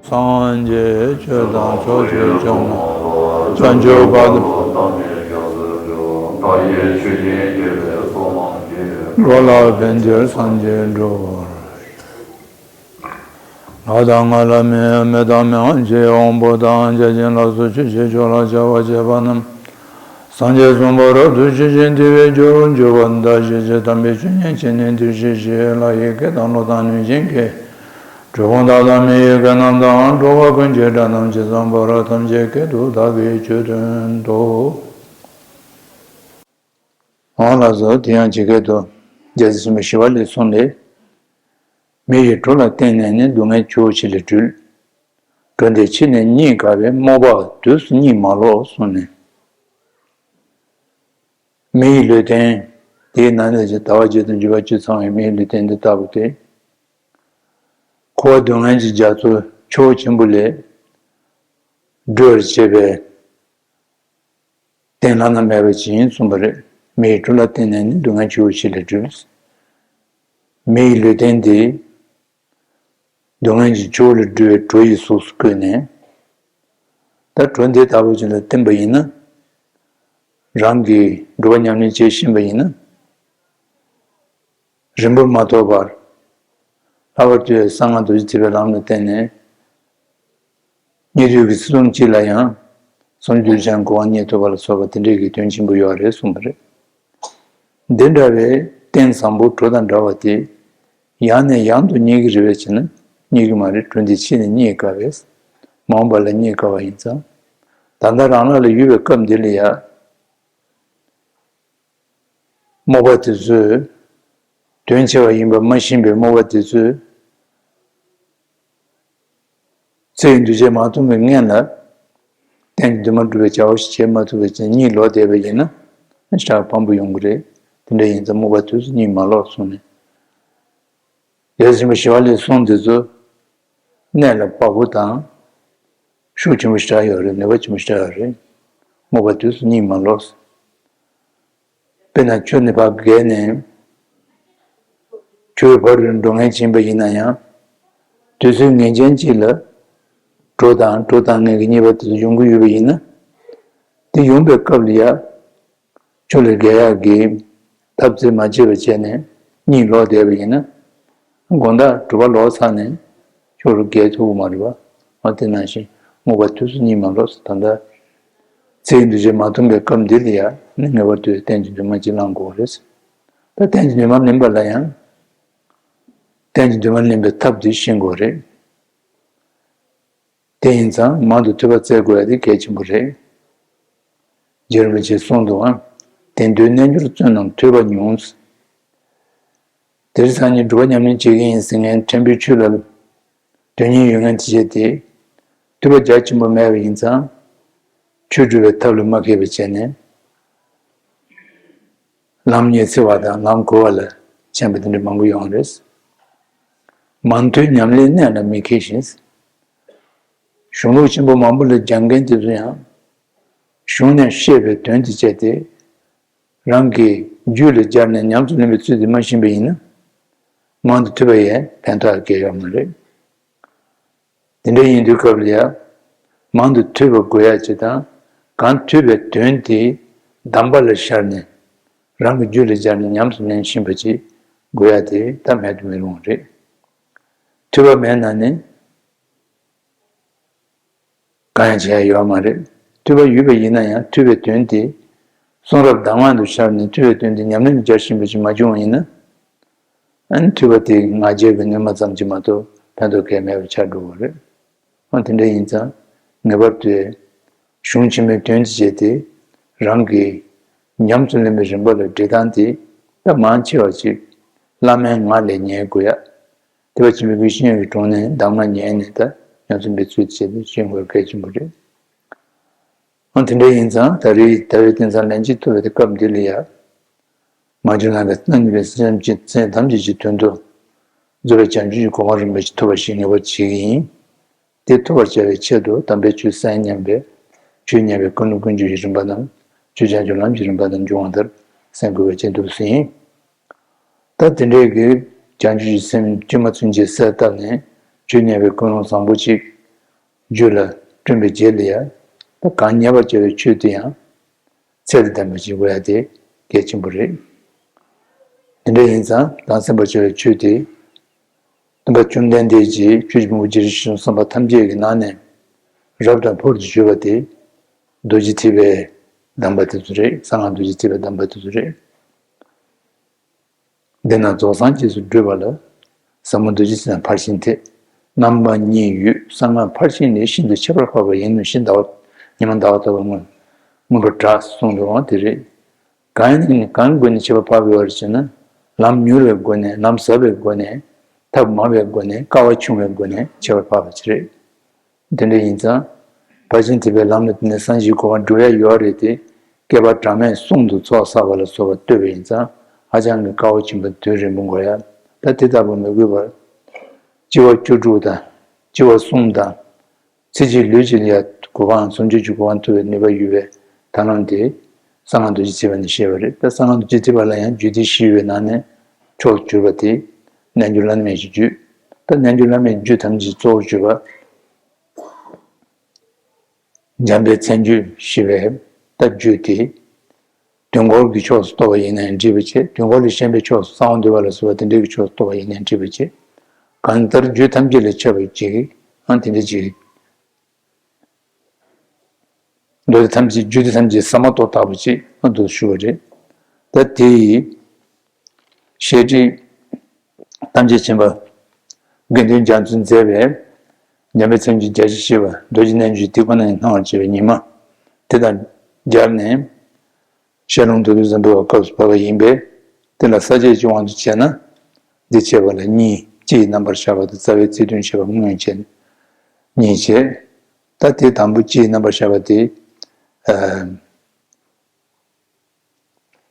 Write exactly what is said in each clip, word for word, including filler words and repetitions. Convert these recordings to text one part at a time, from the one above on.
སངས་རྒྱས་ཆོས་དང་ཕྱོགས་བཅུའི་སྐྱོང་བ། བྱང་ཆུབ་བར་དུ། འགྲོ་ལ་ཕན་ཕྱིར་སངས་རྒྱས་འགྲུབ་པར། ལྷ་དང་ལྷ་མིན་མི་དང་མི་དབང་ཆེ་དབང་པོ་དང་བརྒྱ་བྱིན་ལ་སོགས་ཆོས་ཀྱི་ཆོས་ལ་བྱ་བ་བྱེད་པ་རྣམས། སངས་རྒྱས་གསུམ་པོ་རབ་ཏུ་ཞི་ཞིང་དེ་བས་རྒྱུར་གྱུར་པ་དང་། ཞི་བྱེད་དམ་པའི་ཆོས་ཉན་བྱས་ནས་འདིར་གཤེགས་ཤིག། ལྷ་ཡི་སྐད་དང་ཀླུ་དང་གནོད་སྦྱིན་སྐད། གྲུལ་བུམ་དག་དང་མི་ཡི་སྐད་རྣམས་དང་། འགྲོ་བ་ཀུན་གྱི་སྒྲ་རྣམས་ཇི་ཙམ་པར། ཐམས་ཅད་སྐད་དུ་བདག་གིས་ཆོས་བསྟན་ཏོ། འོང་ལགས་སོ། དེ་ཡང་ཇི་སྐད་དུ། རྒྱལ་སྲས་ཆེན་པོ་ཞི་བ་ལྷས་གསུངས་ཏེ། མི་ཡི་གྲོགས་ལ་བརྟེན་ནས་ནི། སྡུག་བསྔལ་ཆུ་བོ་ཆེ་ལས་སྒྲོལ། གྲོལ་འདི་ཕྱི་ནས་རྙེད་དཀའ་བས། རྨོངས་པ་དུས་སུ་གཉིད་མ་ལོག་གསུངས་ནས། མི་ཡི་ལུས་རྟེན་དེའི་ནང་ནས་ཀྱི་ཟླ་བ་བརྒྱད་དང་བཅུ་པ་བཅུ་ཚང་བའི་མི་ཡི་ལུས་རྟེན་འདི་ལྟ་བུ་སྟེ། འཁོར་བ་སྡུག་བསྔལ་གྱི་རྒྱ་མཚོ་ཆུ་བོ་ཆེན་པོ་ལས་སྒྲོལ་བར་བྱེད་པའི་རྟེན་བླ་ན་མེད་པ་ཅིག་ཡིན་གསུངས་པ་རེད། མི་ཡི་གྲོགས་ལ་བརྟེན་ནས་ནི། སྡུག་བསྔལ་ཆུ་བོ་ཆེ་ལས་སྒྲོལ། མི་ཡི་ལུས་རྟེན་འདི་སྡུག་བསྔལ་གྱི་ཆུ་བོ་ལས་སྒྲོལ་བའི་གྲོ་ཡི་གཟུགས་སུ་བཀོད་ནས། ད་གྲོ་འདི་ལྟ་བུ་ཅིག་ལ་བརྟེན་པ་ཡིན་ན། རང་གིས་སྒྲུབ་པ་ཉམས་ལེན་བྱེད་བཞིན་པ་ཡིན་ན། རིང་པོར་མ་ཐོགས་པར། ལྷག་པར་དུ་གསང་སྔགས་རྡོ་རྗེ་ཐེག་པའི་ལམ་ལ་བརྟེན་ནས། སྙིགས་དུས་ཀྱི་ཚེ་ཐུང་གཅིག་ལ་ཡང་། སངས་རྒྱས་ཀྱི་གོ་འཕང་བརྙེས་ཐུབ་པ་ལ་སོགས་པ་དེ་འདྲའི་གི་དོན་ཆེན་པོ་ཡོད་རེད་གསུངས་པ་རེད། འདི་འདྲ་བའི་རྟེན་བཟང་པོ་གྲོ་དང་འདྲ་བ་དེ། ཡང་ནས་ཡང་དུ་རྙེད་ཀྱི་རེད་པས་ཟེར་ན། རྙེད་ཀྱི་མ་རེད། གྲོ་འདི་ཕྱི་ནས་རྙེད་དཀའ་བས། མ་འོངས་པ་ལ་རྙེད་དཀའ་བ་ཡིན་ཙང་། ད་ལྟ་རང་རང་ལ་ཡོད་པའི་སྐབས་འདི་ལ་ཡ། རྨོངས་པ་དེ་ཚོས། དོན་ཆེ་བ་ཡིན་པ་མ་ཤེས་པའི་རྨོངས་པ་དེ་ཚོས། ཚེ་ཡི་འདུ་བྱེད་མ་ཐུང་བའི་སྔོན་ལ། གཏན་གྱི་འདུན་མ་སྒྲུབ་པའི་བྱ་བ་ཞིག་བྱེད་མ་ཐུབ་པའི་ཕྱིར་གཉིད་ལོག་བསྡད་པ་ཡིན་ན། ཞེ་དྲག་ཕངས་པོ་ཡོང་གི་རེད། དེ་འདྲ་ཡིན་ཙང་རྨོངས་པ་དུས་སུ་གཉིད་མ་ལོག་གསུངས་ནས། རྒྱལ་སྲས་ཆེན་པོ་ཞི་བ་ལྷས་གསུངས་དེ་ཚོ། གནད་ལ་བབ་པོ་དང་། ཤུགས་ཆེན་པོ་ཞེ་དྲག་ཡོད་རེད། ནུས་པ་ཆེན་པོ་ཞེ་དྲག་ཡོད་རེད། རྨོངས་པ་དུས་སུ་གཉིད་མ་ལོག་དཔེར་ན་ཆུ་ནས་ཕར་བརྒལ་ནས། ཆུའི་བར་དུ་འགྲོ་མཁན་ཅིག་ཡིན་པ་ཡིན་ན་ཡང་། དུས་ཚོད་ངེས་ཅན་ཅིག་ལ། གྲོ་དང་གྲོ་དང་ངེད་ཀྱི་གཉིས་པ་དེ་ཚོ་ཡོང་གི་ཡོད་པ་ཡིན་ན། དེ་ཡོང་པའི་སྐབས་ལ་ཡ། ཆུ་ལས་བརྒལ་ཡག་གི་ཐབས་རྩིས་མ་བྱས་པ་བྱས་ནས་གཉིད་ལོག་བསྡད་པ་ཡིན་ན། དགོང་དག་དྲོ་པ་ལོག་ཚར་ནས་ཆུ་ལ་བརྒལ་ཐུབ་ཀྱི་མ་རེད་པ། འོ་དེ་ནང་བཞིན་རྨོངས་པ་དུས་སུ་གཉིད་མ་ལོག་ཟེར། ད་ལྟ་ཚེ་ཡི་འདུ་བྱེད་མ་ཐུང་པའི་སྐབས་འདི་ལ་ཡང་ནི་ངེས་པར་དུ་གཏན་གྱི་འདུན་མ་གཅིག་བླང་དགོས་རེད། ད་གཏན་གྱི་འདུན་མ་ལེན་པ་ལ་ཡང་། གཏན་གྱི་འདུན་མ་ལེན་པའི་ཐབས་འདི་ཤེས་དགོས་རེད། དེ་ཡིན་ཙང་མང་དུ་ཐོས་པ་བཙལ་དགོས་ཡ་དེ་གལ་ཆེན་པོ་རེད། རྗེ་རིན་པོ་ཆེས་གསུངས་འདུག་ཨ། དེང་དུས་རྣལ་འབྱོར་བཙོན་རྣམས་ཐོས་པ་ཉུང་། དེ་རིང་སང་ཉིན་སྒྲུབ་པ་ཉམས་ལེན་བྱེད་ཀྱི་ཡིན་ཟེར་མཁན་ཕྲན་བུའི་ཆོས་ལ་དོན་སྙིང་ཡོད་མཁན་དེ་བྱས་ཏེ། ཐོས་པ་རྒྱ་ཆེན་པོ་མེད་པ་ཡིན་ཙང་། ཆོས་སྒྲུབ་པའི་ཐབས་ལ་མ་མཁས་པ་བྱས་ནས། ལམ་ཉི་ཚེ་བ་དང་ལམ་གོལ་བ་ལ་ཕྱིན་པ་དེ་འདྲ་མང་པོ་ཡོང་རེད། མང་ཐོས་ཉམས་ལེན་གནད་ལ་མི་མཁས་ཤིང་། གཞུང་ལུགས་ཆེན་པོ་མང་པོ་ལ་སྦྱང་མཁན་དེ་ཚོ་ཡང་། གཞུང་ནས་བཤད་པའི་དོན་དེ་བྱས་ཏེ། རང་གི་རྒྱུད་ལ་སྦྱར་ནས་ཉམས་སུ་ལེན་པའི་ཚུལ་དེ་མ་ཤེས་པ་ཡིན་ན། མང་དུ་ཐོས་པ་ཡིས་ཕན་ཐོགས་གང་ཡང་ཡོད་མ་རེད། དེ་འདྲ་ཡིན་དུས་སྐབས་ལ་ཡང་། མང་དུ་ཐོས་པ་དགོས་ཡ་ཅིག་དང་། གང་ཐོས་པའི་དོན་དེ་གདམས་པ་ལ་ཤར་ནས། རང་གི་རྒྱུད་ལ་སྦྱར་ནས་ཉམས་སུ་ལེན་ཤེས་པ་ཅིག་དགོས་ཡ་དེ་ད་མེད་དུ་མི་རུང་བ་རེད། ཐོས་པ་མེད་ན་ནི། གང་ཡང་བྱེད་ཡ་ཡོད་མ་རེད། ཐོས་པ་ཡོད་པ་ཡིན་ན་ཡང་ཐོས་པའི་དོན་དེ། གསུང་རབ་གདམས་ངག་ཏུ་ཤར་ནས་ཐོས་པའི་དོན་དེ་ཉམས་ལེན་དུ་སྦྱར་བཞིན་པ་ཞིག་མ་བྱུང་བ་ཡིན་ན། ཨ་ནི་ཐོས་པ་དེ་ང་རྒྱལ་གྱི་ནུས་མ་ཙམ་གྱིས་མ་གཏོགས་ཕན་ཐོགས་གང་ཡང་མེད་པ་ཆགས་འགྲོ་བ་རེད། ཨ་དེ་འདྲ་ཡིན་ཙང་ངེས་པར་དུ། གཞུང་ཆེན་མོའི་དོན་དེ་བྱས་ཏེ། རང་གིས་ཉམས་སུ་ལེན་པའི་རིམ་པ་ལ་འབྲི་སྟངས་དེ་ད་མང་ཆེ་བ་ཅིག་བླ་མའི་ངག་ལས་ཉན་དགོས་ཡ། དེ་བ་ཆེན་པོའི་ཀུན་ཤེས་ཀྱི་དྲུང་ནས་གདམས་ངག་ཉན་ནས་ད་ཉམས་སུ་འབད་ཚུལ་བྱས་ཏེ་ཤེས་དགོས་གལ་ཆེན་པོ་རེད། ཨང་དེ་འདྲ་ཡིན་ཙང་ད་རེས་ད་རེས་དེང་སང་ལན་གཅིག་ཐུབ་པའི་དེ་སྐབས་འདི་ལ་ཡ། མ་བྱུང་ན་ག་རྣམ་གཉིས་པའི་སེམས་ཀྱི་སེམས་ཐམས་ཅད་ཀྱི་དོན་དུ། རྫོགས་པའི་བྱང་ཆུབ་ཀྱི་གོ་འཕང་རིན་པོ་ཆེ་ཐོབ་པ་ཞིག་ངེས་པར་བྱེད་ཀྱི་ཡིན། དེ་ཐོབ་པར་བྱ་བའི་ཆེད་དུ་དམ་པའི་ཆོས་གསན་སྙམ་པའི་ཆོས་ཉན་པའི་ཀུན་སློང་ཀུན་སྤྱོད་ཀྱི་རིམ་པ་རྣམས་ཆོས་བྱང་ཆུབ་ལམ་གྱི་རིམ་པ་དང་འབྱུང་བ་ལྟར་གསན་དགོས་པའི་ཆེད་དུ་ཟིན། ད་དེ་འདྲའི་གི་བྱང་ཆུབ་ཀྱི་སེམས་བཅོས་མ་ཚུན་ཆད་གསལ་བཏབ་ནས་ཆོས་ཉན་པའི་ཀུན་སློང་བཟང་པོ་ཅིག་ རྒྱུད་ལ་བསྐྲུན་པའི་རྗེས་ལ་ཡང་ད་གང་ཉེ་བར་བྱ་བའི་ཆོས་དེ་ཡང་ཚད་དང་ལྡན་པ་ཞིག་དགོས་ཡ་དེ་གལ་ཆེན་པོ་རེད། དེ་འདྲ་ཡིན་ཙང་གང་ཟིན་པར་བྱ་བའི་ཆོས་དེ། སྟོན་པ་བཅོམ་ལྡན་འདས་ཀྱིས་ཆོས་ཀྱི་ཕུང་པོ་རྗེ་རིན་ཆེན་གསུམ་པོ་ཐམས་ཅད་ཀྱི་ནང་ནས་རབ་དང་ཕུར་དུ་གྱུར་པ་དེ། རྡོ་རྗེ་ཐེག་པའི་གདམས་པ་དེ་ཚོ་རེད། གསང་སྔགས་རྡོ་རྗེ་ཐེག་པའི་གདམས་པ་དེ་ཚོ་རེད། འདི་ན་རྫོགས་སངས་རྒྱས་སུ་བགྲོད་པ་ལ། ཟབ་མོ་རྡོ་རྗེ་སེམས་དང་ཕར་ཕྱིན་ཏེ། རྣམ་པ་གཉིས་ཡོད། གསང་སྔགས་ཕར་ཕྱིན་ནི་ཤིན་ཏུ་ཁྱད་པར་འཕགས་པ་ཡིན་ནོ། ཤིང་ཟླ་བ་ཉི་མ་ཟླ་བ་ལྟ་བུ་མངོན་མངོན་པར་གྲགས་གསུངས་པའང་དེ་རེད། གང་ཡིན་ནི་གང་སྒོ་ནས་ཁྱད་པར་འཕགས་པའི་བར་བྱས་ན། ལམ་མྱུར་བའི་སྒོ་ནས། ལམ་ཟབ་པའི་སྒོ་ནས། ཐབས་མང་བའི་སྒོ་ནས། དཀའ་བ་ཆུང་བའི་སྒོ་ནས་ཁྱད་པར་འཕགས་པ་ཅིག་རེད། དེ་འདྲ་ཡིན་ཙང་། ཕར་ཕྱིན་ཐེག་པའི་ལམ་ལ་བརྟེན་ནས་སངས་རྒྱས་གོ་འཕང་འགྲུབ་ཡ་ཡོད་རེད་དེ། བསྐལ་པ་གྲངས་མེད་གསུམ་དུ་ཚོགས་བསགས་པ་ལ་སོགས་པ་བསྟོད་པ་ཡིན་ཙང་ཧ་ཅང་གི་དཀའ་བ་ཆེན་པོ་དུས་རིང་པོ་འགོར་ཡ། ད་དེ་ལྟ་བུ་མི་དགོས་པར། སྤྱི་བ་བཅུ་དྲུག་དང་། སྤྱི་བ་གསུམ་དང་། ཚེ་གཅིག་ལུས་གཅིག་ལ་ཡ་གོ་འཕང་ཟུང་འཇུག་གི་གོ་འཕང་ཐོབ་པའི་ནུས་པ་ཡོད་པའི་ཐབས་ལམ་དེ། གསང་སྔགས་རྡོ་རྗེ་ཐེག་པ་ནས་བཤད་པ་རེད། ད་གསང་སྔགས་རྡོ་རྗེ་ཐེག་པ་ལ་ཡང་རྒྱུད་སྡེ་བཞི་ཡོད་པའི་ནང་ནས་མཆོག་ཏུ་གྱུར་པ་དེ་རྣལ་འབྱོར་བླ་མའི་རྒྱུད། ད་རྣལ་འབྱོར་བླ་མའི་རྒྱུད་ཐམས་ཅད་གཙོ་བོར་གྱུར་པ། འཇམ་དཔལ་མཚན་བརྗོད་ཞེས་པའི་ད་རྒྱུད་དེ། དོན་འཁོར་གྱི་ཕྱོགས་སུ་གཏོགས་པ་ཡིན་ན་ཡང་འགྲིག་པ་བྱེད། དོན་འཁོར་ལས་གཞན་པའི་ཕྱོགས་སུ་གསང་བ་འདུས་པ་ལ་སོགས་པ་དེ་འདྲའི་གི་ཕྱོགས་སུ་གཏོགས་པ་ཡིན་ན་ཡང་འགྲིག་པ་བྱེད། གང་ལྟར་རྒྱུད་ཐམས་ཅད་ལ་ཁྱབ་པའི་ཅིག་ཨང་དེ་འདྲ་ཅིག་མདོ་སྡེ་ཐམས་ཅད་རྒྱུད་སྡེ་ཐམས་ཅད་ཟ་མ་ཏོག་ལྟ་བུ་ཅིག་ཨང་དུ་ཞུ་བ་རེད། ད་དེ་ཡི་བཤད་ཁྲིད་ཐམས་ཅད་མཁྱེན་པ་དགེ་འདུན་རྒྱ་མཚོས་མཛད་པའི་འཇམ་དཔལ་མཚན་བརྗོད་རྒྱ་ཆེར་བཤད་པ་རྡོ་རྗེ་རྣལ་འབྱོར་དེ་ཁོ་ན་ཉིད་སྣང་བར་བྱེད་པའི་ཉི་མ་དེ་དང་སྦྱར་ནས། ཤར་ལུང་མདོ་སྡེ་བཟང་པོའི་སྐབས་སུ་བབས་པ་ཡིན་པས། དེ་ལ་ས་བཅད་ཀྱི་དབང་དུ་བྱས་ན། འདི་བྱས་པ་ལ་གཉིས། སྤྱི་ཡི་རྣམ་པར་བཞག་པ་དང་རྩ་བའི་ཚིག་དོན་བྱས་པ་མངོན་བྱས་ནས་གཉིས་བྱས། ད་དེ་དང་པོ་སྤྱི་ཡི་རྣམ་པར་བཞག་པ་དེ། ཨ།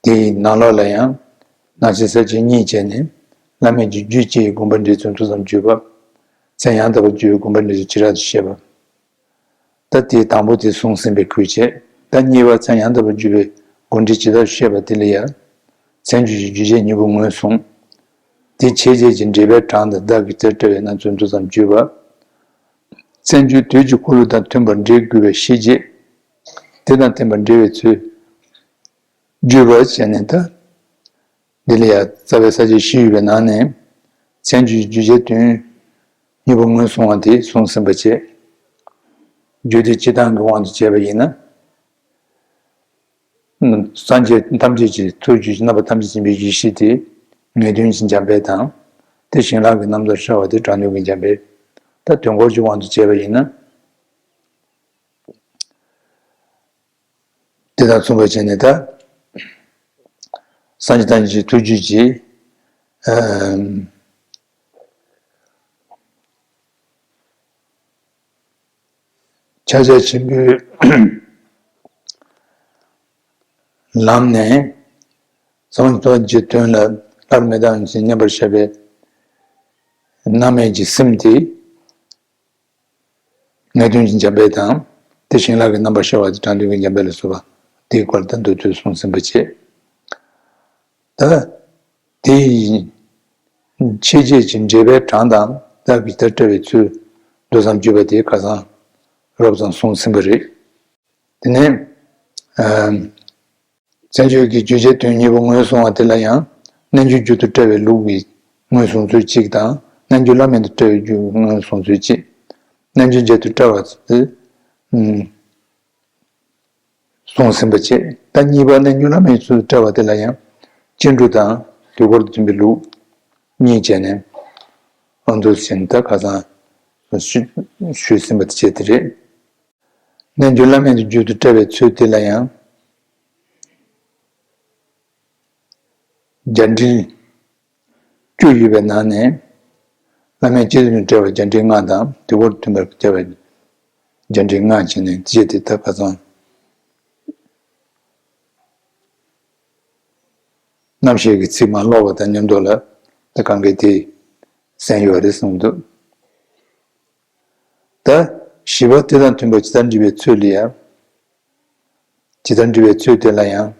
དེའི་ནང་ལོགས་ལ་ཡང་། སྣང་མཆེད་ས་བཅད་གཉིས་བྱས་ནས། བླ་མེད་ཀྱི་རྒྱུད་སྤྱི་ཡི་དགོངས་པ་འགྲེལ་ཚུལ་མདོ་ཙམ་བརྗོད་པ། མཚན་ཡང་དག་པར་བརྗོད་པའི་དགོངས་པ་འགྲེལ་ཚུལ་བྱེ་བྲག་ཏུ་བཤད་པ། ད་དེའི་དང་པོ་དེ་གསུངས་ཟིན་པའི་ཁུལ་བྱས། ད་གཉིས་པ་མཚན་ཡང་དག་པར་བརྗོད་པའི་དགོངས་འགྲེལ་ཇི་ལྟར་བཤད་པ་དེ་ལ་ཡང་། མཚན་བརྗོད་ཀྱི་རྒྱུད་བྱས་གཉིས་པོ་ངོས་བཟུང་། དེ་འཆད་བྱེད་ཀྱི་འགྲེལ་པའི་གྲངས་དང་བདག་གིས་དེར་བཀྲལ་བའི་རྣམ་ཚུལ་མདོ་ཙམ་བརྗོད་པ། མཚན་བརྗོད་དུས་ཀྱི་འཁོར་ལོ་དང་མཐུན་པར་འགྲེལ་དགོས་པའི་ཤེས་བྱེད། དེ་དང་མཐུན་པར་འགྲེལ་བའི་ཚུལ། བརྗོད་པ་བྱས་ནས་ད། འདི་ལ་ཡང་རྩ་བའི་ས་བཅད་བཞི་ཡོད་པའི་ནང་ནས། མཚན་བརྗོད་རྒྱུད་བྱས་དོན་གཉིས་པོ་ངོས་བཟུང་བ་དེ་གསུངས་ཟིན་པ་བྱས། རྒྱུད་སྡེ་སྤྱི་དང་གི་དབང་དུ་བྱས་པ་ཡིན་ན། སངས་རྒྱས་ཐམས་ཅད་ཀྱི་ཐུགས་རྒྱུད་ཀྱི་རྣམ་པ་ཐམས་ཅད་མཁྱེན་པའི་ཡེ་ཤེས་དེ་ངེས་དོན་གྱི་འཇམ་དཔལ་དང་། དེ་བྱིན་རླབས་ཀྱི་རྣམ་ཐར་ཤར་བ་དེ་དྲང་དོན་གྱི་འཇམ་དཔལ། ད་དོན་འཁོར་གྱི་དབང་དུ་བྱས་པ་ཡིན་ན། དེ་དང་མཚུངས་པར་བྱས་ནས་ད། སངས་རྒྱས་ཐམས་ཅད་ཀྱི་ཐུགས་རྒྱུད་ཀྱི། ཨམ། ཕྱག་རྒྱ་ཆེན་པོའི་ལམ་ནས། ཟབ་མོ་ཐོབ་པའི་དོན་ལ་སླར་མི་ལྡང་ཞིང་མཉམ་པར་བཞག་པའི་རྣམ་སྨིན་གྱི་སེམས་དེ། ངེས་དོན་གྱི་འཇམ་དཔལ་དང་། དེ་བྱིན་རླབས་ཀྱི་རྣམ་པར་ཤར་བ་དེ་དྲང་དོན་གྱི་འཇམ་དཔལ་ལ་སོགས་པ་དེའི་སྐོར་དང་མདོ་ཚུལ་གསུངས་ཟིན་པ་བྱས། ད། དེ་ཡི་འཆད་བྱེད་ཀྱི་འགྲེལ་པའི་གྲངས་དང་བདག་གིས་དེར་བཀྲལ་བའི་ཚུལ་མདོ་ཙམ་བརྗོད་པ་དེ་ཁ་སང་རོབ་ཙམ་གསུངས་ཟིན་པ་རེད། དེ་ནས། ཨམ། མཚན་བརྗོད་ཀྱི་རྒྱུད་བྱས་དོན་གཉིས་པོ་ངོས་བཟུང་བ་དེ་ལ་ཡང་། རྣལ་འབྱོར་རྒྱུད་དུ་བཀྲལ་བའི་ལུགས་ཀྱི་ངོས་བཟུང་ཚུལ་གཅིག་དང་། རྣལ་འབྱོར་བླ་མེད་དུ་བཀྲལ་བའི་རྒྱུད་ངོས་བཟུང་ཚུལ་གཅིག་རྣལ་འབྱོར་རྒྱུད་དུ་བཀྲལ་བ་དེ། ཨམ། གསུངས་ཟིན་པ་བྱས། ད་གཉིས་པ་རྣལ་འབྱོར་བླ་མེད་ཚུལ་དུ་བཀྲལ་བ་དེ་ལ་ཡང་། སྤྱི་འགྲོ་དང་དུས་འཁོར་དུ་འཛིན་པའི་ལུགས་གཉིས་བྱས་ནས། ཨ་འདུག་ཟིན་ད་ཁ་སང་ཞུ་ཞུས་ཟིན་པ་དེ་བྱས་དེ་རེད། རྣལ་འབྱོར་བླ་མེད་ཀྱི་རྒྱུད་དུ་བཀྲལ་བའི་ཚུལ་དེ་ལ་ཡང་། རྒྱ་འགྲེལ་བཅུ་ཡོད་པའི་ནང་ནས། བླ་མེད་སྤྱི་དོན་དུ་བཀྲལ་བ་རྒྱ་འགྲེལ་ལྔ་དང་དུས་འཁོར་དུ་མཐུན་པར་བཀྲལ་བ་རྒྱ་འགྲེལ་ལྔ་བྱས་ནས་དེ་བྱས་ཏེ་ད་ཁ་སང་། རྣམ་བཤད་ཀྱི་ཚིག་མ་ཀློག་པ་དང་མཉམ་དུ་ལ་ད་གང་གས་དེ་གསན་ཡོད་རེད་གསུངས་འདུག་ད་བཞི་པ་དེ་དང་མཐུན་པ་ཇི་ལྟར་འགྲེལ་བའི་ཚུལ་ལ་ཡང་། ཇི་ལྟར་འགྲེལ་བའི་ཚུལ་དེ་ལ་ཡང་།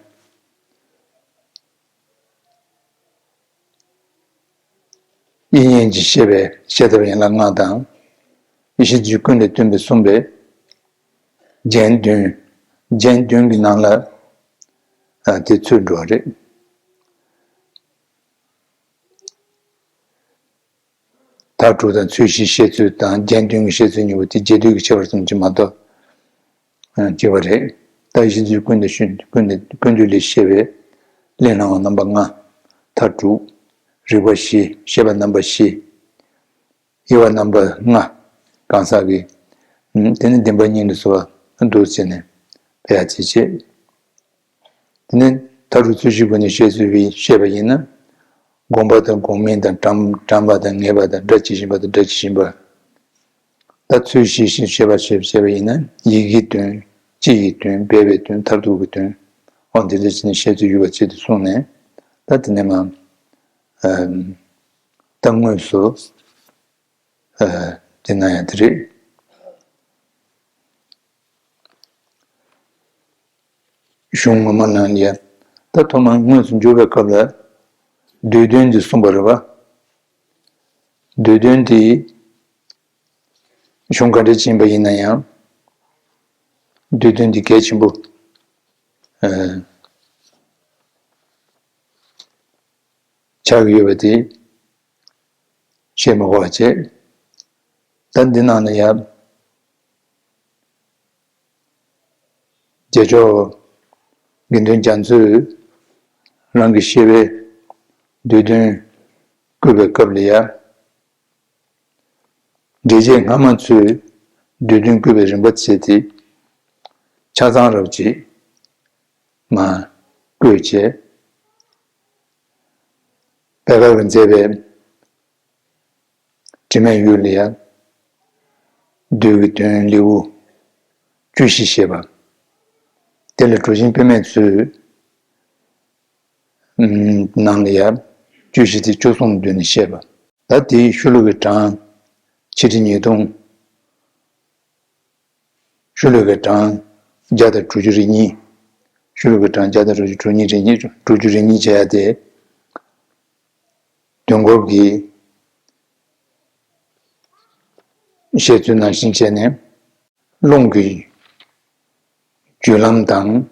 དབྱིག་གཉེན་གྱིས་བཤད་པའི་བཤད་ཐབས་ཡན་ལག་ལྔ་དང་། གཞི་རྒྱུད་ཀུན་ལས་བཏོན་པའི་གསུངས་པའི་རྒྱན་བདུན། རྒྱན་བདུན་གྱི་ནང་ལ་ཨ་དེ་ཚུད་འགྲོ་བ་རེད། མཐར་གྲུབ་དང་ཚུལ་བཞིའི་བཤད་ཚུལ་དང་རྒྱན་བདུན་གྱི་བཤད་ཚུལ་གཉིས་པོ་དེ་རྒྱས་བསྡུས་ཀྱི་ཁྱད་པར་ཙམ་གྱིས་མ་གཏོགས་ཅི་བ་རེད། ད་གཞི་རྒྱུད་ཀུན་ལས་ཤེས་ཀུན་ལས་ཀུན་བཏུས་ལས་བཤད་པའི་གླེང་སློང་བ་རྣམ་པ་ལྔ། མཐར་གྲུབ། རིགས་པ་བཞི། བཤད་པ་རྣམ་པ་བཞི། དབྱེ་བ་རྣམ་པ་ལྔ་གང་ཟག་གི། དེ་ནི་བདེན་པ་གཉིས་ལ་སོགས་པ་འདུག་ཟེར་ནས་ཕལ་ཆེར་བྱེད། དེ་ནས་མཐར་གྲུབ་ཚུལ་བཞིའི་སྒོ་ནས་བཤད་ཚུལ་བཤད་པ་ཡིན་ན། སྒོམ་པ་དང་སྒོམ་མིན་དང་དྲན་དྲན་པ་དང་ངེས་པ་དང་སྒྲ་ཇི་བཞིན་པ་དང་སྒྲ་ཇི་བཞིན་པ། ད་ཚུལ་བཞི་བཞིན་བཤད་པ་ཞེས་བཤད་པ་ཡིན་ན་ཡིད་ཀྱི་དོན། སྤྱི་ཡི་དོན། སྦས་པའི་དོན། མཐར་ཐུག་གི་དོན། འོ་འདི་འདྲ་བྱས་ནས་བཤད་ཚུལ་ཡོད་པ་བྱས་ཏེ་གསུངས་ནས། ད་དེ་ནས་མ་ད་དངོས་སུ་དེ་ན་ཡང་དེ་རེད། གཞུང་ངོ་མ་ནང་ལ་ཡ། ད་ཐོག་མར་དངོས་སུ་འཇུག་པའི་སྐབས་ལ་བསྡུས་དོན་འདི་གསུངས་པ་རེད་བ། བསྡུས་དོན་འདི་གཞུང་ག་འདྲ་ཅིག་ཡིན་པ་ཡིན་ན་ཡང་། བསྡུས་དོན་འདི་གལ་ཆེན་པོ་ཨ་ཆགས་ཀྱི་ཡོད་པ་དེ་བཤད་མ་དགོས་པ་བྱས། ད་འདི་ནང་ལ་ཡང་རྗེས་ཕྱོགས་དགེ་འདུན་རྒྱ་མཚོས་རང་གི་བཤད་པའི་བསྡུས་དོན་བཀོད་པའི་སྐབས་ལ་ཡང་། འགྲེལ་བྱེད་སྔ་མ་ཚོས་བསྡུས་དོན་བཀོད་པའི་རིམ་པ་བྱས་ཏེ་ཆ་ཚང་རབ་ཅིག་མ་བཀོད་བྱས། པད་དཀར་གྱིས་མཛད་པའི་དྲི་མེད་འོད་ལ་ཡང་བསྡུས་ཀྱི་དོན་ལེའུ་བཅུ་བཞི་བཤད་པ། དེ་ལ་གྲུབ་ཆེན་དཔེ་མེད་ཚོའི་ནང་ལ་ཡང་བཅུ་བཞི་སྟེ་བཅུ་གསུམ་བསྡུས་ནས་བཤད་པ། ད་དེའི་ཤོ་ལོ་ཀའི་གྲངས་ཆིག་ཁྲི་ཉིས་སྟོང་། ཤོ་ལོ་ཀའི་གྲངས་བརྒྱ་དང་དྲུག་ཅུ་རེ་གཉིས། ཤོ་ལོ་ཀའི་གྲངས་བརྒྱ་དང་དྲུག་ཅུ་དྲུག་གཉིས་རེ་གཉིས་དྲུག་ཅུ་རེ་གཉིས་བྱས་ཏེ། དུས་འཁོར་གྱི་བཤད་ཚུལ་ནང་བཞིན་བྱས་ནས། རླུང་གི་རྒྱུད་ལམ་དང་།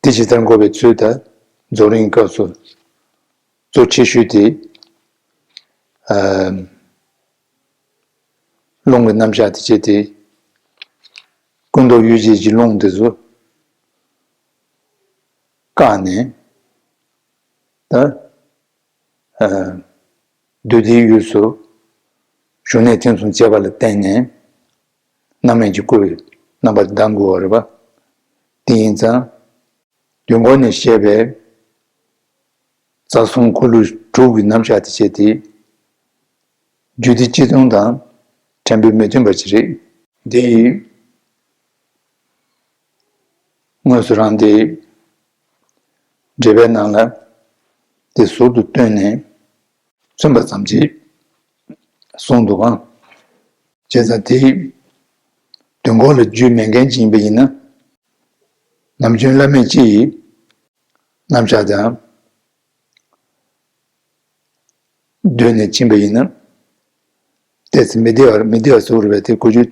དེ་ཇི་ལྟར་འགོག་པའི་ཚུལ་དང་། རྫོགས་རིམ་སྐབས་སུ་གཙོ་ཆེ་ཤོས་དེ། ཨ། རླུང་གི་རྣམ་གཞག་དེ་བྱས་ཏེ། ཀུན་རྟོག་ཡུལ་ཅན་གྱི་རླུང་དེ་ཚོ་བཀག་ནས། ད། ཨ། རྡུལ་དེའི་དབུས་སུ་བཞུགས་གནས་ཐིམ་གསུམ་བྱས་པ་ལ་བརྟེན་ནས་རྣམ་སྨིན་གྱི་སྐུ་བའི་རྣམ་པར་ལྡང་དགོས་པ་རེད་པ། དེ་ཡིན་ཙང་། དུས་འཁོར་ནས་བཤད་པའི་རྩ་གསུམ་འཁོར་ལོ་དྲུག་གི་རྣམ་གཞག་དེ་བྱས་ཏེ། རྒྱུད་སྡེ་སྤྱི་དོན་དང་ཕྲན་བུ་མི་མཐུན་པ་ཅིག་རེད། འདི་ཡིས་དངོས་སུ་རང་དེ་འགྲེལ་པའི་ནང་ལ་དེ་ཟུར་དུ་བཏོན་ནས་མཚོན་པ་ཙམ་གྱིས་གསུངས་འདུག་གམ། བྱས་ཙང་དེ་དུས་འཁོར་ལ་རྒྱུད་མེད་མཁན་ཅིག་ཡིན་པ་ཡིན་ན། ནམ་རྒྱུན་བླ་མེད་སྤྱི་ཡི་རྣམ་གཞག་དང་། སྡོད་ནས་ཕྱིན་པ་ཡིན་ན། ཏོག་ཙམ་མི་བདེ་བ་མི་བདེ་བ་བཟོ་རུ་བས་དེ་གོ་རྒྱུ།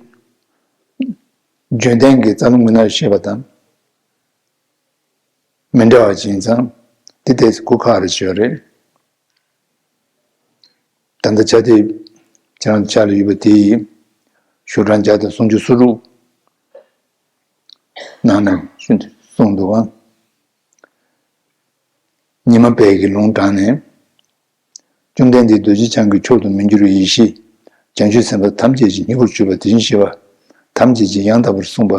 རྒྱུན་ལྡན་གྱི་རྩ་རླུང་མི་སྣར་བཤད་པ་དང་། མི་འདྲ་བ་ཅིག་ཡིན་ཙང་། དེ་ཏོག་ཙམ་གོ་ཁག་རེ་ཞིག་ཡོད་རེད། ད་ལྟ་ཆ་དེ་ཁྱེད་རང་ཆ་ལ་ཡོད་པ་དེ་ཡིས། ཤོག་གྲངས་བརྒྱ་དང་སུམ་ཅུ་སོ་དྲུག་ནང་ན་གསུངས་འདུག་གམ། ཉི་མ་དཔལ་གྱི་ལུང་དྲངས་ནས། བཅོམ་ལྡན་འདས་རྡོ་རྗེ་འཆང་གི་མཆོག་ཏུ་མི་འགྱུར་བའི་ཡེ་ཤེས་བྱང་ཆུབ་སེམས་དཔའ་ཐམས་ཅད་ཀྱི་སྙིང་པོར་གྱུར་པ་དེ་བཞིན་གཤེགས་པ་ཐམས་ཅད་ཀྱིས་ཡང་དག་པར་གསུངས་པ།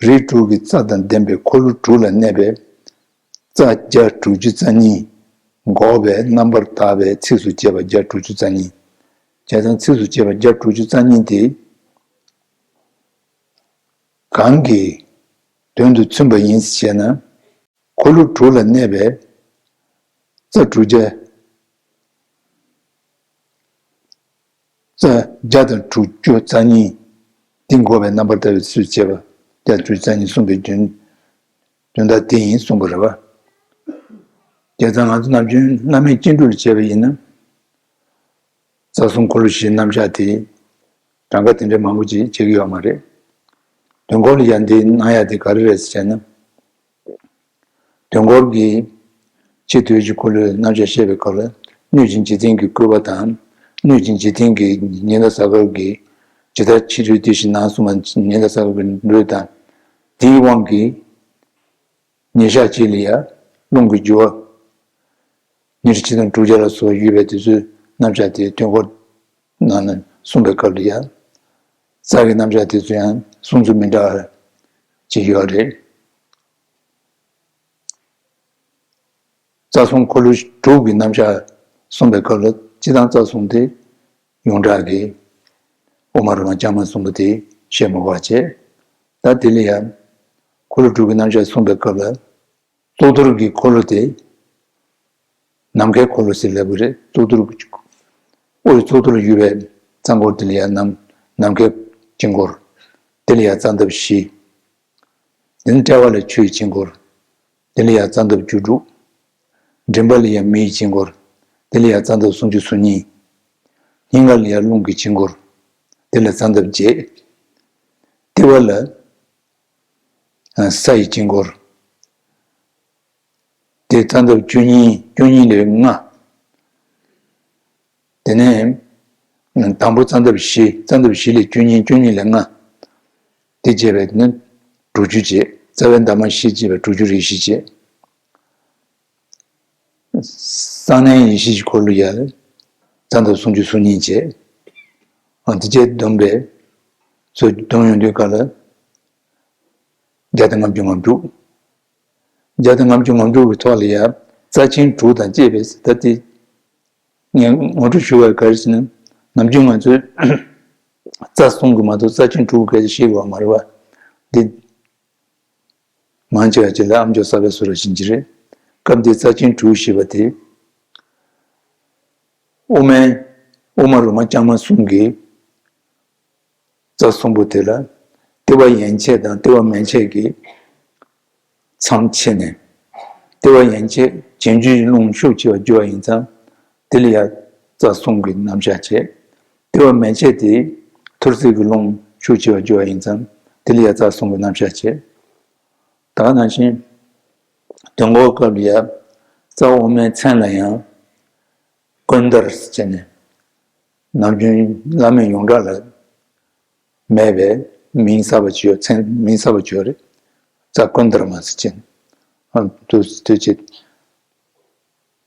རིགས་དྲུག་གི་རྩ་དང་ལྡན་པའི་འཁོར་ལོ་དྲུག་ལ་གནས་པའི་རྩ་བརྒྱ་དྲུག་ཅུ་རྩ་གཉིས་འགོག་པའི་རྣམ་པར་དག་པའི་ཚིགས་སུ་བཅད་པ་བརྒྱ་དྲུག་ཅུ་རྩ་གཉིས། བྱས་ཙང་ཚིགས་སུ་བཅད་པ་བརྒྱ་དྲུག་ཅུ་རྩ་གཉིས་དེ། གང་གི་དོན་དུ་མཚོན་པ་ཡིན་ཞེ་ན། འཁོར་ལོ་དྲུག་ལ་གནས་པའི་རྩ་དྲུག་བརྒྱ། རྩ་བརྒྱ་དང་དྲུག་ཅུ་རྩ་གཉིས། འདི་འགོག་པའི་རྣམ་པར་ལྟ་བའི་ཚུལ་བྱེད་པ་བརྒྱ་དྲུག་ཅུ་རྩ་གཉིས་གསུངས་པའི་དོན། དོན་དག་དེ་ཡིན་གསུངས་པ་རེད་པ། བྱས་ཙང་ང་ཚོ་ནམ་རྒྱུན་བླ་མེད་སྤྱི་འགྲོས་ལ་བྱས་པ་ཡིན་ན། རྩ་གསུམ་འཁོར་ལོ་བཞིའི་རྣམ་གཞག་དེ། གྲངས་ཀ་དེ་འདྲའི་མང་པོ་ཅིག་བྱེད་ཀྱི་ཡོད་མ་རེད། དུས་འཁོར་ལ་ཡང་འདི་གནང་ཡ་དེ་ག་རེ་རེད་ཟེར་ན། དུས་འཁོར་གྱི་ཕྱི་དུས་ཀྱི་འཁོར་ལོའི་རྣམ་གཞག་བཤད་པའི་སྐབས་ལ་སྣོད་ཀྱི་འཇིག་རྟེན་གྱི་བཀོད་པ་དང་། སྣོད་ཀྱི་འཇིག་རྟེན་གྱི་ཉི་ཟླ་གཟའ་སྐར་གྱི་ཇི་ལྟར་ཕྱི་དུས་དེ་བཞིན་ནང་གསུངས་པ་ཉི་ཟླ་གཟའ་སྐར་གྱི་འགྲོས་དང་། དེའི་དབང་གིས་ཉིན་ཞག་གཅིག་ལ་ཡང་རླུང་གི་རྒྱུ་བ་ཉི་ཁྲི་ཆིག་སྟོང་དྲུག་བརྒྱ་ལ་སོགས་ཡོད་པའི་དུས་ཚོད་རྣམ་གཞག་དེ་དུས་འཁོར་ནང་ན་གསུངས་པའི་སྐབས་ལ་ཡང་རྩ་གི་རྣམ་གཞག་དེ་ཚོ་ཡང་གསུང་ཚུལ་མི་འདྲ་བ་ཅིག་ཡོད་རེད། རྩ་གསུམ་འཁོར་ལོ་དྲུག་གི་རྣམ་གཞག་གསུངས་པའི་སྐབས་ལ་སྤྱིར་བཏང་རྩ་གསུམ་དེ་ཡོངས་གྲགས་ཀྱི་དབུ་མ་རུ་མ་ལྕང་མ་གསུམ་པོ་དེ་བཤད་མི་དགོས་པ་བྱས། ད་དེ་ལ་ཡང་འཁོར་ལོ་དྲུག་གི་རྣམ་གཞག་གསུངས་པའི་སྐབས་ལ། གཙུག་ཏོར་གྱི་འཁོར་ལོ་དེ་ནམ་མཁའི་འཁོར་ལོ་ཟེར་ལབ་ཀྱི་རེད། གཙུག་ཏོར་གྱི་དབུའི་གཙུག་ཏོར་ལ་ཡོད་པའི་རྩ་འཁོར་དེ་ལ་ཡང་ནམ་ནམ་མཁའི་དཀྱིལ་འཁོར། དེ་ལ་ཡང་རྩ་འདབ་བཞི། དེ་ནས་དཔྲལ་བ་ལ་ཆུའི་དཀྱིལ་འཁོར། དེ་ལ་ཡང་རྩ་འདབ་བཅུ་དྲུག། མགྲིན་པ་ལ་ཡང་མེའི་དཀྱིལ་འཁོར། དེ་ལ་ཡང་རྩ་འདབ་སུམ་ཅུ་སོ་གཉིས། སྙིང་ག་ལ་ཡང་རླུང་གི་དཀྱིལ་འཁོར། དེ་ལ་རྩ་འདབ་བརྒྱད། ལྟེ་བ་ལ་ས་ཡི་དཀྱིལ་འཁོར། དེ་རྩ་འདབ་བཅུ་གཉིས། བཅུ་གཉིས་ལས་ལྔ། དེ་ནས་དང་པོ་རྩ་འདབ་བཞི། རྩ་འདབ་བཞི་ལས་བཅུ་གཉིས། བཅུ་གཉིས་ལས་ལྔ། དེ་བྱས་པས་ནི་དྲུག་ཅུ་བྱས། རྩ་བའི་འདབ་མ་བཞི་བྱས་པས་དྲུག་ཅུ་རེ་བཞི་བྱས། གསང་གནས་ཡེ་ཤེས་ཀྱི་འཁོར་ལོ་ཡར་རྩ་འདབ་སུམ་ཅུ་སོ་གཉིས་བྱས། ཨ་དེ་བྱས་བསྡོམས་པས་ཚོ་བསྡོམས་ཡོང་དུས་སྐབས་ལ་བརྒྱ་དང་ལྔ་བཅུ་ང་དྲུག། བརྒྱ་དང་ལྔ་བཅུ་ང་དྲུག་གི་ཐོག་ལ་ཡང་རྩ་ཆེན་དྲུག་དང་བཅས་པས་ཟེར། ད་དེ་ངས་ངོ་སྤྲོད་ཞུ་བ་ག་རེ་ཟེར་ན། ནམ་རྒྱུན་ང་ཚོས་རྩ་གསུམ་གྱི་མ་གཏོགས་རྩ་ཆེན་དྲུག་གི་སྐད་ཆ་བཤད་དགོས་པ་མ་རེད་པ། འདི་མང་ཆེ་བ་ཅིག་ལ་ཨ་མཆོག་གསར་པའི་སུ་ར་བྱིན་གྱི་རེད། སྐབས་འདིའི་རྩ་ཆེན་དྲུག་ཞེས་པ་དེ། དབུ་མའི་དབུ་མ་རུ་མ་ལྕང་མ་གསུམ་གྱི་རྩ་གསུམ་པོ་དེ་ལ་ལྟེ་བ་ཡན་ཆད་དང་ལྟེ་བ་མན་ཆད་ཀྱི་མཚམས་ཕྱེ་ནས། ལྟེ་བ་ཡན་ཆད་རྗེས་འཇུག་རླུང་ཤུགས་ཆེ་བ་རྒྱུ་བ་ཡིན་ཙང་། དེ་ལ་ཡང་རྩ་གསུམ་གྱི་རྣམ་གཞག་བྱས། ལྟེ་བ་མན་ཆད་དེ་ཐུར་སེལ་གྱི་རླུང་ཤུགས་ཆེ་བ་རྒྱུ་བ་ཡིན་ཙང་། དེ་ལ་ཡང་རྩ་གསུམ་གྱི་རྣམ་གཞག་བྱས། ད་ག་ནང་བཞིན་དུས་འཁོར་སྐབས་ལ་ཡང་རྩ་དབུ་མའི་མཚན་ལ་ཡང་ཀུན་ཏར་ཟེར་ནས། ནམ་རྒྱུན་བླ་མེད་ཡོངས་གྲགས་ལ་མེད་པའི་མིང་གསར་པ་ཅིག་ཡོད། མཚན་མིང་གསར་པ་ཅིག་ཡོད་རེད། རྩ་ཀུན་ཏར་མ་ཟེར་ཅན། ཨ་དུ་དུ་ཅེ།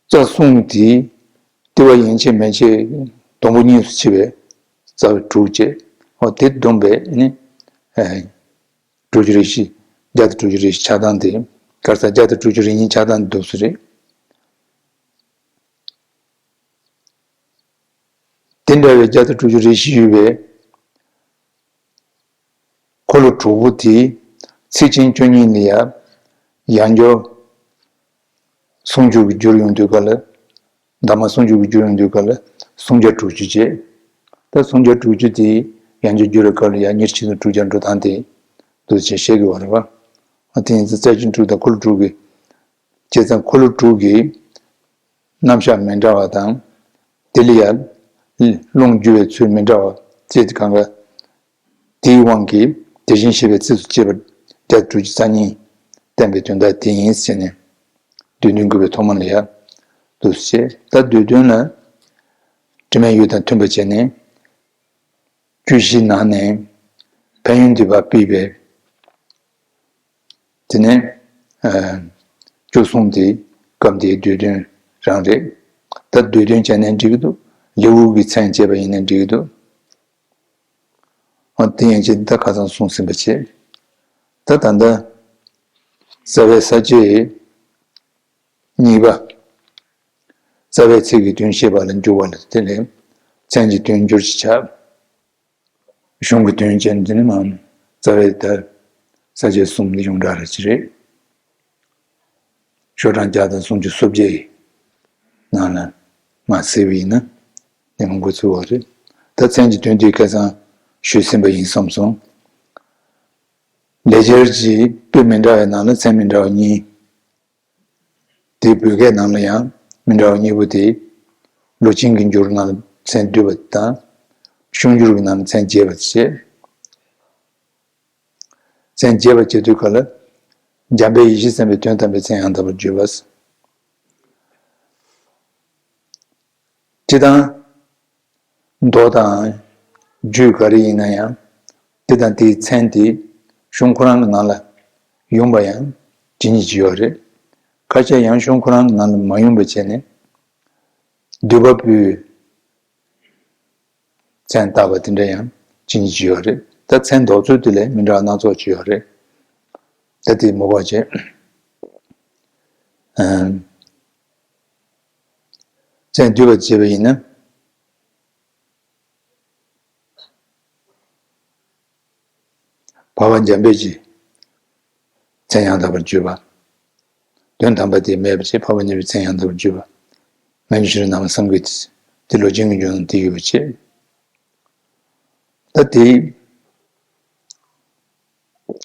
རྩ་གསུམ་དེ་ལྟེ་བ་ཡན་ཆད་མན་ཆད་དང་པོ་གཉིས་སུ་ཕྱེ་བའི་རྩ་བའི་དྲུག་བཅས། ཨོ་དེ་བསྡོམས་པས་ནི་ཨ་དྲུག་ཅུ་རེ་བཞི། བརྒྱ་དང་དྲུག་ཅུ་རེ་བཞི་ཆགས་སྟངས་དེ། ག་རེ་ཟ། བརྒྱ་དང་དྲུག་ཅུ་རེ་གཉིས་ཆགས་སྟངས་འདུག་སེ་རེད། དེ་འདྲ་བའི་བརྒྱ་དང་དྲུག་ཅུ་རེ་བཞི་ཡོད་པའི་འཁོར་ལོ་དྲུག་པོ་དེ་ཚིགས་ཆེན་བཅུ་གཉིས་ལ་ཡང་ཡང་འགྱུར་ཟུང་འཇུག་གི་འགྱུར་ཡོང་དུས་སྐབས་ལ། འདབ་མ་ཟུང་འཇུག་གི་འགྱུར་ཡོང་དུས་སྐབས་ལ་སུམ་བརྒྱ་དྲུག་ཅུ་བྱས། ད་སུམ་བརྒྱ་དྲུག་ཅུ་དེ་ཡང་འགྱུར་བསྒྱུར་བའི་སྐབས་ལ་ཡང་ཉེར་གཅིག་དང་དྲུག་བརྒྱ་འགྲོ་སྟངས་དེ་འདུག་ཅེས་བཤད་དགོས་པ་རེད་པ། དེ་ཡིན་ཙང་རྩ་ཆེན་དྲུག་དང་འཁོར་ལོ་དྲུག་གི། བྱས་ཙང་འཁོར་ལོ་དྲུག་གི་རྣམ་གཞག་མི་འདྲ་བ་དང་། དེ་ལ་ཡང་རླུང་རྒྱུ་བའི་ཚུལ་མི་འདྲ་བ་བཅས་ཀྱི་སྒང་ག། དེའི་དབང་གིས་དེ་བཞིན་གཤེགས་པའི་ཚིགས་སུ་བཅད་པ་བརྒྱ་དྲུག་ཅུ་རྩ་གཉིས་བསྟན་པའི་དོན་དག་དེ་ཡིན་ཟེར་ནས། སྡེ་བདུན་བཀོད་པའི་ཐོག་མ་ལ་ཡང་འདུག་སེ་བྱས། ད་སྡེ་བདུན་ལ་དྲི་མེད་འོད་དང་མཐུན་པར་བྱས་ནས་བཅུ་བཞི་ནང་ནས་ཕན་ཡོན་འདུས་པ་ཕུད་པའི། དེ་ནས་ཨ་བཅུ་གསུམ་དེ་སྐབས་འདིའི་སྡེ་བདུན་རང་རེད། ད་སྡེ་བདུན་བྱས་ནས་འགྲིག་གི་འདུག། ལེའུ་གི་མཚན་བྱས་པ་ཡིན་ན་འགྲིག་གི་འདུག། ཨ་དེ་ཡན་ཆད་ད་ཁ་སང་གསུངས་ཟིན་པ་བྱས། ད་ད་ལྟ་རྩ་བའི་ས་བཅད་གཉིས་པ། རྩ་བའི་ཚིག་གི་དོན་བཤད་པ་ལ་འཇུག་པ་ལ། དེ་ལས་མཚན་གྱི་དོན་སྦྱོར་གྱི་ཆ། གཞུང་གི་དོན་བཅས་འདི་ནི་མ་རྩ་བའི་ད་ས་བཅད་གསུམ་འདི་ཡོངས་གྲགས་རེ་ཅི་རེད། ཤོག་གྲངས་བརྒྱ་དང་སུམ་ཅུ་སོ་བརྒྱད་ཡི་ནང་ལ་མ་གསལ་བ་ཡིན་ན་དེ་མང་པོ་ཚུད་པ་རེད། ད་མཚན་གྱི་དོན་དེ་ཁ་སང་ཞུས་ཟིན་པ་ཡིན་བསམ་སོང་། ལེགས་སྦྱར་གྱི་པོད་མི་འདྲ་བའི་ནང་ལ་མཚན་མི་འདྲ་བ་གཉིས། དེའི་བོད་སྐད་ནང་ལ་ཡང་མི་འདྲ་བ་གཉིས་པོ་དེ། ལོ་ཆེན་གྱི་འགྱུར་ནང་ལ་མཚན་བསྡུས་པ་དང་། གཞུང་འགྱུར་གྱི་ནང་ནས་མཚན་རྒྱས་པ་བྱེད། མཚན་རྒྱས་པ་བྱེད་དུས་ག་ལ། འཇམ་དཔལ་ཡེ་ཤེས་སེམས་དཔའི་དོན་དམ་པའི་མཚན་ཡང་དག་པར་བརྗོད་པ། སྤྱིར་བཏང་། མདོ་དང་། རྒྱུད་ག་རེ་ཡིན་ན་ཡང་། དེ་དང་དེའི་མཚན་དེ་གཞུང་ཁོ་རང་གི་ནང་ལ་ཡོང་བ་ཡང་ཇི་སྙེད་ཅིག་ཡོད་རེད། ཁ་ཤས་ཡང་གཞུང་ཁོ་རང་གི་ནང་ལ་མ་ཡོང་བ་བྱས་ནས། འདུས་པ་པོའི་མཚན་བཏགས་པ་དེ་འདྲ་ཡང་ཇི་སྙེད་ཅིག་ཡོད་རེད། ད་མཚན་འདོགས་ཚུལ་དེ་ལས་མི་འདྲ་བ་སྣ་ཚོགས་ཅིག་ཡོད་རེད། ད་དེ་མི་དགོས་བྱས། ཨམ། མཚན་བསྡུས་པ་བྱས་པ་ཡིན་ན། འཕགས་པ་འཇམ་དཔལ་གྱི་མཚན་ཡང་དག་པར་བརྗོད་པ། དོན་དམ་པ་དེ་མེད་པ་བྱས། འཕགས་པ་མཉམ་པའི་མཚན་ཡང་དག་པར་བརྗོད་པ། མན་ཇུ་ཤྲཱི་ནཱ་མ་སཾ་གི་ཏི། དེ་ལོ་རྒྱུས་ཀྱི་འཇུག་ནང་དེ་ཡོད་པ་བྱས། ད་དེ།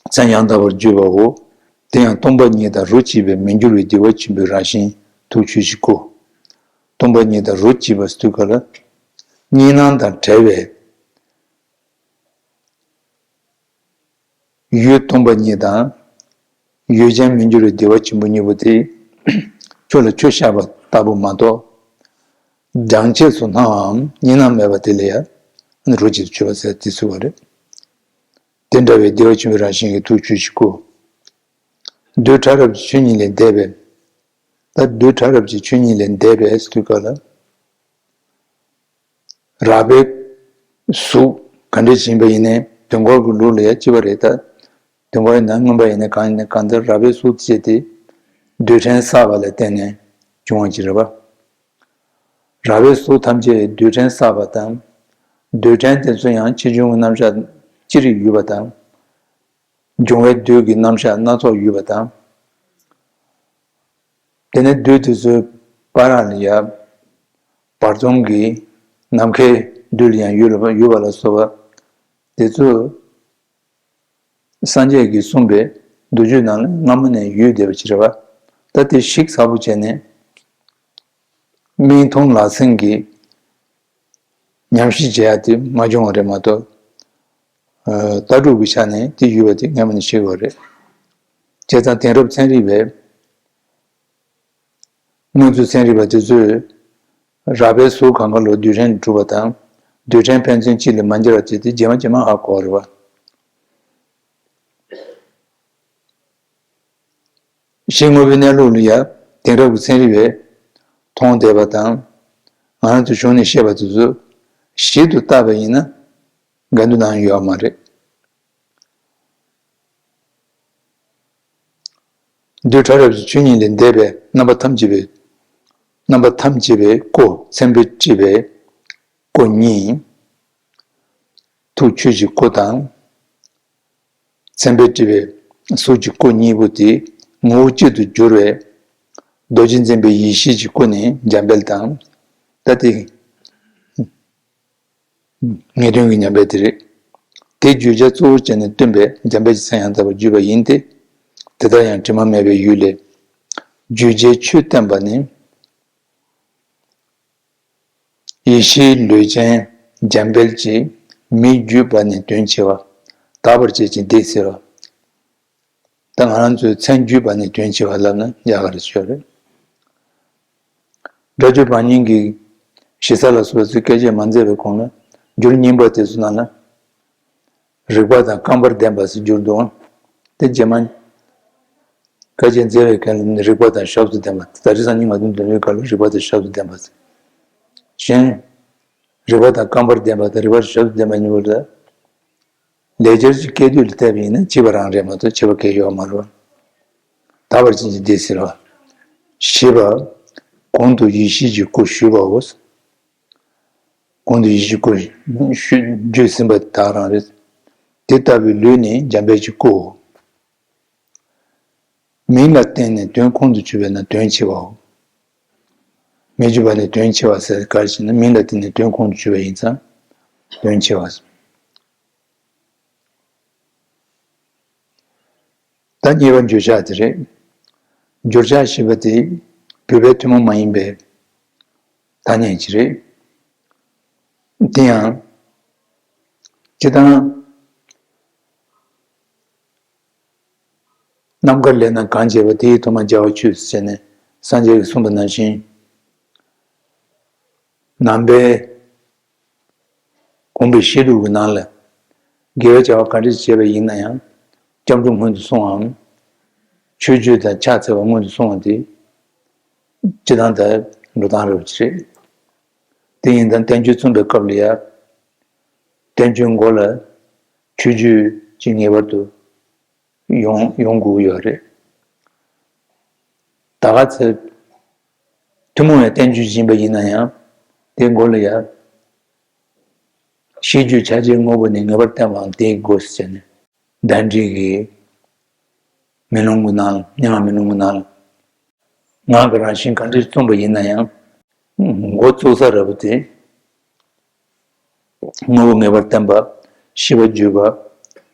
མཚན་ཡང་དག་པར་བརྗོད་པའོ། དེ་ཡང་སྟོང་པ་ཉིད་དང་རོ་གཅིག་པའི་མི་འགྱུར་བའི་བདེ་བ་ཆེན་པོའི་རང་བཞིན་ཐུགས་ཆོས་ཀྱི་སྐུ། སྟོང་པ་ཉིད་དང་རོ་གཅིག་པ་ཟེར་དུས་ག་ལ། གཉིས་སྣང་དང་བྲལ་བའི། ཡུལ་སྟོང་པ་ཉིད་དང་། ཡུལ་ཅན་མི་འགྱུར་བའི་བདེ་བ་ཆེན་པོ་གཉིས་པོ་དེ། ཆུ་ལ་ཆུ་བཞག་པ་ལྟ་བུ་མ་གཏོགས། རྒྱང་ཆས་སུ་སྣང་བའམ་གཉིས་སྣང་མེད་པ་དེ་ལ་ཡང་། རོ་གཅིག་ཏུ་ཆུད་པ་ཟེར་དེ་ཚུལ་བ་རེད། དེ་འདྲ་བའི་བདེ་བ་ཆེན་པོའི་རང་བཞིན་གྱི་ཐུགས་ཆོས་ཀྱི་སྐུ། རྡུལ་ཕྲ་རབ་ཀྱི་ཆོས་ཉིད་ལས་འདས་པའི། ད་རྡུལ་ཕྲ་རབ་ཀྱི་ཆོས་ཉིད་ལས་འདས་པའི་ཟེར་དུས་ག་ལ། རགས་པའི་གཟུགས་ག་འདྲ་ཞིག་ཡིན་པ་ཡིན་ནའི་དུས་འཁོར་གྱི་ལུགས་ལ་ཡང་གཅིག་པ་རེད་ད། དུས་འཁོར་ཡིན་ན་མངོན་པ་ཡིན་ན་གང་ཡིན་ན་གང་ལྟར་རགས་པའི་གཟུགས་ཅེས་དེ་རྡུལ་ཕྲན་བསགས་པ་ལ་བརྟེན་ནས་བྱུང་བ་ཅིག་རེད་པ། རགས་པའི་གཟུགས་ཐམས་ཅད་རྡུལ་ཕྲན་བསགས་པ་དང་། རྡུལ་ཕྲན་དེ་ཚོ་ཡང་ཆེ་ཆུང་གི་རྣམ་གཞག་ཅི་རིགས་ཡོད་པ་དང་། འབྱུང་བའི་རྡུལ་གྱི་རྣམ་གཞག་སྣ་ཚོགས་ཡོད་པ་དང་། དེ་ནས་རྡུལ་དེ་ཚོའི་བར་ལ་ཡང་བར་སྟོང་གི་ནམ་མཁའི་རྡུལ་ཡང་ཡོད་ལ་ཡོད་པ་ལ་སོགས་པ་དེ་ཚོ་སངས་རྒྱས་ཀྱིས་གསུངས་པའི་མདོ་རྒྱུད་ནང་ལ་སྔ་མོ་ནས་ཡོད་བསྡད་པ་ཅིག་རེད་པ། ད་དེ་ཞིབ་ཚགས་པོ་བྱས་ནས་མིག་མཐོང་ལག་ཟིན་གྱི་ཉམས་ཞིབ་བྱེད་ཡ་དེ་མ་བྱུང་བ་རེད་མ་གཏོགས། ཨ། ལྟ་གྲུབ་ཀྱི་ཆ་ནས་དེ་ཡོད་པ་དེ་སྔ་མོ་ནས་ཤེས་དགོས་རེད། བྱས་ཙང་དེང་རབས་ཚན་རིག་པས་དངོས་ཚུལ་ཚན་རིག་པ་དེ་ཚོས་རགས་པའི་གཟུགས་གང་ག་ལོ་རྡུལ་ཕྲན་གྲུབ་པ་དང་། རྡུལ་ཕྲན་ཕན་ཚུན་གཅིག་ལས་མ་འགྱུར་བ་བྱས་ཏེ་རྗེས་མ་རྗེས་མ་ཧ་གོ་བ་རེད་པ། གཞི་དངོས་པོའི་གནས་ལུགས་ལ་ཡང་དེང་རབས་ཀྱི་ཚན་རིག་པས་མཐོང་བསྡད་པ་དང་། ང་རང་ཚོའི་གཞུང་ནས་བཤད་པ་དེ་ཚོ་ཞིབ་ཏུ་བལྟས་པ་ཡིན་ན་འགལ་འདུ་གནང་ཡོད་མ་རེད། རྡུལ་ཕྲ་རབ་ཀྱི་ཆོས་ཉིད་ལས་འདས་པའི་རྣམ་པ་ཐམས་ཅད་པའི། རྣམ་པ་ཐམས་ཅད་པའི་སྐུ་མཚན་དཔེ་བྲིས་པའི་སྐུ་གཉིས། ཐུགས་ཆོས་ཀྱི་སྐུ་དང་། མཚན་དཔེ་བྲིས་པའི་གཟུགས་ཀྱི་སྐུ་གཉིས་པོ་དེ་ངོ་བོ་གཅིག་ཏུ་གྱུར་བའི་རྡོ་རྗེ་འཛིན་པའི་ཡེ་ཤེས་ཀྱི་སྐུ་ནི་འཇམ་དཔལ་དང་། ད་དེ་ངེས་དོན་གྱི་འཇམ་དཔལ་དེ་རེད། དེ་བརྗོད་བྱ་གཙོ་བོར་བྱས་ནས་སྟོན་པའི་འཇམ་དཔལ་གྱི་མཚན་ཡང་དག་པར་བརྗོད་པ་ཡིན་ཏེ། དེ་ལྟར་ཡང་དྲི་མ་མེད་པའི་ཡུལ་ལས། བརྗོད་བྱའི་ཆོས་བསྟན་པ་ནི། ཡེ་ཤེས་ལུས་ཅན་འཇམ་དཔལ་གྱིས་མི་བརྒྱུད་པ་ནི་དོན་ཆེ་བ། དག་པར་བྱེད་ཅིང་དེ་སེལ་བ། ད་ང་རང་ཚོས་མཚན་བརྒྱུད་པ་ནི་དོན་ཆེ་བ་ལབ་ན་ཡག་ག་རེ་ཤོད་རེད། སྒྲ་སྒྱུར་བར་སྙིང་གི་གཞི་རྩ་ལ་སོགས་པ་ཚོའི་སྐད་ཆ་མ་མཛད་པའི་གོང་ལ་འགྱུར་རྙིང་པ་དེ་ཚོ་ནང་ལ། རིགས་པ་དང་རྐང་པར་ལྡན་པ་ཟེར་འགྱུར་འདུག་དེ་རྗེས་མ་སྐད་ཆ་མཛད་པའི་སྐབས་ལ་རིགས་པ་དང་ཞབས་སུ་ལྡན་པ། ད་རེས་སང་ཉིན་ང་ཚོ་འདོན་པའི་སྐབས་ལ་རིགས་པ་དང་ཞབས་སུ་ལྡན་པ་ཟེར། གཞན། རིགས་པ་དང་རྐང་པར་ལྡན་པ་དང་རིགས་པ་དང་ཞབས་སུ་ལྡན་པ་གཉིས་པོ་ལ། ལེགས་སྦྱར་གྱི་སྐད་དོད་ལ་བལྟས་པ་ཡིན་ན་གཅིག་པ་རང་རེད་མ་གཏོགས་ཁྱད་པར་གང་ཡང་ཡོད་མ་རེད་པ། དག་པར་བྱེད་ཅིང་དེ་སེལ་བ། ཞེས་པ། གོང་དུ་ཡེ་ཤེས་ཀྱི་སྐུ་ཞུས་པའོ། གོང་དུ་ཡེ་ཤེས་སྐུ་ཞུ་བརྗོད་ཟིན་པ་དག་རང་རེད། དེ་ལྟ་བུའི་ལུས་ནི་འཇམ་དཔལ་གྱི་སྐུའོ། མིང་ལ་བརྟེན་ནས་དོན་ཁོང་དུ་ཆུད་པས་ན་དོན་ཆེ་བའོ། མི་བརྗོད་པ་ནི་དོན་ཆེ་བ་ཟེར་ག་རེ་ཞེ་ན། མིང་ལ་བརྟེན་ནས་དོན་ཁོང་དུ་ཆུད་པ་ཡིན་ཙང་དོན་ཆེ་བ། ད་གཉིས་པ་འགྱུར་བྱ་དེ་རེད། འགྱུར་བྱ་ཞེས་པ་དེ་བོད་པའི་ཐུན་མོང་མ་ཡིན་པའི་ཐ་སྙད་ཅིག་རེད། དེ་ཡང་ སྤྱིར་བཏང་རྣམ་དཀར་ལས་རྣམས་གང་བྱེད་པ། དེ་ཡི་ཐོག་མར་བྱ་བ་ཆོས་སུ་བྱས་ནས། སངས་རྒྱས་ཀྱིས་གསུངས་པ་ནང་བཞིན། ནང་པའི་དགོངས་པའི་བཤད་སྒྲུབ་ཀྱི་ནང་ལ། དགེ་བའི་བྱ་བ་ག་འདྲ་ཞིག་བྱས་པ་ཡིན་ན་ཡང་། སྐྱབས་འགྲོ་སྔོན་དུ་སོང་བའམ། མཆོད་བརྗོད་དང་ཕྱག་འཚལ་བ་སྔོན་དུ་སོང་བ་དེ། སྤྱིར་བཏང་ད་འགྲོ་སྟངས་རེད་པ་རེད། དེ་ཡིན་ཙང་བསྟན་བཅོས་རྩོམ་པའི་སྐབས་ལ་ཡང་། བསྟན་བཅོས་མགོ་ལ་མཆོད་བརྗོད་ཅིག་ངེས་པར་དུ་ཡོང་ཡོང་དགོས་ཀྱི་ཡོད་རེད། ད་ག་ཚོད་ཐུན་མོང་བའི་བསྟན་བཅོས་ཡིན་པ་ཡིན་ན་ཡང་། དེའི་མགོ་ལ་ཡང་། ཤིས་བརྗོད་ཕྱག་རྒྱའི་དངོས་པོ་ནི། ངེས་པར་བསྟན་པའང་དེའི་སྒོ་ཟེར་ནས། གདན་འདྲེན་གྱི་མེ་ལོང་གི་ནང་ལ། སྙན་ངག་མེ་ལོང་གི་ནང་ལ། ངག་གི་རང་བཞིན་གང་འདྲ་ཞིག་རྩོམ་པ་ཡིན་ན་ཡང་། འགོ་བཙུགས་ས་རེད་པ་དེ། དངོས་པོ་ངེས་པར་བསྟན་པ། ཤིས་པ་བརྗོད་པ།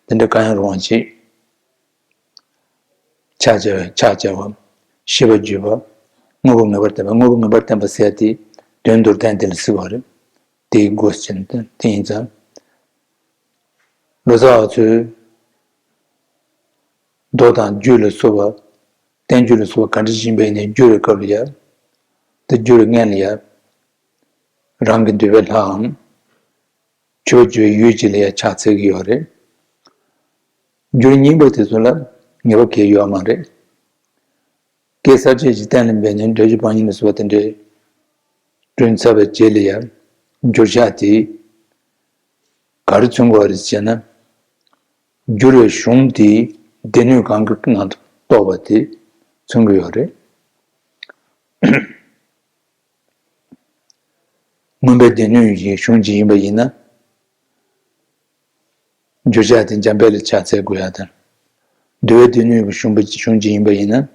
དེ་འདྲ་གང་ཡང་རུང་བ་ཅིག་ཕྱག་བྱ་བའི་ཕྱག་བྱ་བ། ཤིས་པ་བརྗོད་པ། དངོས་པོ་ངེས་པར་བསྟན་པ། དངོས་པོ་ངེས་པར་བསྟན་པ་ཟེར་ཡ་དེ། དོན་མདོར་བསྟན་དེ་ལ་ཟེར་བ་རེད། དེའི་སྒོ་ཟེར་ནས་དེ་ཡིན་ཙང་། ལོ་ཙཱ་བ་ཚོས་མདོ་དང་རྒྱུད་ལ་སོགས་པ། བསྟན་བཅོས་ལ་སོགས་པ་ག་འདྲ་ཡིན་པ་ཡིན་ནའི་བསྒྱུར་བའི་སྐབས་ལ་ཡང་། དེ་བསྒྱུར་བའི་སྔོན་ལ་ཡང་། རང་གི་འདོད་པའི་ལྷའམ། མཆོད་པ་བརྗོད་ཡུལ་ཅིག་ལ་ཡང་ཕྱག་འཚལ་གྱི་ཡོད་རེད། བསྒྱུར་རྙིང་པ་དེ་ཚོ་ལ་ངེས་པ་གང་ཡང་ཡོད་མ་རེད། སྐད་གསར་བཅད་ཅིག་གཏན་ལ་འབེབས་ནས་འགྲེལ་བརྗོད་བག་ཉལ་ལ་སོགས་པ་དེ་འདྲའི་བསྐྲུན་ཚར་བའི་རྗེས་ལ་ཡང་། བསྒྱུར་བྱ་དེ་ག་རེ་མཚོན་དགོས་རེད་ཟེར་ན། བསྒྱུར་བའི་གཞུང་དེའི་སྡེ་སྣོད་གང་གི་ནང་དུ་གཏོགས་པ་དེ་མཚོན་གྱི་ཡོད་རེད། མངོན་པའི་སྡེ་སྣོད་ཀྱི་གཞུང་ཅིག་ཡིན་པ་ཡིན་ན། བསྒྱུར་བྱ་དེ་འཇམ་དཔལ་ལ་ཕྱག་འཚལ་དགོས་ཡ་དང་། འདུལ་བའི་སྡེ་སྣོད་ཀྱི་གཞུང་པ་གཞུང་ཅིག་ཡིན་པ་ཡིན་ན།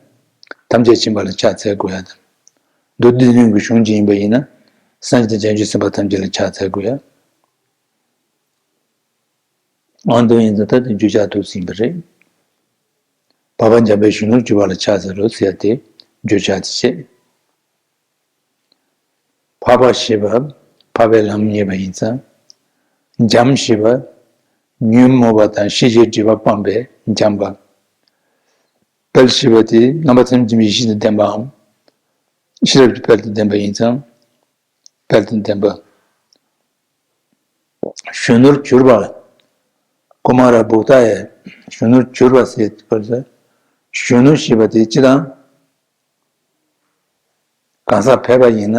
ཐམས་ཅད་མཁྱེན་པ་ལ་ཕྱག་འཚལ་དགོས་ཡ་དང་། མདོ་སྡེ་སྣོད་ཀྱི་གཞུང་ཅིག་ཡིན་པ་ཡིན་ན། སངས་རྒྱས་དང་བྱང་ཆུབ་སེམས་དཔའ་ཐམས་ཅད་ལ་ཕྱག་འཚལ་དགོས་ཡ། ཨང་དུ་ཡིན་ཙང་ད་དེ་བསྒྱུར་བྱ་དུ་ཟིན་པ་རེད། འཕགས་པ་འཇམ་དཔལ་གཞོན་ནུར་གྱུར་པ་ལ་ཕྱག་འཚལ་ལོ་ཟེར་ཡ་དེ་བསྒྱུར་བྱ་དེ་བྱེད། འཕགས་པ་ཞེས་པ་འཕགས་པའི་ལམ་བརྙེས་པ་ཡིན་ཙང་། འཇམ་ཞེས་པ་ཉོན་མོངས་པ་དང་ཤེས་བྱའི་སྒྲིབ་པ་སྤངས་པའི་འཇམ་པ། དཔལ་ཞེས་པ་དེ་རྣམ་པ་ཐམས་ཅད་ཡེ་ཤེས་དང་ལྡན་པའམ། ཤེས་རབ་ཀྱི་དཔལ་དང་ལྡན་པ་ཡིན་ཙང་། དཔལ་དང་ལྡན་པ། གཞོན་ནུར་གྱུར་པ། ཀུ་མཱ་ར་བུ་ཏ་ཡ། གཞོན་ནུར་གྱུར་པ་ཟེར་བ་ལ། གཞོན་ནུ་ཞེས་པ་དེ་སྤྱིར་བཏང་གང་ཟག་ཕལ་པ་ཡིན་ན།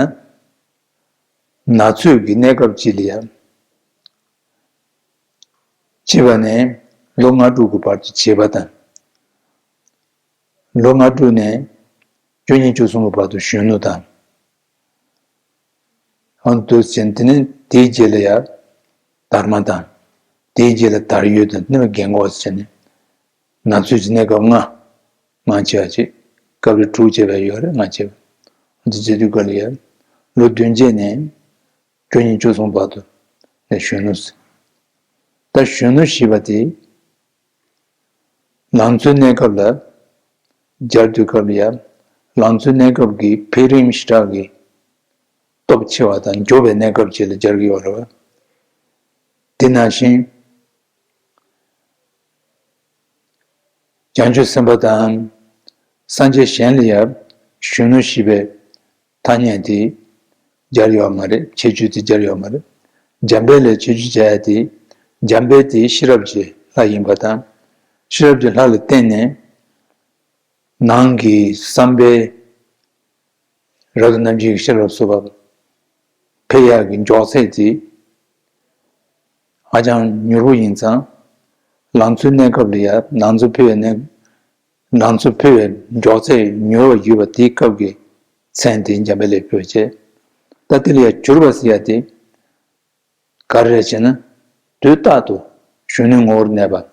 ན་ཚོད་ཀྱི་གནས་སྐབས་གཅིག་ལ་ཡང་། བྱིས་པ་ནས་ལོ་ལྔ་དྲུག་གི་བར་དུ་བྱིས་པ་དང་། ལོ་ལྔ་དྲུག་ནས་བཅུ་གཉིས་བཅུ་གསུམ་གྱི་བར་དུ་གཞོན་ནུ་དང་། འོ་འདུག་ཟེར་ནས། དེ་ནས་དེའི་རྗེས་ལ་ཡང་དར་མ་དང་། དེའི་རྗེས་ལ་དར་ཡོལ་དང་། དེ་ནས་རྒན་གོག་ཟེར་ནས། ན་ཚོད་ཀྱི་གནས་སྐབས་ལྔ། ལྔ་བྱས་པ་ཅིག་སྐབས་རེ་དྲུག་བྱས་པ་ཡོད་རེད། ལྔ་བྱས་པ། འདི་བྱེད་དུས་སྐབས་ལ་ཡང་ལོ་བདུན་བརྒྱད་ནས་བཅུ་གཉིས་བཅུ་གསུམ་བར་དུ་ནས་གཞོན་ནུ་ཟེར། ད་གཞོན་ནུ་ཞེས་པ་དེ། ལང་ཚོའི་གནས་སྐབས་ལ་སྦྱར་དུས་སྐབས་ལ་ཡང་། ལང་ཚོའི་གནས་སྐབས་ཀྱི་འཕེལ་རིམ་ཞེ་དྲག་གི་སྟོབས་ཆེ་བ་དང་། མགྱོགས་པའི་གནས་སྐབས་བཅས་ལ་སྦྱར་གྱི་ཡོད་རེད་བ། དེ་ནང་བཞིན་བྱང་ཆུབ་སེམས་དཔའ་དང་སངས་རྒྱས་གཞན་ལ་ཡང་གཞོན་ནུ་ཞེས་པའི་ཐ་སྙད་དེ་སྦྱར་ཡོད་མ་རེད། ཁྱད་ཆོས་དེ་སྦྱར་ཡོད་མ་རེད། འཇམ་དཔལ་ལ་ཁྱད་ཆོས་སྦྱར་ཡ་དེ། འཇམ་དཔལ་དེ་ཤེས་རབ་ཀྱི་ལྷ་ཡིན་པ་དང་། ཤེས་རབ་ཀྱི་ལྷ་ལ་བརྟེན་ནས་ནང་གི་བསམ་པའི་རབ་ཏུ་རྣམ་འབྱེད་ཀྱི་ཤེས་རབ་སོགས་པ་འཕེལ་ཡག་གི་མགྱོགས་ཚད་དེ་ཧ་ཅང་མྱུར་པོ་ཡིན་ཙང་། ལང་ཚོའི་གནས་སྐབས་ལ་ཡང་། ལང་ཚོ་འཕེལ་བའི་གནས། ལང་ཚོ་འཕེལ་བའི་མགྱོགས་ཚད་མྱུར་བ་ཡོད་པ་དེའི་སྐབས་ཀྱི་མཚན་དེ་འཇམ་དཔལ་ལ་ཕུལ་བྱས། ད་དེ་ལ་ཡང་གྱུར་པ་ཟེར་ཡ་དེ་ག་རེ་རེད་ཅེ་ན། དུས་རྟག་ཏུ་གཞོན་ནུའི་ངོ་བོར་གནས་པ།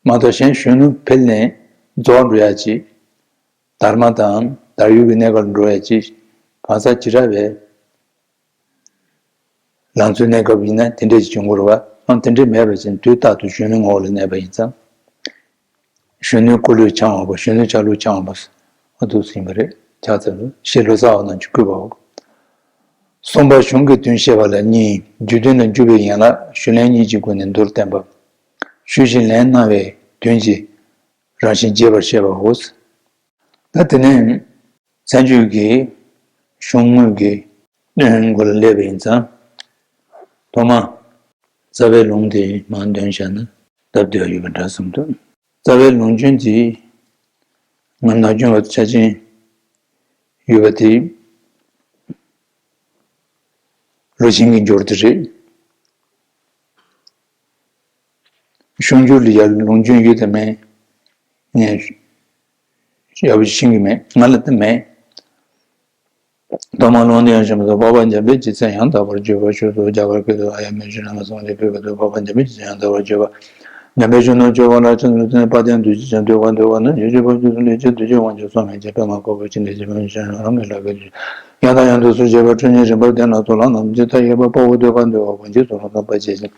མ་གཏོགས་གཞན་གཞོན་ནུ་འཕེལ་ནས་རྫོགས་འགྲོ་ཡ་ཅིག་དར་མ་དང་དར་ཡོལ་གྱི་གནས་སྐབས་ལ་འགྲོ་ཡ་ཅིག་གང་ཟག་བྱེ་བྲག་པའི་ལང་ཚོའི་གནས་སྐབས་ཡིན་ན་དེ་འདྲས་ཅིག་འབྱུང་གི་རེད་བ། ཨང་། དེ་འདྲས་མེད་པ་ཅིག་དུས་རྟག་ཏུ་གཞོན་ནུའི་ངོ་བོ་ལ་གནས་པ་ཡིན་ཙང་། གཞོན་ནུའི་འཁོར་ལོས་འཆང་བ་པོ། གཞོན་ནུའི་ཆ་ལུགས་འཆང་བ་པོ། ཨ། འདུག་ཟིན་པ་རེད། ཕྱག་འཚལ་ལོ་ཞེས་ལོ་ཙཱ་བ་རྣམས་ཀྱིས་བསྐུལ་བའོ། གསུམ་པ་གཞུང་གི་དོན་བཤད་པ་ལ་གཉིས། རྒྱུ་དོན་དང་འཇུག་པའི་ཡན་ལག་ཞུ་ལན་གཉིས་ཀྱི་སྒོ་ནས་མདོར་བསྟན་པ། ཞུ་ཞིང་ལན་གནང་བའི་དོན་གྱི་རང་བཞིན་རྒྱས་པར་བཤད་པའོ། ད་དེ་ནས་མཚན་བརྗོད་ཀྱི་གཞུང་དངོས་ཀྱི་དོན་སྐོར་ལ་སླེབས་པ་ཡིན་ཙང་། ཐོག་མ་རྩ་བའི་ལུང་དེ་མར་འདོན་བྱས་ན་སྟབས་བདེ་བ་ཡོད་པ་འདྲ་བསམ་འདུག་རྩ་བའི་ལུང་སྐྱོན་དེ་ང་ནག་སྐྱོན་བ་ཆ་ཅན་ཡོད་པ་དེ། ལོ་ཆེན་གྱི་འབྱོར་དེ་རེད། གཞུང་འགྱུར་ལ་ཡར་ལུང་སྐྱོན་ཡོད་དམ་མེད། ངས་ཡག་པོ་ཤེས་ཀྱི་མེད། ང་ལ་དེ་མེད། ཐོག་མར་ལུང་སྟོན་ཞིང་སོ། འཕགས་པ་འཇམ་དཔལ་གྱི་མཚན་ཡང་དག་པར་བརྗོད་པ་ཞུ་སོ། རྒྱ་གར་སྐད་དུ། ཨཱ་ཡ་མི་ཤྲཱི་ན་མ་སཾ་ཨ་ཏི་བོད་སྐད་དུ། འཕགས་པ་འཇམ་དཔལ་གྱི་མཚན་ཡང་དག་པར་བརྗོད་པ། འཇམ་དཔལ་གཞོན་ནུར་གྱུར་པ་ལ་ཕྱག་འཚལ་ཏེ། དཔལ་ལྡན་འདུ་བྱེད་ཅིང་འདུ་བར་འདུ་བ་ནི། ཡེ་ཤེས་ཕ་རོལ་ཏུ་ཕྱིན་ལས་སྐྱེས་འདུ་བྱེད་དབང་ཕྱུག་སོགས་མན་ཆད་པདྨ་འཁོར་ལོ་ཆེན་ཏེ་ཞེས་པ་ནི་རང་གི་ལག་གི་ཡང་དང་ཡང་དུ་གསོལ་བྱེད་པ། ཁྲོ་གཉེར་རིམ་པར་ལྡན་ལ་སོགས་ལག་ན་རྡོ་རྗེ་མཐའ་ཡས་པ། དཔའ་བོ་འདོད་པ་འདུལ་བ། དབང་ཆེན་ཚོགས་ལ་སོགས་པ་བྱས་ཤིང་།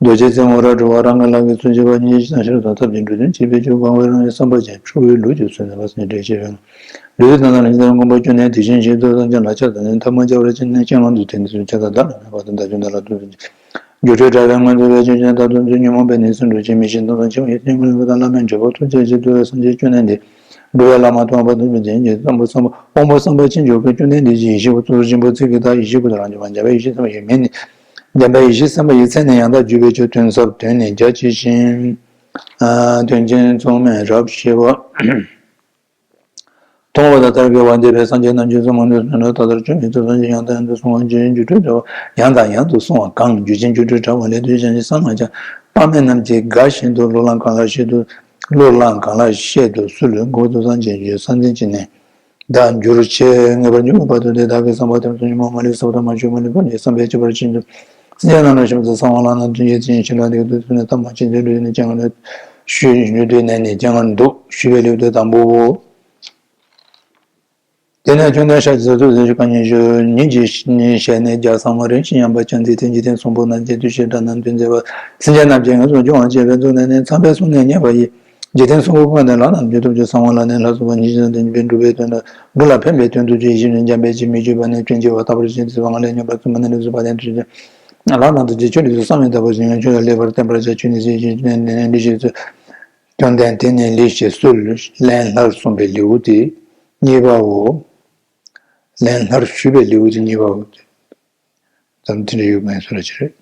རྡོ་རྗེ་རྩེ་མོ་རབ་འགྲོ་བ་རང་གི་ལག་གིས་གསོལ་བྱེད་པ། སྙིང་རྗེ་དང་ཤེས་རབ་དང་ཐབས་ཀྱིས་འགྲོ་དོན་བྱེད་པའི་ཕྱིར། དབང་བའི་རང་བཞིན་བསམ་པ་ཅན། ཁྲོ་བོའི་ལུས་ཀྱིས་གསོལ་ནས་པ་སེ་འདྲེན་བྱེད་པའི་ལུས་དང་ནང་ལ་ཉིན་ལྟར་མངོན་པར་སྤྱོད་ནས། དེ་བཞིན་གཤེགས་པ་སངས་རྒྱས་ལ་ཕྱག་འཚལ་ནས། ཐལ་མོ་སྦྱར་བ་ཅན་ནི་སྤྱན་སྔར་འདུག་དེ་ནི་ཕྱག་འཚལ་བདག་ལ་ནི་བ་དང་བདག་ཅག་བདག་ལ་ཐུགས་རྗེ་ཆེ། སྒྱུ་འཕྲུལ་དྲ་བས་མངོན་མཛོད་པའི་ཆོས་ཅན། ད་དུང་ཚུལ་ཉོན་མོངས་པའི་ནད་སེལ་འགྲོ་ཕྱིར། མི་ཤེས་དོན་དང་འཆིང་བ་ཡི། སེམས་ཀུན་ལེན་པ་དང་བླ་མའི་འབྲས་བུ། ཐུགས་རྗེ་ཆེ་འདུལ་བའི་སངས་རྒྱས་བཅོམ་ལྡན་འདས། འགྲོ་བའི་བླ་མ་སྟོན་པ་དང་ཐུགས་རྗེ་ཆེན། དབང་པོ་བསམ་པ་དབང་པོ་བསམ་པ་ཅན་མཆོག་གི་བཅོམ་ལྡན་འདས་ཀྱི་ཡེ་ཤེས་པ་གཙོ་བོ་ཆེན་པོ་ཚིག་གི་བདག་ཡེ་ཤེས་ཀུན་ཏུ་རང་བྱུང་བ། འཇམ་དཔལ་ཡེ་ཤེས་སེམས་དཔའ་ཡི་མིང་ནི། འཇམ་དཔལ་ཡེ་ཤེས་སེམས་དཔའ་ཡི་མཚན་ནི་ཡང་དག་བརྗོད་པའི་ཆོས། དོན་ཟབ་དོན་ནི་རྒྱ་ཆེ་ཞིང་། ཨ་དོན་ཆེན་མཚུངས་མེད་རབ་ཤེས་པ། མཐོང་བ་དང་མཐར་དགེ་བ་འདེབས་པའི་སངས་རྒྱས་རྣམས་ཀྱི་གསུང་མང་དུ་གསུངས་ལ། ད་ལྟར་བྱུང་བའི་ཚུལ་བཟང་ཞིང་ཡང་དང་ཡང་དུ་གསུང་བ་ཅན། སྒྱུ་འཕྲུལ་དྲ་བ་ཡང་དང་ཡང་དུ་གསུང་བ་གང་། རྒྱུད་ཆེན་སྒྱུ་འཕྲུལ་དྲ་བ་ལས། དུས་གཞན་གྱི་གསང་སྔགས་ཀྱང་། དཔག་མེད་རྣམས་ཀྱིས་དགའ་བཞིན་དུ། གླུར་བླངས་གང་ལ་བཤད་དུ། གླུར་བླངས་གང་ལ་བཤད་དུ་གསོལ། གཽ་ཏོ་སངས་རྒྱས་ཀྱི་ས་འཛིན་ཅན་ནི། བདག་འགྱུར་ཆེ་ངེས་པར་འབྱུང་བའི་བར་དུ་དེ་དག་གི་བསམ་པ་ཐམས་ཅད་ཉོན་མོངས་མ་ལུས་ས་བ་དང་མ་བཅོས་མ་ལུས་པ་ཉིད་བསམ་པས་གཅིག་པར་བྱིན་ཏོ། སེམས་ཅན་རྣམས་ལ་ཞིང་དུ་གསང་བ་ལ་ན་དོན་ཡིད་ཅན་ཞིང་ལ་དེ་དུས་ཚུལ་ནས་ཐ་མ་ཅན་དུ་འདུས་ནས་སྤྱན་སྔར་ཞུ་ཞུ་དུས་ནས་ནི་སྤྱན་སྔར་འདུག་ཞུ་བའི་ལེའུ་སྟེ་དང་པོའོ། དེ་ནས་བཅོམ་ལྡན་ཤཱཀྱ་ཐུབ་པས་ཞུ་བ་ཉིད་ཀྱི་ཞལ་ནས་ལྗགས་བཟང་མོ་རིང་ཞིང་ཡངས་པ་བརྐྱངས་ཏེ། དེ་འཇིག་རྟེན་གསུམ་པོ་ན་རྒྱལ་དུས་ཤེས་དགྲ་རྣམས་དོན་མཛད་པ། སེམས་ཅན་རྣམས་ཀྱི་ངལ་དུ་སྦྱོང་བར་བྱེད་པའི་གཙོ་ནས་ནི། མཚམས་པའི་གསུང་ནས་བསྙད་པ་ཡི། འཇིག་རྟེན་གསུམ་པོ་ཀུན་ནས་ལག་ན་རྡོ་རྗེ་ཐུགས་ཀྱི་གསང་བ་ལ་ནི་ལྷ་སོགས་པ་ཉིད་ཀྱིས་དོན་གཉེར་བའི་སྒྲུབ་པའི་དོན་དུ་དགུ་ལ་ཕན་པའི་དོན་དུ་བྱོན་ཞིང་འཇམ་དཔལ་གྱི་མིག་བརྗོད་པ་ནི་ཀུན་གྱི་བ་ལྟ་བུར་བྱིན་ཏེ། ལྷང་ངེར་སྙོམས་པར་བཙུགས་པ་ནི་ལུས་སུ་བ་དན་དུ་བྱོན། ལག་ན་རྡོ་རྗེ་ཁྱོད་ལུས་སུ་བསམ་མི་ཐག་པ་བྱིན་ཡང་ཁྱོད་ལ་ལེགས་པར་བརྟན་པར་བྱ། ཁྱོད་ནི་གཟི་བརྗིད་ལེགས་ཤིང་གསོལ། བཅོམ་ལྡན་དེ་ནི་ལེགས་ཤིང་གསོལ། ལན་སླར་གསུངས་པའི་ལེའུ་སྟེ་གཉིས་པའོ། ལན་སླར་ཞུས་པའི་ལེའུ་སྟེ་གཉིས་པའོ། ཙམ་དེ་འདྲ་ཡོད་མེད་སོ་ར་ཅི་རེད།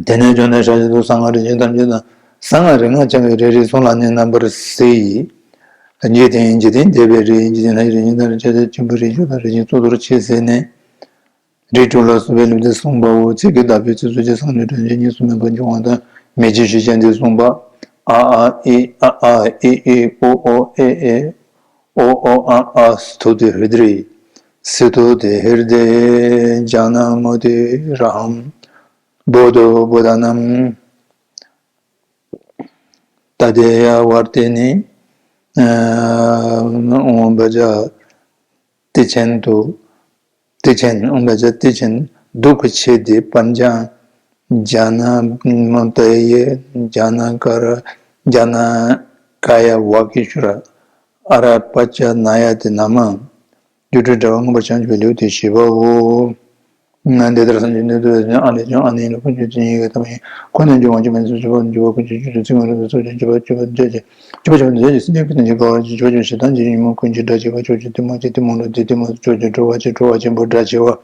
དེ་ནས་བཅོམ་ལྡན་ཤཱཀྱ་ཐུབ་པས་གསང་སྔགས་རིམ་བྱོན་ཐམས་ཅད་དང་། གསང་སྔགས་རིམ་ལྔ་འཆང་བའི་རེ་རེའི་གསུང་ལ་ནི་རྣམ་པར་གཟིགས། འཇིག་རྟེན་འཇིག་རྟེན་འདས་པའི་རིགས། འཇིག་རྟེན་ལྷ་ཡི་རིགས། ཉི་ཟླ་རིགས། ལྕགས་ཀྱི་འཆི་འཕོའི་རིགས། ཆུ་དང་རི་བཞིན་གཙུག་ཏོར་ཆེ་ཟེར་ནས། རིགས་དྲུག་ལ་སོགས་པའི་ལེའུ་སྟེ་གསུམ་པའོ། ཚིག་གི་བདག་པོའི་ཚིག་གསོ་ཆེན་གསང་སྔགས་ཀྱི་སྒྲ་གཉིས་སུ་མེད་པར་འབྱུང་བ་དང་། མི་འཇིགས་ཞུ་བྱ་སྟེ་གསུངས་པ། ཨ་ཨ་ཨི་ཨ་ཨ་ཨི་ཨི། ཨོ་ཨོ་ཨེ་ཨེ། ཨོ་ཨོ་ཨ་ཨ། སི་ཏུ་ཏེ་ཧྲྀ་ཏེ་རི། སི་ཏུ་ཏེ་ཧྲྀ་ཏེ་ཛྙཱ་ན་མོ་དི་ར་ཧཾ། བོ་དྷོ་བོ་དྷ་ནཾ། ཏ་དེ་ཡ་བར་ཏེ་ནི། ཨ་ཨོ་བཛྲ་ཏི་ཆེན་དུ། ཏི་ཆེན། ཨོ་བཛྲ་ཏི་ཆེན། དུག་ཁ་ཆེ་དི་པཉྩ་ཛྙཱ་ན་མོ་དི་ཡེ། ཛྙཱ་ན་ཀ་ར། ཛྙཱ་ན་ཀཱ་ཡ་ཝཱ་ཀི་ཤྭ་ར། ཨ་ར་པ་ཙ་ན་ཡ་ཏི་ན་མ། སྒྱུ་འཕྲུལ་དྲ་བ་མངོན་པར་བྱང་ཆུབ་པའི་ལེའུ་སྟེ་བཞི་པའོ། ན་འདི་ལྟར་སངས་རྒྱས་ནི་ཐུབ་པས་ཨ་ལས་བྱུང་། ཨ་ནི་ལ་ཀུན་གྱི་དོན་ཡི་གེ་ཐ་མ་ཡིན། ཁོ་ནས་འབྱུང་བ་སྐྱེ་མེད་ཚུལ་ཁྱད་པར་འགྱུར་བ་ཀུན་གྱི་རྒྱུ་ཚུལ་ཚིག་ངོ་རིག་པའི་ཚུལ་ཀྱང་འགྱུར་བ་འགྱུར་བ་འདོད་ཀྱི་འགྱུར་བ་འགྱུར་བ་འདོད་ཀྱི་སེམས་ཅན་ཀུན་ནས་དགའ་བར་བྱེད། ཆོས་ཀྱི་ཞེ་སྡང་འཇིགས་ཉོན་མོངས་ཀུན་གྱི་དགྲ་བྱེད་པ། ཕྱོགས་ཀྱི་གཏི་མུག་གི་གཏི་མུག་ལ་གཏི་གཏི་མུག་ལ་གཏི་མུག་ལ་གཏི་མུག་ལ་གཏི་མུག་ལ་གཏི་མུག་ལ་ཕྱོགས་ཀྱི་འགྲོ་བ་བྱེད། འགྲོ་བ་ཆེན་པོ་དགྲ་བྱེད་པ།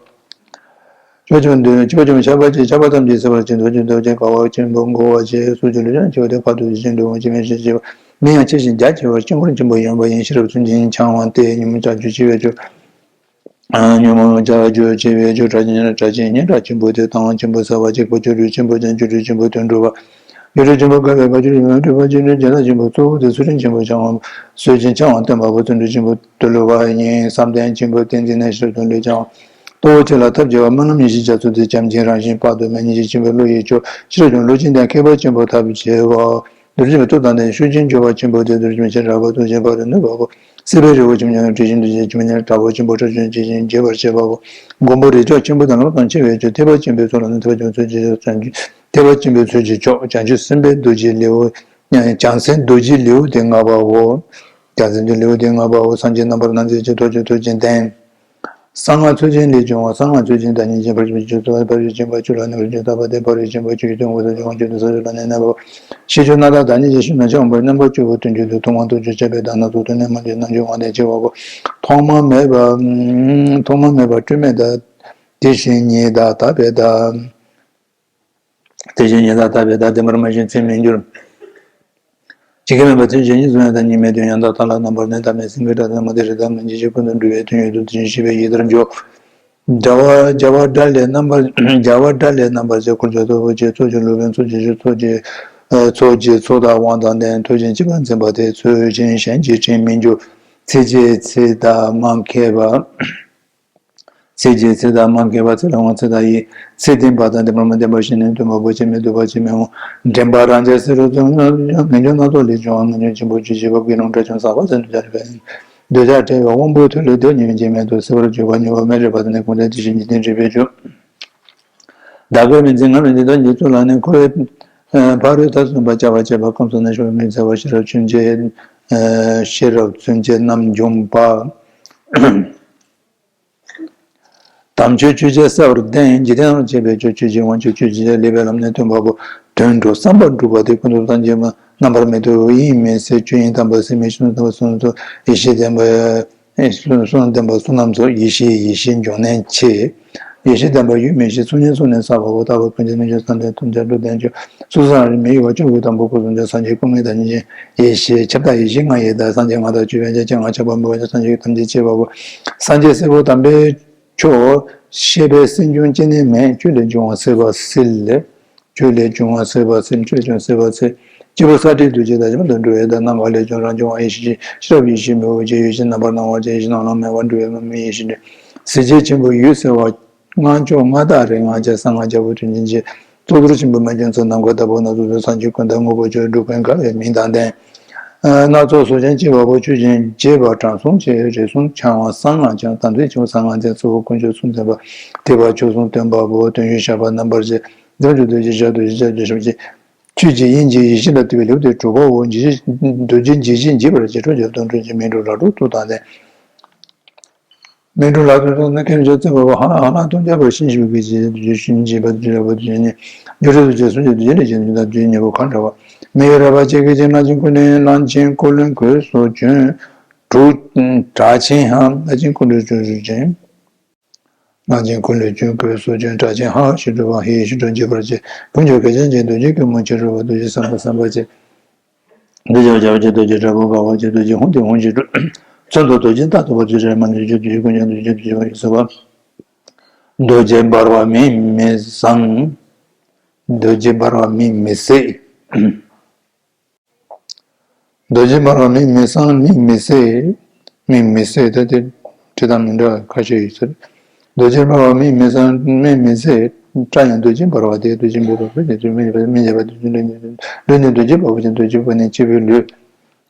ཆོས་ཀྱི་འདོད་ཆོས་ཀྱི་ཆགས་པ་བཅས་ཆགས་པ་ཐམས་ཅད་སེལ་བར་བྱེད། འདོད་ཀྱི་འདོད་བཅས་དགའ་བ་ཆེན་པོ་འགུག་པར་བྱེད། སྲོག་གཅོད་ལུས་ཀྱང་འཆི་བ་སྟེ། ཁ་དོག་ཡིད་བཞིན་དུ་འོང་། སྐྱེ་མེད་ཞེས་བྱ་བ། མིང་ཡང་ཆེ་ཞིང་རྒྱ་ཆེ་བ། དཀྱིལ་འཁོར་ཆེན་པོ་ཡངས་པ་ཡིན། ཤེས་རབ་ཚུལ་ཁྲིམས་འཆང་བ་སྟེ། ཉོན་མོངས་བྱ་སྤྱོད་འཆི་བའི་ཕྱོགས། ཉོན་མོངས་བྱ་སྤྱོད་འཆི་བའི་ཕྱོགས། གྲགས་ཆེན་གྲགས་ཆེན་ཉིད་གྲགས་ཆེན་པོ་སྟེ། དང་བ་ཆེན་པོ་ཟ་བ་གཅིག་པ། སྤྱོད་འགྲོས་ཆེན་པོ་དང་སྤྱོད་འགྲོས་ཆེན་པོ་དོན་གྲུབ་པ། སྤྱོད་འགྲོས་ཆེན་པོ་དགའ་བའི་དགའ་སྤྱོད་ཡོན་སྤྲུལ་པ་སྤྱོད་འགྲོས་བརྒྱ་དང་གཅིག་པ། གཙོ་བོ་སྟེ་ཚུལ་ཁྲིམས་ཆེན་པོ་འཆང་བ། སྲོལ་ཆེན་འཆང་བ་སྟོན་པ་པོ། བརྩོན་འགྲུས་ཆེན་པོ་དུ་ལུ་བ་ཡིན། བསམ་གཏན་ཆེན་པོ་ཏིང་འཛིན་ནས་ཤེས་རབ་དོན་ལུས་འཆང་བ། སྟོབས་པོ་ཆེ་ལ་ཐབས་ཆེ་བ། སྨོན་ལམ་ཡེ་ཤེས་རྒྱ་མཚོ་སྟེ། བྱམས་ཆེན་རང་བཞིན་དཔག་ཏུ་མེད། སྙིང་རྗེ་ཆེན་པོ་བློ་ཡི་མཆོག་ཤེས་རབ་ཀྱང་བློ་ཆེན་དང་མཁས་པ་ཆེན་པོ་ཐབས་ཆེ་བ། བདུད་རྩི་ཆེན་པོ་སྟོབས་དང་ལྡན། ཤུགས་ཆེན་མགྱོགས་པ་ཆེན་པོ་སྟེ། བདུད་རྩི་ཆེན་རལ་པ་ཐོགས་ཆེན་ཕ་རོལ་ནུབ་པ་པོ། སྲིད་པའི་རི་བོ་ཆེན་པོ་ཉམས་དྲི་ཞིམ་དུ་བྱེད། ཆུ་མིག་ནི་དྲག་པོ་ཆེན་པོ་ཁྲག་ཆེན་འབྱིན་ཞིང་འབྱེད་པར་བྱེད་པ་པོ། མགོན་པོ་རིགས་མཆོག་ཆེན་པོ་དང་ལོངས་སྤྱོད་ཆེ་བའི་མཆོག་ཐེག་པ་ཆེན་པོའི་ཚོགས་ལ་ནི་ཐེག་པ་ཆེན་པོའི་ཚོགས་ཀྱི་མཆོག་ཐེག་པ་ཆེན་པོའི་ཚོགས་ཀྱི་མཆོག་བྱང་ཆུབ་སེམས་དཔའི་རྡོ་རྗེ་ལེའུ། བྱང་སེམས་རྡོ་རྗེ་ལེའུ་སྟེ་ལྔ་པའོ། བྱང་སེམས་རྡོ་རྗེ་ལེའུ་སྟེ་ལྔ་པའོ། སངས་རྒྱས་རྣམ་པར་སྣང་མཛད་ཀྱི་ཐུགས་ཀྱི་ཐུགས་རྗེ་ལྡན། གསང་སྔགས་ཚུལ་ཆེན་ལས་བྱུང་བ། གསང་སྔགས་ཚུལ་ཆེན་བདག་ཉིད་ཀྱི་ཕར་ཕྱིན་བཅུ་ཚོགས། ཕར་ཕྱིན་བཅུ་པ་བཅུ་ལ་རྣམ་པར་བཅུ་བརྟག་པ་སྟེ། ཕར་ཕྱིན་བཅུ་པ་བཅུ་ཡི་སྟོན་ཀུན་ཏུ་བྱུང་བ་བཅུ་དང་ས་བཅུ་ལ་ནི་རྣམ་པ་ཤེས་བཅུ་སྣ་ལྟ་བདག་ཉིད་ཀྱི་ཤུལ་ན་འཆང་བ་རྣམ་པ་བཅུ་པོ་དོན་བཅུ་དུ་ཐུན་མོང་བསྟོད་བཅུ་སྤྱད་པའི་བདག་སྣ་ཚོགས་དོན་ནི་མ་འདྲེས་རྣལ་འབྱོར་དབང་ལྡན་ཆེ་བ་པོ། ཐོག་མ་མེད་པ་ཐོག་མ་མེད་པ་སྤྲོས་མེད་བདག་དེ་བཞིན་ཉིད་བདག་དག་པའི་བདག་དེ་བཞིན་ཉིད་བདག་དག་པའི་བདག་བདེན་པར་མ་ཞེན་ཚིག་མི་འགྱུར། ཇི་སྐད་མེད་པ་ཚུལ་བཞིན་ཉིད་གསུང་ཡང་དག་ཉིད་མེད་དོན་ཡང་དག་ཐ་ལ་རྣམ་པར་གནས་ཐ་མལ་སེམས་ཀྱི་སྒྲ་དང་མ་དེ་རི་དྭགས་མི་འཇིགས་ཀྱི་ཀུན་ཏུ་འགྲོ་བའི་དོན་ཡོད་དོ་དེ་བཞིན་གཤེགས་པའི་ཡི་དྭགས་འཇོག་བྱ་བ་བྱ་བ་སྒྲ་ལས་རྣམ་པར་བྱ་བ་སྒྲ་ལས་རྣམ་པར་བྱེད། འཁོར་བཅས་ཚོགས་པོ་ཆེ་ཚོགས་ཀྱི་སློབ་དཔོན་ཚོགས་ཀྱི་གཞི་ཚོགས་ཀྱི་ཚོགས་ཀྱི་ཚོགས་ཀྱི་ཚོགས་དང་དབང་དང་ལྡན་ཐུགས་རྗེ་ཆེན་པོས་མཛད་པ་དེ་ཚུལ་བཞིན་གཞན་གྱིས་དྲན་མི་འགྱུར། ཚིག་རྗེས་ཚིག་དང་མ་མཁས་པ། ཚིག་རྗེས་ཚིག་དང་མ་མཁས་པ། ཚིག་ལ་དབང་ཚིག་དང་ཡིད། ཚིག་བདེན་པ་དང་བདེན་པར་མ་བདེན་པ་ཞེས་ནས་སྟོན་པ་པོ་ཆེ་མི་སྡུག་པ་ཆེ་མི་འོང་། འདྲེན་པ་རང་རྒྱལ་སྲིད་རུ་ཚོན་ངེས་འབྱུང་སྣ་ཚོགས་ལས་བྱུང་བ་ངེས་འབྱུང་ཆེན་པོ་བཅུ་བཞི་པ་དགེ་སློང་དགྲ་བཅོམ་ཟག་པ་ཟིན་དུ་སྦྱར་བས། འདོད་ཆགས་བྲལ་བའི་དབང་པོའི་མཐུ་ལས་གདོད་ཉིད་མིན་གྱི་མེད་དུ་སེལ་བར་གྱུར་པ་ཉེ་བར་མི་རིག་པ་དང་ནི་གོང་ལྡན་དེ་བཞིན་ཉིད་ལྡན་རིག་པའི་རྒྱུ། བདག་གིས་མི་འཛིན་ངར་མི་འཛིན་དོན་གྱི་ཚུལ་ལ་ནི་འཁོར་བའི་ཕ་རོལ་ཐབས་གསུམ་པ་བྱ་བ་བྱེད་པ་ཀུན་རྫོབ་ནས་ཞོར་མི་འཚལ་བ་ཤེས་རབ་ཆུང་ཆེ་ཤེས་རབ་ཆུང་ཆེ་རྣམས་འཇོམས་པ། དམ་ཆོས་ཆོས་ཅན་གསལ་བར་ལྡན། འཇིག་རྟེན་རྣམས་བྱེད་པའི་ཆོས་ཆོས་ཅན་དབང་ཕྱུག་ཆོས་ཅན་ལེགས་པའི་ལམ་ནས་སྟོན་པ་པོ། དོན་གྲུབ་བསམ་པ་འགྲུབ་པ་དེ་ཀུན་ཏུ་སངས་རྒྱས་མ་རྣམ་པར་མེད་དོ་ཡིན་མིན་སེལ་ཆོས་དབྱིངས་དམ་པ་སེམས་མེད་ཆོས་དམ་པ་གསུམ་ཚོགས་ཡེ་ཤེས་ལྡན་པ་གསུམ་ལྡན་པ་བསོད་ནམས་ཚོགས་ཡེ་ཤེས་ཡེ་ཤེས་འབྱུང་གནས་ཆེ། ཡེ་ཤེས་ལྡན་པ་ཡུལ་མི་ཤེས་ཚོགས་གཉིས་ཚོགས་ནས་བསགས་པ་པོ་ལྟ་བུ་ཀུན་གྱི་མི་ཆོས་བསམ་གཏན་ཐམས་ཅད་སྒྲུབ་ལྡན་ཆོས་སུ་སངས་རྒྱས་མི་གཡོ་བ་ཆོས་སྐུ་དང་པོ་སྐུ་གསུམ་ཆོས་སངས་རྒྱས་སྐུ་ལྔའི་བདག་ཉིད་ཅན། ཡེ་ཤེས་ཁྱབ་བདག་ཡེ་ཤེས་ལྔ་ཡི་བདག་སངས་རྒྱས་ལྔ་བདག་ཆོས་དབྱིངས་ཅན། སྤྱན་ལྔ་ཁྱབ་པ་འབུམ་པ་སངས་རྒྱས་ཐམས་ཅད་ཤེས་པ་པོ། སངས་རྒྱས་སྲས་པོ་དམ་པའི་ཆོས། ཤེས་པས་སེམས་བྱུང་སྐྱེ་གནས་མེད། ཆོས་ལས་བྱུང་བ་སྲིད་པ་སྲིད་ལས། ཆོས་ལས་བྱུང་བ་སྲིད་པ་སྲིད། ཆོས་ལས་བྱུང་སྲིད་པ་སྲིད། སྐྱེས་བུ་ས་སྤྲེལ་གདུལ་བྱའི་བདག་ཉིད་མ་དང་འགྲོ་བའི་བདག་སྣང་བ་ལས་བྱུང་རང་བྱུང་བ་ཡེ་ཤེས་ཤེས་རབ་ཡེ་ཤེས་མི་འོ་བྱེད་ཡེ་ཤེས་རྣམ་པར་སྣང་བ་བྱེད་ཡེ་ཤེས་སྣང་ལམ་མེད་པར་འགྲོ་བའི་མི་ཡེ་ཤེས་འདྲེ། གཟི་བརྗིད་ཆེན་པོ་ཡུལ་སེལ་བ། སྔགས་མཆོག་མངའ་བདག་རིགས་ལྔ་བརྒྱ་གསང་སྔགས་རྒྱལ་པོ་དྲིན་ཅན་གྱི། གཙུག་ཏོར་ཆེན་པོ་མ་རྒྱ་མཚོ་ནམ་མཁའ་ལྟ་བུ་སྣ་ཚོགས་སུ་སངས་རྒྱས་ཀུན་བདག་དངོས་པོ་ཆོས་སྒྲུབ་ཀུན་དགའ་བའི་མིང་དང་ལྡན། སྣ་ཚོགས་གཟུགས་ཅན་སྐྱེ་བ་པོ་ཆོས་ཅན་བྱེད་པ་དྲང་སྲོང་ཆེ་རིགས་གསུམ་འཆང་བ་གསང་སྔགས་འཆང་དམ་ཚིག་ཆེན་པོ་གསང་སྔགས་མཛད་གཙོ་བོ་དཀོན་མཆོག་གསུམ་མཛད་པ་ཐེག་པ་མཆོག་གསུམ་སྟོན་པ་པོ་དོན་ཡོད་ཞགས་པ་རྣམ་པར་བཞད་འཇམ་ཆུ་རྡོ་རྗེ་ཞགས་རྡོ་རྗེ་ཞགས་རྡོ་རྗེ་ཞགས་ཀྱི་ཆོས་ཀྱི་དབྱིངས་ཀྱི་ཡེ་ཤེས་ལ་བཏུད་པའི་ལེའུ་སྟེ་དྲུག་པའོ། འཇིགས་བྱེད་རྡོ་རྗེ་འཇིགས་བྱེད་འཇིགས་པར་བྱེད་ཁྲོ་རྒྱལ་དོན་གྲུབ་ཀྱི་མི་འགྲོ་ར་ཁྲོ་ཐུགས་དང་ལྡན། མི་འགྲོ་ལ་དོན་དུ་ནི་སྐད་ཅོར་བརྩེགས་པ་པོ་ཧ་ལ་ཧ་ལ་སྟོང་རྒྱས་པར་ཤིན་ཤིན་པའི་གི་རྗེས་རྗེས་ཤིན་རྗེས་པ་རྗེས་ར་བ་རྗེས་ནི་རྒྱུ་རེ་རུ་རྗེས་སུ་རྗེས་རྗེས་ལས་རྗེས་འདུན་དང་རྗེས་ཉེ་བོ་གང་འདྲ་བ། མི་ཡི་ར་བ་ཅེ་གི་ཅེ་གླང་ཆེན་ཀུན་ལས་གླང་ཆེན་ཀུན་ལས་གོས་སུ་གྱོན། དྲུག་གྲགས་ཆེན་ཧ་གླང་ཆེན་ཀུན་ལས་གྱོན་རུ་ཅན། གླང་ཆེན་ཀུན་ལས་གྱོན་གོས་སུ་གྱོན་གྲགས་ཆེན་ཧ་ཞེས་གྲུབ་པ་ཧེ་ཞེས་གྲུབ་འཇིགས་པར་བྱེད་ཀུན་ཁྱབ་གལ་ཆེན་ཅན་རྡོ་རྗེ་ཀུན་མོ་ཆེ་གྲུབ་པ་རྡོ་རྗེ་སེམས་དཔའ་སེམས་དཔའ་ཆེ། རྡོ་རྗེ་བྱ་བ་བྱེད་རྡོ་རྗེ་དྲག་པོ་དགའ་བ་བྱེད་རྡོ་རྗེ་ཧཱུྃ་དེ་ཧཱུྃ་ཞེས་གྲུབ། མཚོན་དུ་རྡོ་རྗེ་རྟག་ཏུ་བ་རྡོ་རྗེ་རེ་མ་རྡོ་རྗེ་རྡོ་རྗེ་ཀུན་ཀྱང་རྡོ་རྗེ་རྡོ་རྗེ་ཀུན་ཀྱང་སོགས་པ། རྡོ་རྗེ་འབར་བ་མིག་མི་བཟང་། རྡོ་རྗེ་འབར་བ་མིག་མི་སྲེག། རྡོ་རྗེ་འབར་བ་མིག་མི་བཟང་མིག་མི་སྲེག། མིག་མི་སྲེག་ད་དེ་བྲིས་སྟངས་མི་འདྲ་བ་ཁ་ཤས་ཡོད་ཟེར། རྡོ་རྗེ་འབར་བ་མིག་མི་བཟང་མིག་མི་སྲེག། སྐྲ་ཡང་རྡོ་རྗེ་འབར་བ་སྟེ་རྡོ་རྗེ་འབར་བ་རྡོ་རྗེ་མི་མི་རྒྱས་པ་རྡོ་རྗེ་ལུས་ནི་རྡོ་རྗེ་འབར་བ་ཅན་རྡོ་རྗེ་འབར་ནི་སྐྱེས་བུའི་ལུས།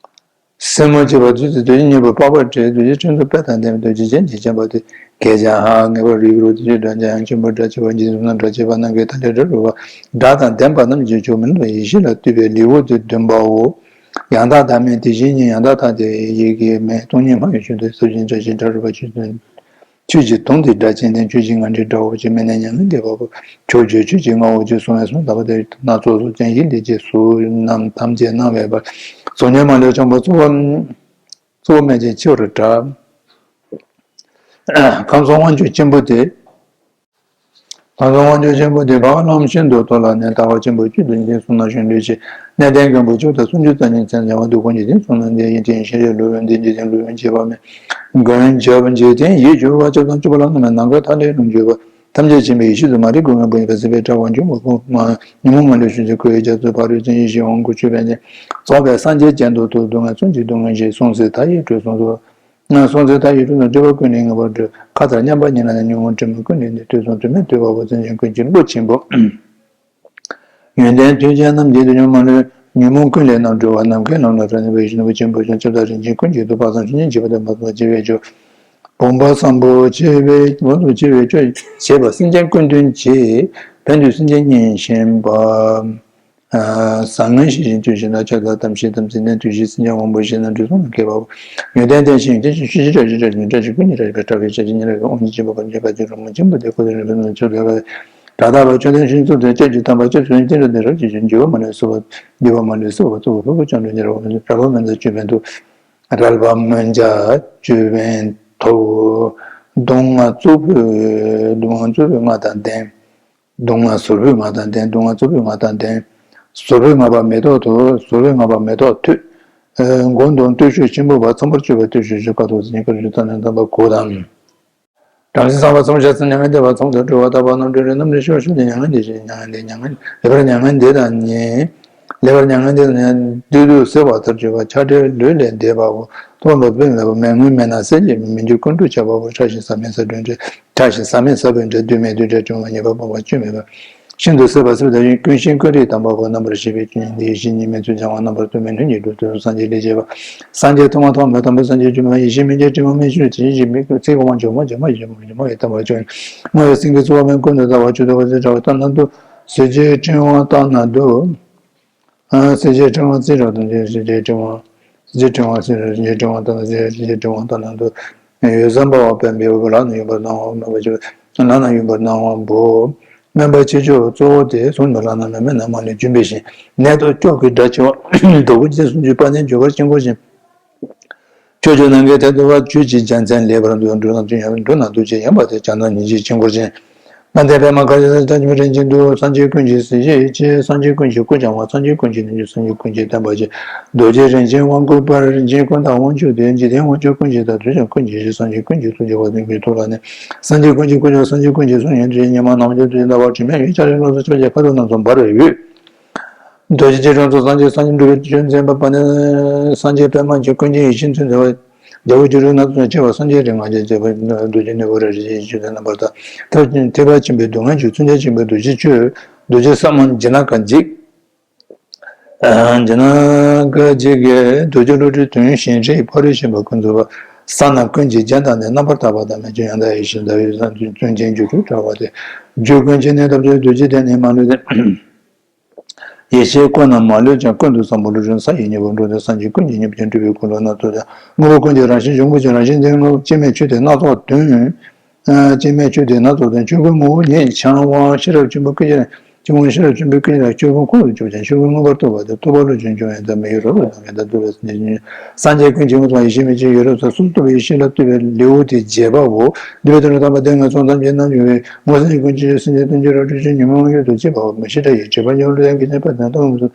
སེན་མོ་བྱེད་པ་བདུད་རྩི་རྡོ་རྗེ་མཉེས་པའི་པགས་པ་བྲལ་རྡོ་རྗེ་སྤྲིན་ཚོགས་དཔལ་དང་ལྡན་པའི་རྡོ་རྗེ་སྤྱན་གྱིས་བརྒྱན་པ་སྟེ་གས་ཆེན་ཧ་ངེས་པར་རིག་རུ་རྡོ་རྗེ་སྒྲ་ཆེན་ཡང་ཆེན་པོ་སྒྲ་ཆེ་བ་འཇིག་རྟེན་སྒྲ་ཆེ་བ་རྣམས་ཀྱི་མཐའ་ལས་སྒྲ་སྒྲོགས་པ་སྒྲ་དང་ལྡན་པ་རྣམས་ཀྱི་མཆོག་མི་ལ་ཡེ་ཤེས་ལ་བཏུད་པའི་ལེའུ་སྟེ་བདུན་པའོ། ཡང་དག་བདག་མེད་དེ་བཞིན་ཉིད་ཡང་དག་མཐའ་དེ་ཡི་གེ་མེད་སྟོང་ཉིད་སྨྲ་བའི་ཆོས་དེ་སོ་སྐྱེ་བཀྲ་ཤིས་སྒྲ་རོལ་པ་ཆོས་སྟོན། ཆོས་ཀྱི་དོན་དེ་སྒྲ་གཅན་གཟན་ཆོས་ཀྱི་ང་འདྲའི་དགྲ་བོ་ཆེ་མི་གནས་ཉམས་ལེན་འདེབས་པ་པོ་ཕྱོགས་བཅུའི་ཆོས་ཀྱི་མངའ་འོག་ཅེས་གསུངས་པའི་གསུང་ལྟ་བུ་དེ་སྣ་ཚོགས་གཟུགས་ཅན་ཡིད་ལས་སྐྱེས་གཟུགས་རྣམས་ཐམས་ཅད་སྣང་བའི་བར་གཟུགས་བརྙན་མ་ལུས་འཆང་བ་གཙོ་བོ་གཙོ་བོ་མེད་ཅིང་འཆི་བར་གྲགས། ཁམས་གསུམ་དབང་ཕྱུག་ཆེན་པོ་དེ། ཁམས་གསུམ་དབང་ཕྱུག་ཆེན་པོ་དེ་འཕགས་པ་ལམ་ཤིན་ཏུ་མཐོ་ལ་གནས་ལྟ་བ་ཆེན་པོ་བཅུ་དང་གཅིག་གསུང་ན་གཞོན་ལུས་ཆེ་གནས་བརྟན་མགོན་པོ་བཅུ་དང་སུམ་ཅུ་རྩ་གཉིས་མཚན་བྱ་བ་འདུལ་དཀོན་གྱི་རྟེན་གསུང་ན་འདི་ཡི་རྟེན་ཤེས་རབ་ལུས་འདི་འཇིག་རྟེན་ལུས་འཇིག་པ་མེད་མགོན་སྐྱབས་འཇིག་རྟེན་ཡིད་གྱུར་པ་སྐྱབས་དང་སྤྱོད་པ་ལ་སྣང་བའི་ནམ་མཁའི་མཐའ་ལས་ལྷུང་གྱུར་པ། ཐམས་ཅད་མཁྱེན་པའི་ཡེ་ཤེས་སུ་མ་རིག་ཀུན་ངན་པོ་ཡིན་པ་སྲིད་པའི་དགྲ་བོ་འཇོམས་པ་ཁོ་མ་ཉོན་མོངས་མ་ལུས་ཞུ་ཚེ་ཁོ་ཡི་རྒྱ་མཚོའི་ཕ་རོལ་ཏུ་ཡེ་ཤེས་དབང་བསྐུར་ཆོས་པས་ནི། རྫོགས་པའི་སངས་རྒྱས་སྤྱན་སྟོབས་སྟོབས་སྡུག་བསྔལ་གསུམ་གྱི་སྡུག་བསྔལ་ཞི་སོང་ཚེ་མཐའ་ཡས་གྲོལ་སོང་ཚོ། སོང་ཚེ་མཐའ་ཡས་གྲོལ་སོང་སྒྲིབ་པ་ཀུན་ནས་ངེས་པར་གྲོལ། མཁའ་ལྟར་མཉམ་པ་ཉིད་ལ་ནི་ཉོན་མོངས་དྲི་མ་ཀུན་ནས་འདས། དུས་གསུམ་དུས་མེད་ཐུབ་པ་པོ་སེམས་ཅན་ཀུན་གྱི་བློ་ཆེན་པོ། ཡོན་ཏན་ཐོས་ཅན་རྣམས་ཀྱི་དུས་ཉོན་མ་ལུས་ཉོན་མོངས་ཀུན་ལས་རྣམ་གྲོལ་བ་ནམ་མཁའི་ལམ་ལ་རབ་གནས་པའི་ཡེ་ཤེས་ནོར་བུ་ཆེན་པོ་ཆེ་ཁྱབ་བདག་རིན་ཆེན་ཀུན་གྱི་ཐུགས་དཔག་བསམ་ཤེས་ཉིད་ཀྱི་བར་དུ་མ་ཐོགས་པ་བྱེད་པའི་རྒྱུ། བུམ་པ་བཟང་པོ་ཆེ་བའི་བུམ་པ་ཆེ་བའི་སྤྱོད་བྱེད་པ་སེམས་ཅན་ཀུན་དོན་བྱེད། ཕན་འདོད་སེམས་ཅན་མཉེས་བཞིན་པ། བཟང་ངན་ཤེས་བཞིན་དུས་བཞིན་ན་ཆགས་སྡང་དམ་ཤེས་དམ་ཚིག་ནན་ཐོས་ཤེས་སེམས་ཅན་དབང་པོ་ཤེས་ན་འདུས་གསུམ་ལ་མཁས་པའོ། ཡོན་ཏན་ལྡན་ཞིང་ཡོན་ཏན་ཞིང་ཤེས་བྱ་ཤེས་བྱ་ཉོན་སྒྲ་ཞིག་ཀུན་གྱི་སྒྲ་ཞིག་དགྲ་བགེགས་བྱ་ཞིང་ཉེ་རབས་ཀྱི་དབང་ཕྱུག་སྦྱིན་པ་གང་བྱེད་བཀའ་བརྒྱུད་རོལ་མོ་འབྱིན་པ་དེ་ཁོ་ནའི་རིག་པའི་ནང་ཆོས་ལས་ཀ་དགྲ་དག་པ་ཆོས་ལྡན་ཞིང་གཙུག་ཏུ་སྐྱབས་ཀྱི་དམ་པ་སྐྱབས་སུ་བསྟེན་རབ་ཀྱི་འཇུག་པ་མ་ལུས་སོ། འདུས་པ་མ་ལུས་སོ། གཙོ་བོ་ཕུར་བུ་བཅིངས་འགྲོལ་ཉེ་རབས་དབང་ཕྱུག་རལ་པ་མེ་མཛད་ཅོད་པན་དུ། རལ་པ་མེ་མཛད་ཅོད་པན་དུ། མདུང་ལྔ་གཙུག་ཕུད་མདུང་ལྔ་གཙུག་ཕུད་ལྔ་དང་ལྡན། མདུང་ལྔ་ཟུར་ཕུད་ལྔ་དང་ལྡན། མདུང་ལྔ་གཙུག་ཕུད་ལྔ་དང་ལྡན། ཟུར་ཕུད་ལྔ་པ་མེ་ཏོག་དུ། ཟུར་ཕུད་ལྔ་པ་མེ་ཏོག་ཐོད། མགོ་མདོག་བརྟུལ་ཞུགས་ཆེན་པོ་པ། ཚངས་པར་སྤྱོད་པ་བརྟུལ་ཞུགས་ཆེ། ཁ་དོག་སེར་ཉི་དཀར་ཆུ་ཚང་ནས་དམ་པ་དགུ་དང་། བྲམ་ཟེ་ཚངས་པ་ཚངས་པ་ཆ་ཚང་མྱ་ངན་འདས་པ་ཚངས་པ་སྤྲུལ་པ་དག་པ་རྣམ་འདྲེན་རིགས་རྣམ་འདྲེན་ཤེས་པ་ཤེས་ལྡན་མྱ་ངན་འདས་ཞེས་མྱ་ངན་འདས་མྱ་ངན་ལེགས་པར་མྱ་ངན་འདས་དང་ནི། ལེགས་པར་མྱ་ངན་འདས་དང་ནི་བདུད་སྡུག་སེལ་བ་ཐར་གྱུར་པ་ཆགས་བྲལ་ལུས་ལས་འདས་པའོ། ཐོབ་པ་པོས་མེད་པ་མེད་ངུས་མེད་ན་གསལ་གྱི་མི་འགྱུར་ཀུན་འགྲོ་ཆགས་པ་པོ་ཕྲ་ཞིང་ཟབ་མོའི་ས་བོན་འདྲ། ཕྲ་ཞིང་ཟབ་མོའི་ས་བོན་འདྲ། བདུད་མེད་བདུད་བྲལ་བྱུང་བ་ཉེས་པ་སྤངས་པ་སྐྱོན་མེད་པ། ཤིན་ཏུ་སད་པ་སད་པ་དང་ཀུན་ཤེས་ཀུན་རིག་དམ་པ་པོ་རྣམ་པར་ཤེས་པའི་ཆོས་ཉིད་འདི་ཡེ་ཤེས་གཉིས་མེད་ཚུལ་འཆང་བ་རྣམ་པར་སྟོན་པའི་ལྷུན་གྱིས་གྲུབ་ཐོབ་སངས་རྒྱས་ལས་སྐྱེས་པ། སངས་རྒྱས་ཐོག་མ་ཐོག་མ་དམ་པ་སངས་རྒྱས་བཅོམ་ལྡན་ཡེ་ཤེས་མི་མཇལ་དྲི་མ་མེད་ཆོས་ཅན། ཡེ་ཤེས་མི་ཚིག་གི་དབང་ཕྱུག་མ་བྱ་མ་བྱ་མ་བྱ་མ་ཡི་དམ་པ་ཆོས་ཉིད། བསྔོ་བའི་སེང་གེ་གཙོ་བོ་མའི་ཀུན་ཏུ་ལྟ་བ་ཆོས་ཐོབ་པ་ཚེ་དྲག་པོ་ལྟ་ན་སྡུག་གཟི་བརྗིད་ཕྲེང་བ་ལྟ་ན་སྡུག་གཟི་བརྗིད་ཕྲེང་བ་རྩི་རབ་དང་གཟི་བརྗིད་ཕྲེང་བ། གཟི་བརྗིད་ཕྲེང་བ་རྩི་རབ་ཕྲེང་བ་ལྟ་ན་གཟི་བརྗིད་ཕྲེང་བ་ལྟ་ན་སྡུག་འོད་བཟང་འབར་བ་པདྨའི་དབུས། ལག་ན་གཡུ་བ་སྣང་བ་སྨན་པ་ཆེ། ལག་ན་གཡུ་བ་སྣང་བ་པོ། སྨན་པ་ཆེ་མཆོག་གཙོ་བོ་དེ་གསུམ་དུ་ལག་ན་མེ་མེ་ན་མ་ལས་བྱུང་བའི་ཞིང་ནད་དང་སྐྱོབ་ཀྱི་སྒྲ་ཆེ་བ། རྡོ་སྐུ་རྗེ་སུམ་ཅུ་པ་ནི་འཇུག་པར་དཀྱིལ་འཁོར་བཞིན། ཕྱོགས་བཅུ་ནམ་མཁའི་མཐས་གཏུགས་པ། ཆོས་ཀྱི་རྒྱལ་མཚན་ལེགས་པར་འགྲུབ། འགྲུབ་ན་འདུ་བྱེད་ཡངས་པ་དེ། བྱ་ན་ཉིན་བྱེད་དཀྱིལ་འཁོར་ཅན། ལྷ་འདྲེ་པདྨ་གར་ཞིང་ས་ལྟ་ཅི་མི་རིན་ཆེན་འདུ། སངས་རྒྱས་ཀུན་གྱི་གཟི་བརྗིད་ཆེ། སངས་རྒྱས་ཀུན་གྱི་སྐུ་འཆང་བ། སངས་རྒྱས་ཀུན་གྱི་ནུས་མཆོག་སངས་རྒྱས་ཀུན་གྱི་བསྟན་པ་ཆེ། རྡོ་རྗེ་རིན་ཆེན་དབང་བསྐུར་པ། རིན་ཆེན་ཀུན་བདག་དབང་ཕྱུག་དེ། འཇིག་རྟེན་དབང་ཕྱུག་ཀུན་གྱི་བདག་དུས་ཀྱང་ཀུན་གྱི་གཞི། སངས་རྒྱས་ཀུན་གྱི་ཐུགས་རྗེ་བ། དོན་གྱི་ཐུགས་ལ་གནས། སངས་རྒྱས་ཀུན་གྱི་སྐུ་འཆང་། སངས་རྒྱས་ཀུན་གྱི་གསུང་ཡོན་ཏན་ཉི་མ་ནམ་མཁའ་དུས་ཀྱི་ཟླ་བ་དྲི་མེད་འོད། ལྕགས་རི་ལྷུན་གསུམ་ཕྱོགས་བརྒྱད་ཁ་དོག་སྣ་ཚོགས་འབར་བའི་འོད། རྡོ་རྗེ་སྐྱིལ་ཀྲུང་གསུམ་སངས་རྒྱས། སངས་རྒྱས་འགྲུབ་པའི་ཆོས་མཛད་པ། པ་ནི་སངས་རྒྱས་པདྨ་འབྱུང་། ཀུན་མཁྱེན་ཡེ་ཤེས་མཚོན་མཛད་པ། རྒྱལ་པོ་སྒྱུ་འཕྲུལ་སྣ་ཚོགས་ནས་སྤྱད་པ། སངས་རྒྱས་རིགས་ལྔ་རྒྱལ་བྱེད་པ། རྡོ་རྗེ་ནོར་བུ་རལ་གྲི་ཆེན་ཞུ་དང་རྣམ་པར་དག་ཐབས་ཐེག་པ་ཆེན་པོའི་སྡུག་བསྔལ་གྱི་མཚོན་ཆ་ཆེན་པོའི་རྡོ་རྗེ་གཅོད། རྡོ་རྗེ་ས་མ་ཇི་ན་ཀ་འཇིགས། ཇི་ན་ཀ་འཇིགས་ཀྱི་རྡོ་རྗེ་བློ་གྲོས་དོན་ཞེན་རེ་ཕ་རོལ་ཕྱིན་པ་ཀུན་རྫོགས་པ། ས་རྣམས་ཀུན་གྱི་རྒྱན་དང་ལྡན། རྣམ་པར་དག་པ་དང་མི་འཇིགས་ཡང་དག་ཡེ་ཤེས་ཟླ་བའི་གཟར་མཚོན་ཅན་སྒྱུ་འཕྲུལ་དྲ་བ་སྟེ། རྒྱུ་ཀུན་གྱི་གནས་ཐམས་ཅད་རྡོ་རྗེ་གདན་ནས་མ་ལུས་ཏེ། ཡེ་ཤེས་ཀུན་ནས་མ་ལུས་ཀྱང་། ཀུན་ཏུ་བཟང་པོ་ལུས་ཀྱང་ས་ཡི་སྙིང་པོར་འགྲོ་སྟེ། སངས་རྒྱས་ཀུན་གྱི་སྙིང་པོ་ཅན་སྤྲུལ་པའི་འཁོར་ལོ་སྣ་ཚོགས་ཀྱང་། དངོས་པོ་ཀུན་གྱི་རང་བཞིན་འབྱུང་པོ་ཅན། རང་བཞིན་ལྡན་དངོས་པོ་སྐྱེ་མེད་ཆོས་དེ་སྣ་ཚོགས་དོན། སྐྱེ་མེད་ཆོས་དེ་སྣ་ཚོགས་དོན། ཆོས་ཀུན་ངོ་བོ་ཉིད་འཆང་བ་ཤེས་རབ་ཆེན་པོ་ཀུན་གྱི་ཆོས་ཀུན་ཤེས་རབ་ཆེན་པོའི་ཀུན་ལ་ཆོས་ཀུན་ཁོང་དུ་ཆུད་པ་ཅན། ཆོས་ཀུན་མངོན་པར་རྟོགས་པ་དེ། རྟོགས་པ་བློ་ཆེན་སྐྱོང་བའི་མཛད་མི་ཡི་རབ་ཏུ་དང་བའི་བདག་ཏུ་བའི་སངས་རྒྱས་ཀུན་གྱི་དངོས་དང་ཡེ་ཤེས་མི་ཕྱེད་ཡོད་རབ་གསལ་གསུམ་རྟོགས་པའི་ཡེ་ཤེས་ལ་ལྟོས་པའི་ལེའུ་སྟེ་བརྒྱད་པའོ། འདུལ་བའི་དོན་ལ་དམ་པ་སྡེ་ལྔ་ཚོགས་ཐམས་ཅད་རྣམ་འབྱེད་པའི་ངོ་། སངས་རྒྱས་ཀུན་གྱི་སེམས་ཅན་སྟོང་ཆེན་རབ་ཏུ་ཆེ། ཉོན་མོངས་ཡུལ་དུ་སྐྱེས་པའོ། མི་ཤེས་དགྲ་ཡི་དྲེགས་པ་ཉོན་མོངས་ལས་ཀྱི་གནས་པ་དང་སྟོང་དུ།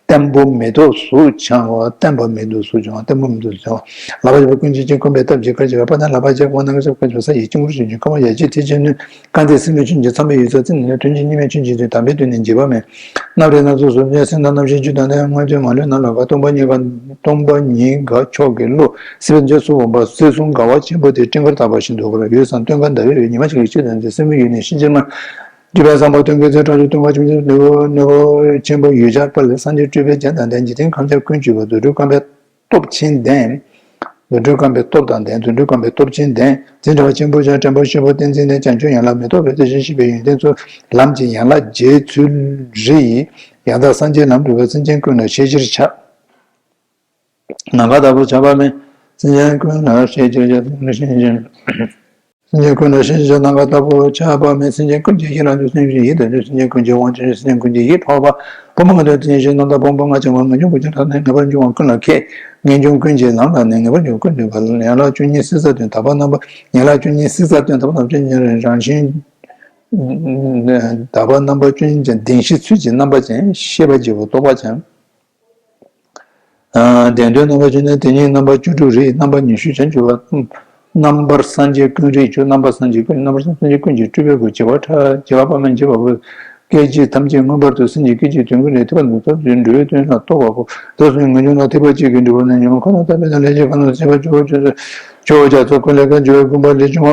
བརྟན་པོ་མེ་ཏོག་གཟུགས་འཆང་བ། བརྟན་པ་མེ་ཏོག་གཟུགས་འཆང་བ། བརྟན་པོ་མེ་ཏོག་གཟུགས་འཆང་བ། ལག་པ་བཞི་པོ་ཀུན་གྱི་རྐྱེན་བསྐུམ་པའི་སྟབས་ཀྱིས་དཀར་བྱེད་པ། པ་ན་ལག་པ་བརྒྱད་པོ་ནམ་མཁའ་ས་ཀུན་གྱི་ས་ཡི་སྐྱིལ་འཁོར་བཞིན་བྱོན། ཁ་བ་ཡ་གཅིག་མཐིལ་གཅིག་ནོན། དཀར་མཛེས་སེར་མོའི་ཆོས་ཀྱི་མཚམས་པའི་ཡུལ་ས་རྩེ་ནས། དོན་གྱི་གཉིས་མེད་ཆོས་ཀྱི་དོན་དམ་པའི་དོན་ནི་འབྱེད་པ་མེད། རྣམ་རིག་སྣ་ཚོགས་གཟུགས་ཅན་སེམས་དང་རྣམ་ཤེས་རྒྱུད་དང་ལྡན། མངོན་མཐོའི་མ་ལུས་ནང་ལ་དགའ། སྟོང་པ་ཉིད་དགའ། སྟོང་པ་ཉིད་དགའ་མཆོག་གི་བློ། སྲིད་པའི་འཇིགས་སུ་འོང་བ་སྲིད་གསུམ་དགའ་བ་ཆེན་པོ་དེ། སྤྲིན་དཀར་དག་པ་བཞིན་དུ་འཁོར། འོད་བཟང་སྟོན་ཁ་ཟླ་བའི་འོད། ཉི་མ་ཞིག་གི་ཕྱེད་དང་ལྡན། སེར་མོའི་འོད་ནི་ཤེལ་གྱི་དམར། སྤྲུལ་པ་བཟང་པོ་སྟོན་ཁའི་ཚེ། ཁྲག་འཇིབ་སྟོན་ཁ་ཆུང་ཆུང་། ནོར་བུ་ཆེན་པོ་འོད་ཆགས་པ་ལས། སངས་རྒྱས་སྤྲུལ་པའི་རྒྱན་དང་ལྡན། འཇིག་རྟེན་ཁམས་གསུམ་ཀུན་གྱི་བ། རྫུ་འཕྲུལ་རྐང་པའི་སྟོབས་ཆེན་ལྡན། རྫུ་འཕྲུལ་རྐང་པའི་སྟོབས་དང་ལྡན། རྫུ་འཕྲུལ་རྐང་པའི་སྟོབས་ཆེན་ལྡན། འཛིན་གྲྭ་བ་ཆེན་པོ་ཆགས། དྲན་པ་ཤེས་པ་ཏིང་འཛིན་ལྡན། བྱང་ཆུབ་ཡན་ལག་མི་རྟོག་པའི་དེ་བཞིན་གཤེགས་པའི་ཡོན་ཏན་ཚོགས། ལམ་གྱི་ཡན་ལག་རྒྱས་ཚུལ་རེ་ཡིས། ཡང་དག་སངས་རྒྱས་ལམ་སྒྲུབ་པའི། སེམས་ཅན་ཀུན་ལ་ཤེས་བྱར་བྱ། ནམ་མཁའ་ལྟ་བུར་ཁྱབ་པ་མེད། སེམས་ཅན་ཀུན་ལ་ཤེས་བྱར་བྱ། སེམས་ཅན་ཀུན་ལ་ཤེས་བྱར་བྱ། ནམ་མཁའ་ལྟ་བུར་ཁྱབ་པ་མེད། སེམས་ཅན་ཀུན་གྱི་ཡིད་ལ་འཇུག། སེམས་ཅན་ཡིད་དུ་འཇུག། སེམས་ཅན་ཀུན་གྱི་དབང་ཕྱུག་ཡིན། སེམས་ཅན་ཀུན་གྱི་ཡིད་འཕྲོག་པ། བུམ་པ་ལྔ་དང་དེ་བཞིན་གཤེགས། རྣམ་དག་ཕུང་པོ་ལྔ་འཆང་བ། ངེས་འབྱུང་ཀུན་གྱི་ལམ་ལ་གནས། ངེས་པར་འབྱུང་བ་ཀུན་ལ་མཁས། ངེས་འབྱུང་ཀུན་གྱི་ལམ་ལ་གནས། ངེས་པར་འབྱུང་བ་ཀུན་ལ་མཁས། ཡན་ལག་བཅུ་གཉིས་སྲེག་ཟ་དོན། དག་པ་རྣམ་པ། ཡན་ལག་བཅུ་གཉིས་སྲེག་ཟ་དོན། དག་པ་རྣམ་པ་བཅུ་གཉིས་རང་བཞིན། དག་པ་རྣམ་པ་བཅུ་གཉིས་ཀྱི་བདེན་བཞི་ཚུལ་གྱི་རྣམ་པ་ཅན། ཤེས་པ་བརྗེ་བོ་རྟོགས་པ་ཅན། ཨ། བདེན་དོན་རྣམ་པ་བཅུ་གཉིས། དེ་ཉིད་རྣམ་པ་བཅུ་དྲུག་རེད། རྣམ་པ་ཉི་ཤུ་ཅན་གྱུར་པ། རྣམ་པར་སངས་རྒྱས་ཀུན་རིག་གྱུར། རྣམ་པར་སངས་རྒྱས་ཀུན། རྣམ་པར་སངས་རྒྱས་ཀུན་གྱི་སྤྲུལ་པའི་སྐུ། བྱེ་བ་ཕྲག་བྱེ་བ་པདྨ་འབྱེད་པ་པོ། སྐད་ཅིག་ཐམས་ཅད་མངོན་པར་རྟོགས། སེམས་ཀྱི་སྐད་ཅིག་དོན་ཀུན་ལས། ཐེག་པ་འདི་དག་ཚུལ་འགྲོ་བའི་དོན་ལ་རྟོགས་པ་པོ། བདག་སོགས་ངེས་འབྱུང་ལ་ཐེག་པ་གཅིག་གིས་འགྲུབ་པ་ནི། ཉོན་མོངས་ཁ་དོག་དམ་པའི་དང་། ལས་ཀྱི་ཁ་དོག་སྲིད་པ་སྐྱོ་བོ་ཆོས་སུ། ཆོས་སྐྱོ་བོ་རྒྱ་མཚོ་ཀུན་ལས་བརྒལ། འགྱུར་བའི་ཀུན་པ་ལས་བྱུང་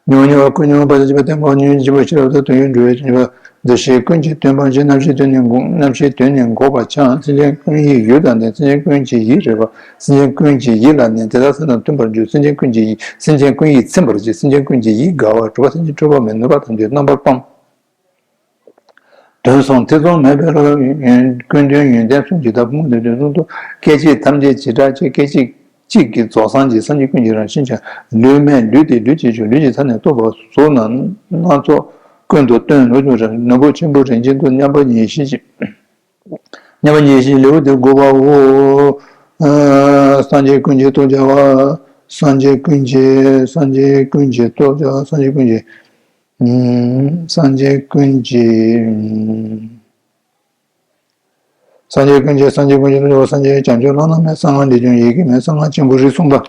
བ། ཉོན་མོངས་པ་དང་བཅས་པ་སྟོན་པ་ཉོན་མོངས་པ་ཤེས་རབ་དང་དོན་ཡོད་འགྲོ་བའི་ཉེས་པ། འདུ་ཤེས་ཀུན་གྱི་དོན་སྤང་བྱེད། རྣམ་ཤེས་དོན་ནི་འགོག་རྣམ་ཤེས་དོན་ནི་འགོག་པ་འཆང་། སེམས་ཅན་ཀུན་ཡིད་ཡུལ་དང་ལྡན། སེམས་ཅན་ཀུན་གྱི་ཡིད་རེད་པ། སེམས་ཅན་ཀུན་གྱི་ཡིད་ལ་གནས། དེ་དག་སེམས་དང་མཐུན་པར་འཇུག་སེམས་ཅན་ཀུན་གྱི་ཡིད། སེམས་ཅན་ཀུན་ཡིད་ཚིམ་པར་བྱེད། སེམས་ཅན་ཀུན་གྱི་ཡིད་དགའ་བར་སྤྲོ་བ། སེམས་ཅན་འཁྲུལ་པ་མེད། ནུས་པ་དང་ལྡན། རྣམ་པར་སྤངས། དོན་གསུམ་ཐེ་ཚོམ་མེད་པའི་བློ། ཡོན་ཀུན་དོན་ཡོན་ཏན་གསུམ་གྱི་བདག་ཀུན་དོན་དོན་གསུམ་དུ། སྐད་ཅིག་ཐམས་ཅད་བྱེ་བྲག་ཕྱེད། སྐད་ཅིག་གཅིག་གིས་རྫོགས་སངས་རྒྱས། སངས་རྒྱས་ཀུན་གྱི་རང་བཞིན་ཅན། ལུས་མེད་ལུས་ཏེ་ལུས་ཀྱི་ཆོས། ལུས་ཀྱི་མཐའ་ནས་རྟོགས་པ་གཟུགས་རྣམས་སྣ་ཚོགས་ཀུན་ཏུ་སྟོན། ལུས་ཀྱི་རང་ནོར་བུ་ཆེན་པོ་རིན་ཆེན་མཐུ། མཉམ་པ་ཉིད་བཞི་ཅན། མཉམ་པ་ཉིད་བཞི་ལེའུ་སྟེ་དགུ་པའོ། ཨ། སངས་རྒྱས་ཀུན་གྱི་སྟོབས་བརྒྱ་པ། སངས་རྒྱས་ཀུན་གྱི་སངས་རྒྱས་ཀུན་གྱི་སྟོབས་བརྒྱ། སངས་རྒྱས་ཀུན་གྱི། ཨུམ། སངས་རྒྱས་ཀུན་གྱི། ཨུམ། སངས་རྒྱས་ཀུན་གྱི་སངས་རྒྱས་ཀུན་གྱི་སྟོབས་བརྒྱ་པ། སངས་རྒྱས་བྱང་ཆུབ་ལམ་སྣ་མིན། གསང་སྔགས་ལས་བྱུང་ཡི་གེ་མེད། གསང་སྔགས་ཆེན་པོ་རིགས་གསུམ་པ། གསང་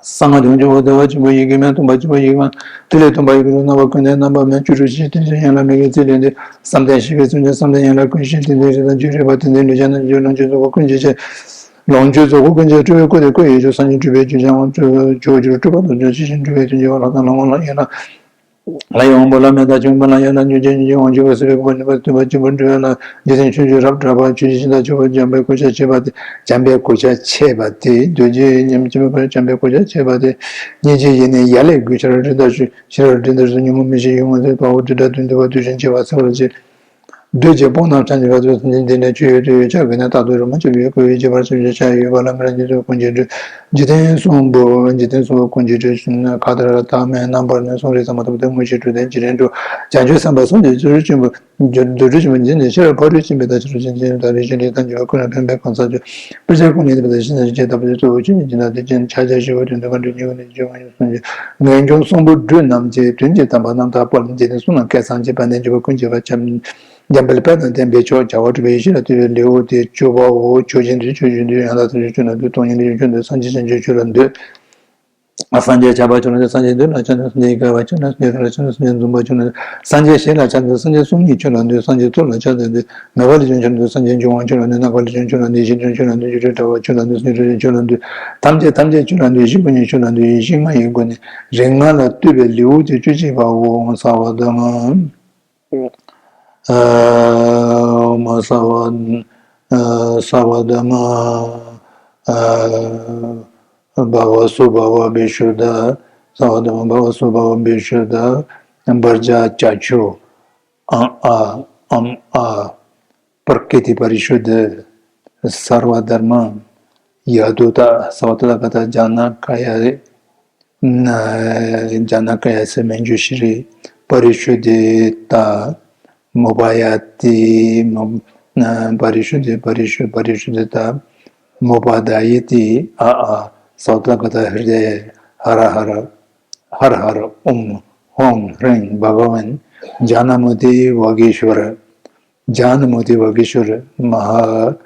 སྔགས་བྱང་ཆུབ་བདེ་བ་ཆེན་པོ་ཡི་གེ་མེད། སྟོང་པ་ཆེན་པོ་ཡི་གེ་མེད། ཐིག་ལེ་སྟོང་པ་ཡི་གེ་རུ། རྣམ་པ་ཀུན་ལྡན་རྣམ་པ་མེད། བཅུ་དྲུག་གི་རྟེན་ཅན་ཡན་ལག་མི་དགེ་རྩིས་ལས་འདས། བསམ་གཏན་བཞི་པའི་སེམས་ཅན། བསམ་གཏན་ཡན་ལག་ཀུན་ཤེས་རྟེན་འབྲེལ་རིགས་དང་རྒྱུད་རིག་པ་རྟེན་འབྲེལ་ལུས་ཅན་རྣམས་ཀྱི་ལོངས་སྤྱོད་རྫོགས་པ་ཀུན་གྱི་ཆེད། ལོངས་སྤྱོད་རྫོགས་པ་ཀུན་གྱི་སྤྲུལ་པའི་སྐུ་སྟེ་སྐུ་ཡི་རྒྱུ། སངས་རྒྱས་སྤྲུལ་པའི་རྒྱུ་ཅན་དབང་ཕྱུག་སྤྲུལ་པ་སྤྲུལ་པ་དང་ཆོས་ཅན་སྤྲུལ་པའི་དོན་གྱི་བླ་དང་ལམ་དབང་ལ་ཡན་ལག་ལ་ཡང་དབང་པོ་བླ་མེད་དང་བྱང་ཆུབ་ལ་ཡང་དབང་སྙིང་རྗེ་ཉིད་ཀྱི་དབང་ཕྱུག་པ་སྲིད་པའི་འཁོར་ལ་ནུས་པ་ཐོན་པ་གཅིག་པུར་འགྲོ་བ་ལ། འཇིག་རྟེན་ཆོས་བརྒྱད་རབ་བསྒྲགས་པ། ཆོས་ཀྱི་ཤིང་རྟ་མཆོག་པ་འཇམ་པའི་གོས་ཆ་ཕྱེད་པ་དེ། འཇམ་པའི་གོས་ཆ་ཕྱེད་པ་དེ། འདོད་ཀྱི་ཉམས་ཀྱི་མེད་པར་འཇམ་པའི་གོས་ཆ་ཕྱེད་པ་དེ། སྙིང་རྗེ་ཡི་ནི་ཡ་ལས་གོས་ཆེར་འདྲིལ་དང་ཞུ། ཤེས་རབ་འདྲིལ་དང་ཞུ། ཉོན་མོངས་མི་ཤེས་ཡུལ་ངོ་ཚ་དཔའ་བོ་དུད་འགྲོ་དོན་བསྡུ་བ་དུས་གཞན་འཆི་བ་སེལ་བར་བྱེད། འདོད་ཀྱི་དཔུང་རྣམས་ཆ་འཇིག་པ་དེ། སེམས་ཅན་འདི་ནི་ཆོས་ཡོད་དུས་ཡོད་ཆགས་ཀྱི་ནི། རྟག་ཏུ་རི་མོ་བྱས་པའི་གོས་ཡོད་ཀྱི་བར་ཆད་ཀྱི་ཆ་ཡོད་པ་ལ་མི་རབས་རྗེས་འཇུག་ཀུན་གྱི་སྤྲུལ། འཇིག་རྟེན་གསུམ་པོ། འཇིག་རྟེན་གསུམ་པོ་ཀུན་གྱི་སྤྲུལ་ཞིང་མཁའ་ལྟར་དག་མེད། རྣམ་པར་གནོན་གསུམ་རིགས་ཙམ་མ་ཐོབ་སྟེ། དངོས་གཞི་སྤྲུལ་ཏེ་འཇིག་རྟེན་སྤྲུལ། བྱང་ཆུབ་སེམས་དཔའ་གསུམ་གྱི་སྤྲུལ་ཆེན་པོ། རྫུ་འཕྲུལ་ཆེན་པོ་འཇིག་རྟེན་ཕྱི་རབས་ཕ་རོལ་ཕྱིན་པའི་དང་ཕྱི་རོལ་ཕྱིན་ཅན་དང་རིགས་ཆེན་རིགས་དང་རྒྱུ་བ་ཀུན་ལ་ཕན་པའི་གང་ཟག་སྤྱོད། དཔེར་ཆ་ཀུན་ལས་འདས་པ་དང་ཤིན་ཏུ་ཞི་བྱེད་ལྟ་བུ་གཙོ་བོ་ཆོས་ཉིད་སྦྱིན་བདག་དེ་ཅན་ཕྱག་རྒྱ་ཞི་བ་དོན་དུ་གང་འགྲུབ་ཉེ་བ་ནས་བྱེད་པ་ཡང་གསུངས་ཀྱི། ངེས་འབྱུང་གསུམ་པོ་སྦྲུལ་རྣམས་ཀྱི་དོན་གྱི་དམ་པ་རྣམ་དག་པོ་ལ་འཇིག་རྟེན་གསུམ་ལ་སྐལ་བཟང་བྱེད་པ་ནས་འཇུག་པ་ཀུན་བྱེད་པ་འཇམ་དཔལ་དཔལ་དང་ལྡན་པའི་མཆོག་བྱ་བ་གྲུབ་པའི་ཡེ་ཤེས་ལ་ལྟོས་པའི་ལེའུ་སྟེ་བཅུ་པའོ། ཆོས་ཅན་དེ་ཆོས་ཡོད་དུས་ཡང་དག་ཐམས་ཅད་ཆོས་ལ་འདུས། སྟོང་ཉིད་དེ་ཆོས་ཅན་དེ་སངས་རྒྱས་བྱང་ཆུབ་ཆོས་ལ་འདུས། སངས་རྒྱས་བྱ་བ་ཆོས་ལ་འདུས། སངས་རྒྱས་འདུལ་ལ་ཆ་འདུས། སངས་རྒྱས་དགའ་བ་ཆོས་ལ་འདུས། སངས་རྒྱས་ལ་ཆ་འདུས། སངས་རྒྱས་འཛུམ་པ་ཆོས་ལ་འདུས། སངས་རྒྱས་ཤེས་ལ་ཆ་འདུས། སངས་རྒྱས་གསུང་ཉིད་ཆོས་ལ་འདུས། སངས་རྒྱས་ཚོགས་ལ་ཆ་འདུས། མོས་པ་ལས་བྱུང་ཆོས་ལ་འདུས། སངས་རྒྱས་འབྱུང་བ་ཆོས་ལ་འདུས། སྣང་བ་ལས་བྱུང་ཆོས་ལ་འདུས། ཡེ་ཤེས་ལས་བྱུང་ཆོས་ལ་འདུས། ཡེ་ཤེས་ལས་བྱུང་ཆོས་ལ་འདུས། ཡེ་ཤེས་ལས་བྱུང་ཆོས་ལ་འདུས། ཐམས་ཅད་ཐམས་ཅད་ཆོས་ལ་འདུས། ཡེ་ཤེས་ཀུན་གྱི་ཆོས་ལ་འདུས། ཡེ་ཤེས་ལྔ་ཡི་སྒོ་ནས་རིགས་ལྔ་ལ་ལྟོས་པའི་ལེའུ་སྟེ་བཅུ་གཅིག་པའོ། ས་བ་དྷརྨ། ཨ་མ་ས་བ། ཨ་ས་བ་དྷརྨ། ཨ་བྷ་བ་སུ་བྷ་བ་བི་ཤུདྡྷ། ས་བ་དྷརྨ་བྷ་བ་སུ་བྷ་བ་བི་ཤུདྡྷ། བྷར་ཛ་ཅ་ཆུ། ཨང་ཨ། ཨམ་ཨ། པྲ་ཀྲི་ཏི་པ་རི་ཤུདྡྷ། སརྦ་དྷརྨ། ཡ་དུ་ཏ། སརྦ་ཏ་ག་ཏ། ཛྙཱ་ན་ཀ་ཡ། ཛྙཱ་ན་ཀ་ཡ་སི་མཉྫུ་ཤྲཱི། པ་རི་ཤུདྡྷི་ཏ། མོ་བྷ་ཡ་ཏི། མོ། པ་རི་ཤུདྡྷི། པ་རི་ཤུ། པ་རི་ཤུདྡྷི་ཏ། མོ་བྷ་དཱ་ཡེ་ཏི། ཨ་ཨ། སརྦ་ཏ་ག་ཏ། ཧྲྀ། ཧ་ར་ཧ་ར། ཧ་ར་ཧ་ར། ཨོཾ། ཧཱུྃ། ཧྲཱིཿ། བྷ་ག་ཝན། ཛྙཱ་ན་མོ་དི་ཝ་གི་ཤྭ་ར། ཛྙཱ་ན་མོ་དི་ཝ་གི་ཤྭ་ར། མ་ཧཱ་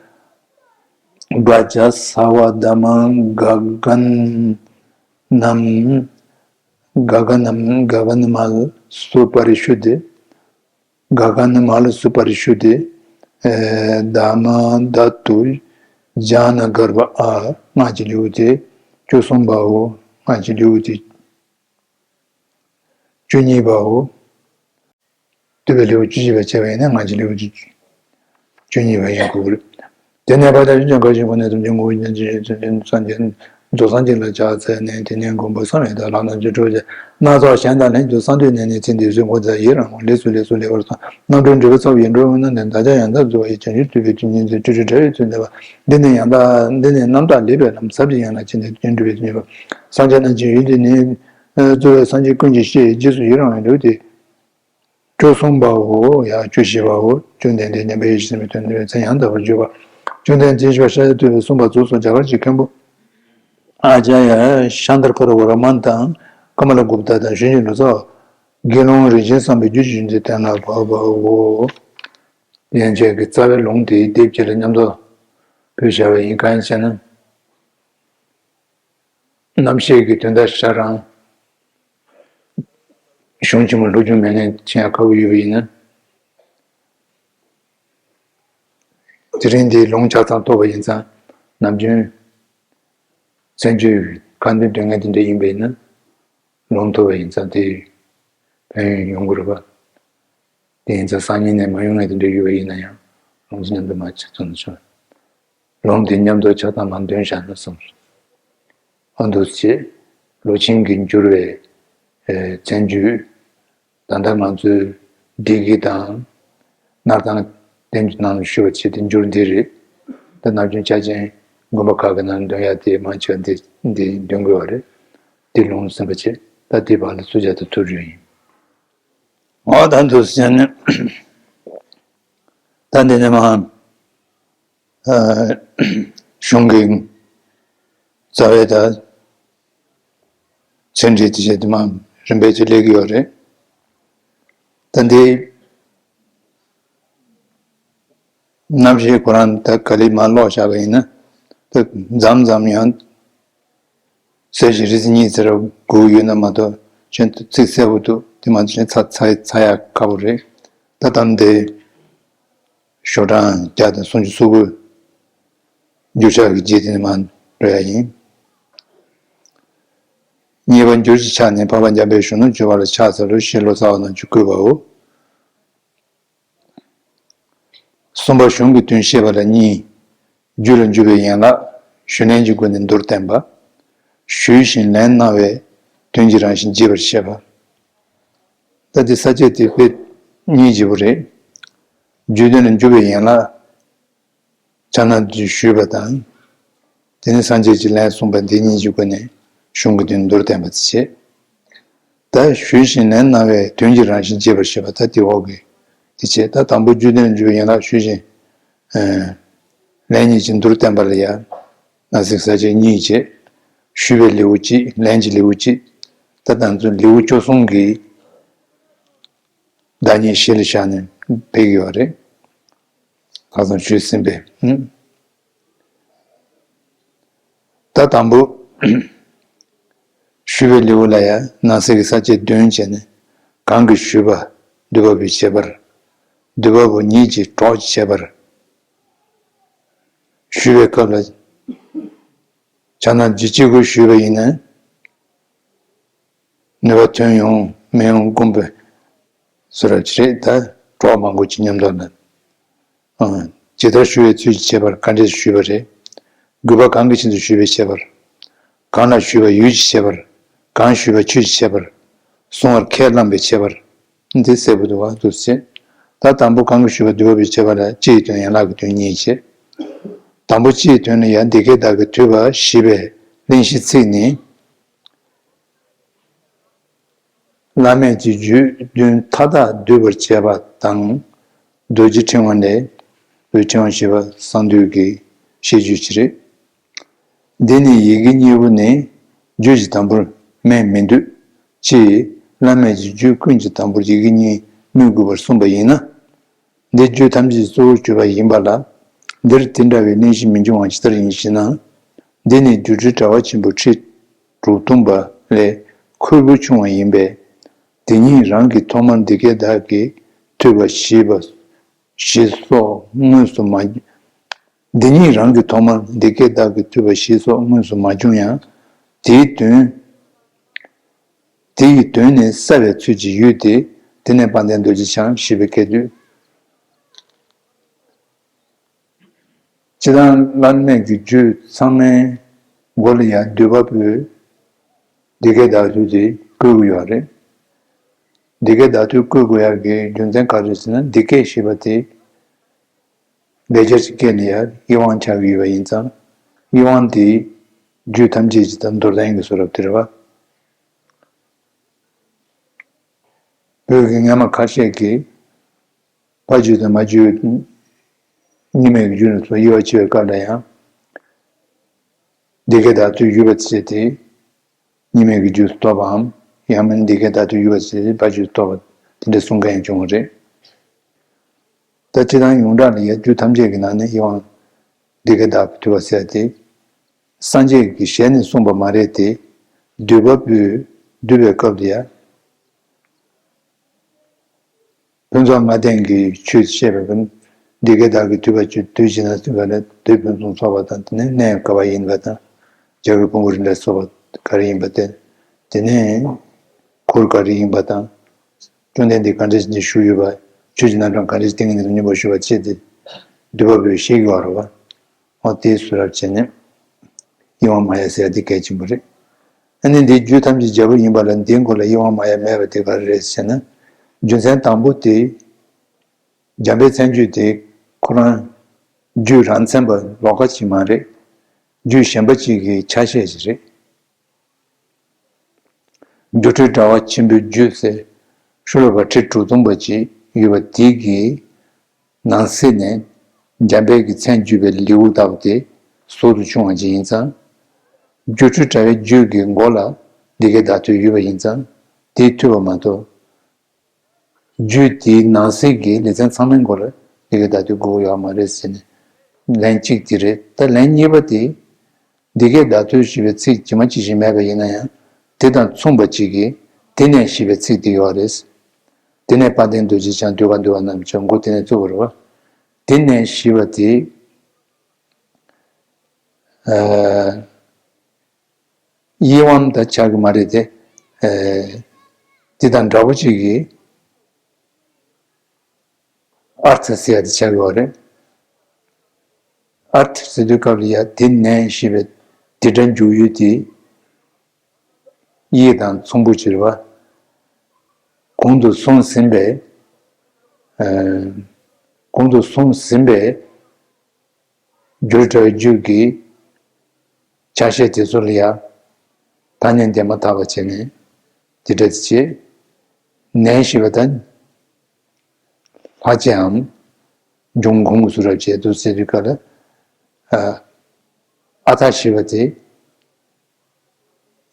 བྷ་ཛ་སརྦ་དྷརྨ་ག་ག་ནམ། ག་ག་ནམ། ག་ག་ན་མ་ལ་སུ་པ་རི་ཤུདྡྷི། ག་ག་ན་མ་ལ་སུ་པ་རི་ཤུདྡྷི། ཨེ་དྷརྨ་དྷཱ་ཏུ་ཛྙཱ་ན་གརྦྷ། ཨ། སྔགས་ཀྱི་ལེའུ་སྟེ་བཅུ་གསུམ་པའོ། སྔགས་ཀྱི་ལེའུ་སྟེ་བཅུ་གཉིས་པའོ། ལྟོས་པའི་ལེའུ་བཅུ་གཅིག་པ་བྱས་པ་ཡིན་ན་སྔགས་ཀྱི་ལེའུ་བཅུ་བཅུ་གཉིས་པ་ཡིན་དགོས་ཀྱི་རེད། དེ་ནས་བར་དུ་ཡོན་ཏན་གང་ཞིག་ཕོག་ནས་ཐམས་ཅད་ངོ་བོ་ཉིད་ཀྱི་ཡོན་ཏན་སངས་རྒྱས་རྫོགས་སངས་རྒྱས་ལ་ཕྱག་འཚལ་ནས། དེ་ནས་མགོན་པོ་གསང་བའི་བདག་ལྷ་རྣམས་ཀྱི་སྤྲུལ་པ་སྣ་ཚོགས་གཞན་དང་ལྷན་ཅིག་ཏུ་གསང་འདུས་ནས་ནི་ཚེ་འདི་གསོན་པོ་མཛད། ཡི་རང་ངོ་། ལས་སུ་ལས་སུ་ལེགས་པར་གསུངས། རྣམ་གྲོལ་འབྲས་བུ་ཚ་བོ་ཡི་འགྲོ་འོང་ན་ནི། བདག་ཅག་ཡང་དག་འཛིན་པ་ཡི། བྱང་ཆུབ་སྤྲུལ་པའི་ཏིང་ངེ་འཛིན། སྤྲུལ་སྤྲུལ་དགྲ་ཡི་ཚུལ་འདས་པ། འདི་ནི་ཡང་དག་འདི་ནི་རྣམ་དག་ལེགས་པའི་ལམ། ཟབ་ཅིང་ཡངས་ལ་ཕྱིན་ཏེ་སྤྲུལ་པའི་ཏིང་ངེ་འཛིན། སངས་རྒྱས་རྣམས་ཀྱི་ཡུལ་འདི་ནི། གཙོ་བོ་སངས་རྒྱས་ཀུན་གྱི་སྤྱི་ཡི་རྗེས་སུ་ཡི་རང་བའི་ལུགས་ཏེ། བཅུ་གསུམ་པའོ། ཡང་བཅུ་བཞི་པའོ། བཅོམ་ལྡན་འདས་མཉམ་པའི་ཡེ་ཤེས་ཟིན་པའི་དོན་དེ་མཚན་ཡང་དག་པར་བརྗོད་པ། བཅོམ་ལྡན་མཚན་བཞི་པ་ཤཱཀྱ་ཐུབ་པས་གསུངས་པ་རྫོགས་སོ། རྒྱ་གར་གྱི་མཁན་པོ་ཨཱ་ཙཱརྱ་ཤཱནྟ་ཀ་ར་ཝར་མ་དང་ཀ་མ་ལ་གུཔྟ་དང་གཞོན་ནུའི་ལོ་ཙཱ་བ། དགེ་སློང་རིན་ཆེན་བསམ་པའི་རྒྱུད་ཀྱི་རྒྱུན་དེ་དེ་ལ་བབ་པའོ། ཡན་ཆད་ཀྱི་རྩ་བའི་ལུང་དེའི་སྡེབ་གཅིག་ལ་མཉམ་དུ་བོད་བྱ་བ་ཡིན། གང་ཡིན་ཟེར་ན། རྣམ་བཤད་ཀྱི་དོན་དག་ཤར་རང་གཞུང་ཆེན་མོ་ལྷུག་རྒྱུན་མེད་ནས་མཁྱེན་ཡ་ཁག་པོ་ཡོད་པ་ཡིན་ན། དེ་རིང་འདིའི་ལུང་ཆ་ཚང་ཐོབ་པ་ཡིན་ཙང་། ནམ་རྒྱུན་བཙན་བྱོལ་ཁ་འདོན་དོན་ངན་དེ་འདྲ་ཡིན་པ་ཡིན་ན། ལུང་ཐོབ་པ་ཡིན་ཙང་དེ་ཕན་ཡོན་ཡོང་གི་རེད་པ། དེ་ཡིན་ཙང་སང་ཉིན་ནས་མ་ཡོང་ངེས་དེ་འདྲ་ཡོད་པ་ཡིན་ན་ཡང་ལུང་ཚན་མཉམ་དུ་མ་ཆ་ཚང་ཆོག་ལུང་དེ་མཉམ་དུ་ཆ་ཚང་མ་འདོན་བཞག་ན་བསམ་སོང་། ཨ་འདུག་སེ་ལོ་ཆེན་གྱི་འགྱུར་བའི་བཙན་བྱོལ། ད་ལྟ་ང་ཚོའི་བདེ་སྐྱིད་དང་ སྣར་ཐང་བསྟན་འགྱུར་ནང་ལ་ཞུ་བ་བྱས་ཏེ་འགྱུར་འདི་རེད། ད་ནམ་རྒྱུན་ཆ་ཅན་དགོན་པ་ཁག་གི་ནང་འདོན་ཡ་དེ་མང་ཆེ་བ་འདི་འདི་འདོན་དགོས་པ་རེད། འདི་ལུང་ཟིན་པ་བྱས། ད་དེ་བར་ལ་སུ་བྱ་དང་ཐུགས་རེ་ཡིན། འོ་ད་འདུག་ཟེར་ནས། ད་འདི་ནས་མ། ཨ། གཞུང་གི་རྩ་བའི་ད་ཚན་རིག་དེ་བྱས་དུ་མ་རིམ་པས་ཀྱི་སླེབས་ཀྱི་ཡོད་རེད། ད་འདི་རྣམ་བཤད་ཁོ་རང་ད་ག་ལེ་མ་ཀློག་བཞག་པ་ཡིན་ན་ད་མཚམས་མཚམས་ཡང་གསལ་བྱེད་རེ་ཟིན་གཉིས་ཚེ་རབས་དགུ་ཡོད་ན་མ་གཏོགས་གཞན་དུ་ཚིག་གསལ་པོ་འདུག་དེ་མ་གཏོགས་གཞན་ཚ་ཚ་ཚ་ཡག་ཁག་པོ་རེད། ད་ད་འདི། ཤོག་གྲངས་བརྒྱ་དང་སུམ་ཅུ་སོ་དགུ། འགྱུར་ཕྱག་གི་རྗེས་དེ་ནས་མར་འགྲོ་ཡ་ཡིན། གཉིས་པ་འགྱུར་གྱི་ཕྱག་ནི་འཕགས་པ་འཇམ་དཔལ་གཞོན་ནུར་གྱུར་པ་ལ་ཕྱག་འཚལ་ལོ་ཞེས་ལོ་ཙཱ་བ་རྣམས་ཀྱིས་བཀོད་པའོ། གསུམ་པ་གཞུང་གི་དོན་བཤད་པ་ལ་གཉིས། རྒྱུ་ལ་འཇུག་པའི་ཡན་ལག་ཞུས་ལན་གྱི་སྒོ་ནས་མདོར་བསྟན་པ། ཞུས་ཤིང་ལན་གནང་བས་དོན་གྱི་རང་བཞིན་རྒྱས་པར་བཤད་པ། ད་འདི་ས་བཅད་དེ་དཔེ་སྙིང་རྗེ་པོ་རེད། རྒྱུ་དོན་ལ་འཇུག་པའི་ཡན་ལག་ཕྱག་ན་རྡུལ་ཞུས་པ་དང་། དེ་ནས་སངས་རྒྱས་ཀྱི་ལན་གསུངས་པ་འདི་གཉིས་ཀྱི་སྒོ་ནས་གཞུང་གི་དོན་མདོར་བསྟན་པ་དེ་བྱས། ད་ཞུས་ཤིང་ལན་གནང་བས་དོན་གྱི་རང་བཞིན་རྒྱས་པར་བཤད་པ་ད་དེ་འོག་གི་དེ་བྱས། ད་དང་པོ་རྒྱུ་དོན་འཇུག་པའི་ཡན་ལག་ཞུས་ཤིང་། ཨ། ལན་གཉིས་ཀྱི་མདོར་བསྟན་པ་ལ་ཡང་ན་ཟིག་ས་བཅད་གཉིས་བྱས། ཞུས་པའི་ལེའུ་གཅིག་ལན་གྱི་ལེའུ་གཅིག་ད་ད་ཚོ་ལེའུ་བཅུ་གསུམ་གྱི་བདག་ཉིད་གཞི་ལ་བཞག་ནས་ཕེབས་ཀྱི་ཡོད་རེད། ཁ་སང་ཞུས་ཟིན་པས། ད་དང་པོ། ཞུས་པའི་ལེའུ་ལ་ཡང་ནང་གསེས་ཀྱི་ས་བཅད་བདུན་བྱས་ནས་གང་གིས་ཞུས་པ་འདུས་པ་པོའི་བྱེད་པར། འདུས་པ་པོ་ཉིད་ཀྱིས་གྲོགས་ཀྱི་བྱེད་པར། ཞུས་པའི་སྐབས་ལ། ཕྱག་ན་རྡུལ་གཅིག་པུས་ཞུས་པ་ཡིན་ན། ནུས་པ་ཐོན་ཡོང་མི་ཡོང་དགོངས་པའི་བཟོ་འདྲ་ཅིག་རེད། ད་གྲོགས་མང་པོ་ཅིག་མཉམ་དུ་ལ། ཨང་། ཇི་ལྟར་ཞུ་བའི་ཚུལ་གྱིས་བྱེད་པར་ག་འདྲས་ཞུས་པ་རེད། དགོས་པ་གང་གི་ཕྱིར་དུ་ཞུས་པའི་ཁྱད་པར། གང་ལ་ཞུས་པ་ཡུལ་གྱི་ཁྱད་པར། གང་ཞུས་པ་ཆོས་ཀྱི་ཁྱད་པར། གསུང་བར་ཁས་བླངས་པའི་ཁྱད་པར། འདི་གསལ་པོ་འདུག་བ་འདུག་ཟེར། ད་དང་པོ་གང་གིས་ཞུས་པ་འདུས་པ་པོའི་བྱེད་པ་ལ་སྤྱི་ཡི་དོན་ཡན་ལག་གི་དོན་གཉིས་བྱས། དང་པོ་སྤྱི་ཡི་དོན་ནི་ཡང་འདི་སྐད་བདག་གིས་ཐོས་པ་ཞེས་པའི་གླེང་གཞི་ཚིག་ནི། བླ་མེད་ཀྱི་རྒྱུད་བདུན་མཐའ་དག་བསྡུས་པར་བྱེད་པ་དང་། རྡོ་རྗེ་ཕྲེང་བ་ལས། རྡོ་རྗེ་ཕྲེང་བ་ཞེས་པ་གསང་འདུས་ཀྱི་བཤད་རྒྱུད་ཅིག་རེད། འདི་ནི་ཡི་གེ་གཉིས་པོ་ནི་རྒྱུད་ཀྱི་དང་པོར་སྨོས་མི་འདོད་ཅེས་བླ་མེད་ཀྱི་རྒྱུད་ཀུན་གྱི་དང་པོར་ཡི་གེ་གཉིས་སྨོས་དགོས་པར་གསུངས་པ་ཡིན་ན། འདི་རྒྱུད་ཐམས་ཅད་ཀྱི་གཙོ་བོར་གྱུར་པ་ཡིན་པ་ལ། འདིར་དེ་འདྲ་བའི་གླེང་གཞི་མི་འབྱུང་བ་ཇི་ལྟར་ཡིན་ཞེ་ན། འདི་ནི་སྒྱུ་འཕྲུལ་དྲ་བ་ཆེན་པོའི་ཁྲིད་དྲུག་སྟོང་པ་ལས་ཁོལ་པོ་ཆུང་བ་ཡིན་པས། དེ་ཉིད་རང་གིས་ཐོག་མར་འདི་སྐད་བདག་གིས་ཐོས་པ་ཞེས་པ་ཞེས་སོགས་དངོས་སུ་མ། འདི་ཉིད་རང་གིས་ཐོག་མར་འདི་སྐད་བདག་གིས་ཐོས་པ་ཞེས་སོགས་དངོས་སུ་མ་བྱུང་ཡང་། དེའི་དོན། དེ་ཡི་དོན་ནི་གསལ་བའི་ཚུལ་གྱིས་ཡོད་དེ། དེ་ནས་དཔལ་ལྡན་རྡོ་རྗེ་འཆང་ཞེས་པའི་སྐད་དོད། སྤྱིར་བཏང་བླ་མེད་ཀྱི་རྒྱུད་ཚང་མའི་མགོ་ལ་ཡང་འདུས་པ་པོས་འདི་སྐད་བདག་ཐོས་དེ་བཀོད་ཀྱི་ཡོད་རེད། འདི་སྐད་བདག་ཐོས་བཀོད་དགོས་ཡག་གི་རྒྱུ་མཚན་ག་རེ་ཟེར་ན། འདི་སྐད་ཞེས་པ་དེ་ལེགས་སྦྱར་གྱི་སྐད་ལ་ཡང་ཡིད་དབང་ཆགས་ཀྱི་ཡོད་པ་ཡིན་ཙང་། ཡིད་དབང་དེ་རྒྱུད་ཐམས་ཅད་ཀྱི་ད་མདོར་བསྟན་གྱི་བཟོ་འདྲ་དེ་རེད་བ། བོད་ཀྱི་སྔ་མ་ཁ་ཤས་ཀྱིས་ཕ་རྒྱུད་དང་མ་རྒྱུད། གཉིས་མེད་ཀྱི་རྒྱུད་ལ་སོགས་དབྱེ་བ་ཕྱེ་བའི་སྐབས་ལ་ཡང་། འདི་སྐད་བདག་ཐོས་ཡོད་པ་བྱས་ཏེ། གཉིས་མེད་ཀྱི་རྒྱུད་སུ་གཏོགས་པའམ། ཡང་མིན་འདི་སྐད་བདག་ཐོས་ཡོད་པ་བྱས་ཏེ་ཕ་རྒྱུད་སུ་གཏོགས་པ་དེ་འདྲ་གསུང་མཁན་ཡང་བྱུང་བ་རེད། ད་སྤྱིར་བཏང་ཡོངས་གྲགས་ལ་ཡང་རྒྱུད་ཐམས་ཅད་ཀྱི་ནང་ནས་དབྱེ་བ་འདི་སྐད་བདག་ཐོས་པ་ཟེར་ཏེ། སངས་རྒྱས་ཀྱི་ཞལ་ནས་གསུངས་པ་མ་རེད་དེ། འདུས་པ་པོས་འདུས་པའི་སྐབས་ལ་ཡང་། ཕུན་ཚོགས་ལྔ་ལྡན་གྱི་ཆོས་བཤད་པའི་བུ། འདི་སྐད་བདག་གིས་ཐོས་པ་ཆོས་དུས་ཕྱི་ནང་གསུམ་ག་ལ་དུས་ཕུན་སུམ་ཚོགས་པ་དང་། དེ་ནས་གནས་ག་བ་ཡིན་པ་དང་། རྒྱལ་བའི་ཕུང་པོ་རིམ་གྲོ་སོགས་པ་ག་རེ་ཡིན་པ་དེ། དེ་ནས་འཁོར་ག་རེ་ཡིན་པ་དང་། བཅོམ་ལྡན་འདས་ག་འདྲ་ཞིག་ནས་བཞུགས་ཡོད་པ། ཆོས་ཀྱི་རྣམ་གྲངས་ག་འདྲ་ཞིག་སྟེང་ནས་སྙོམས་པར་ཞུགས་པ་བཅས་ཏེ། འདུས་པ་པོས་བཤད་ཀྱི་ཡོད་རེད་བ། འོ་དེ་བཟོ་འདྲ་བྱས་ནས་དབྱེ་བ་མ་ཡལ་ཟེར་ཡ་དེ་གལ་ཆེན་པོ་རེད། ཨ་ནི་འདི་རྒྱུད་ཐམས་ཅད་རྒྱལ་པོ་ཡིན་པ་ལ་འདིའི་མགོ་ལ་དབྱེ་བ་མ་ཡལ་མེད་པ་དེ་ག་རེ་རེད་ཟེར་ན། རྒྱུ་མཚན་དང་པོ་དེ་ འཇམ་དཔལ་མཚན་བརྗོད་དེ་ཁོ་རང་རྒྱུད་རང་མཚན་པ་ལོགས་ཀ་ཅིག་མ་རེད། རྒྱུད་གཞན་པ་ཅིག་གི་ཆ་ཤས་ཅིག་རེད། སྒྱུ་འཕྲུལ་དྲ་བ་ཆེན་པོའི་རྒྱུད་ཟེར་ཤོ་ལོ་ཀ་ཁྲི་དྲུག་སྟོང་པ་ཅིག་ཡོད་པ་དེ་གི་ནང་གསེས་ནས་འཇམ་དཔལ་གྱི་མཚན་བརྗོད་པའི་ལེའུ་ལྟ་བུ་དེ་ཟུར་དུ་བྱུང་བ་ཅིག་ཡིན་ཙང་། སྒྱུ་འཕྲུལ་དྲ་བའི་རྒྱུད་ཀྱི་མགོ་ལ་འདི་སྐད་བརྡ་སྤྲོད་ཡོད་པ་ཡིན་ཙང་དེས་འཐུས་པ་མ་གཏོགས། རྒྱུད་དེའི་ནང་གསེས་ཀྱི་ལེ་ཚན་ཚང་མའི་མགོ་ལ་འདི་སྐད་བརྡ་སྤྲོད་དགོས་ཡོད་མ་རེད་ཟེར་ནས་ལན་གཅིག་དེ་རེད། ད་ལན་གཉིས་པ་དེ། འདི་སྐད་བརྡ་སྤྲོད་ཞེས་པའི་ཚིག་ཇི་མ་ཇི་བཞིན་མེད་པ་ཡིན་ན་ཡང་དེ་དང་མཚུངས་པ་ཅིག་གིས་དེ་ནས་ཞེས་པའི་ཚིག་དེ་ཡོད་རེད། དེ་ནས་དཔལ་ལྡན་རྡོ་རྗེ་འཆང་འདུས་པ་འདུལ་བ་རྣམས་ཀྱང་མགོ་དེ་ནས་བཙུགས་པ་རེད་བ། དེ་ནས་ཞེས་པ་དེ། ཨ། དབྱེ་བ་དང་ཆགས་ཀྱི་མ་རེད་དེ། ཨ། དེ་དང་འདྲ་པོ་ཅིག་གིས། ཨར་ཐ་ཟེར་ཡ་དེ་ཆགས་ཡོད་རེད། ཨར་ཐ་ཟེར་དུས་སྐབས་ལ་ཡ་དེ་ནས་ཞེས་པའི་དེ་སྒྲ་འཇུག་ཡུལ་དེ་དབྱེ་དང་མཚུངས་པོ་ཅིག་རེད་བ། གོང་དུ་གསུངས་ཟིན་པའི། ཨ། གོང་དུ་གསུངས་ཟིན་པའི་སྒྱུ་འཕྲུལ་དྲ་བའི་རྒྱུད་ཀྱི་ཆ་ཤས་དེ་ཚོ་ལ་ཡང་ཐ་སྙད་འདས་མ་ཐག་པ་བྱས་ནས་དེ་འདྲ་དེ་བྱེད། ནས་ཞེས་པ་དང་ལྷག་བཅས་འམ་འབྱུང་ཁུངས་སུ་རབ་བྱེད་དུ་ཟེར་དུས་སྐབས་ལ། ཨ། ཨ་ཐ་ཞེས་པ་དེ་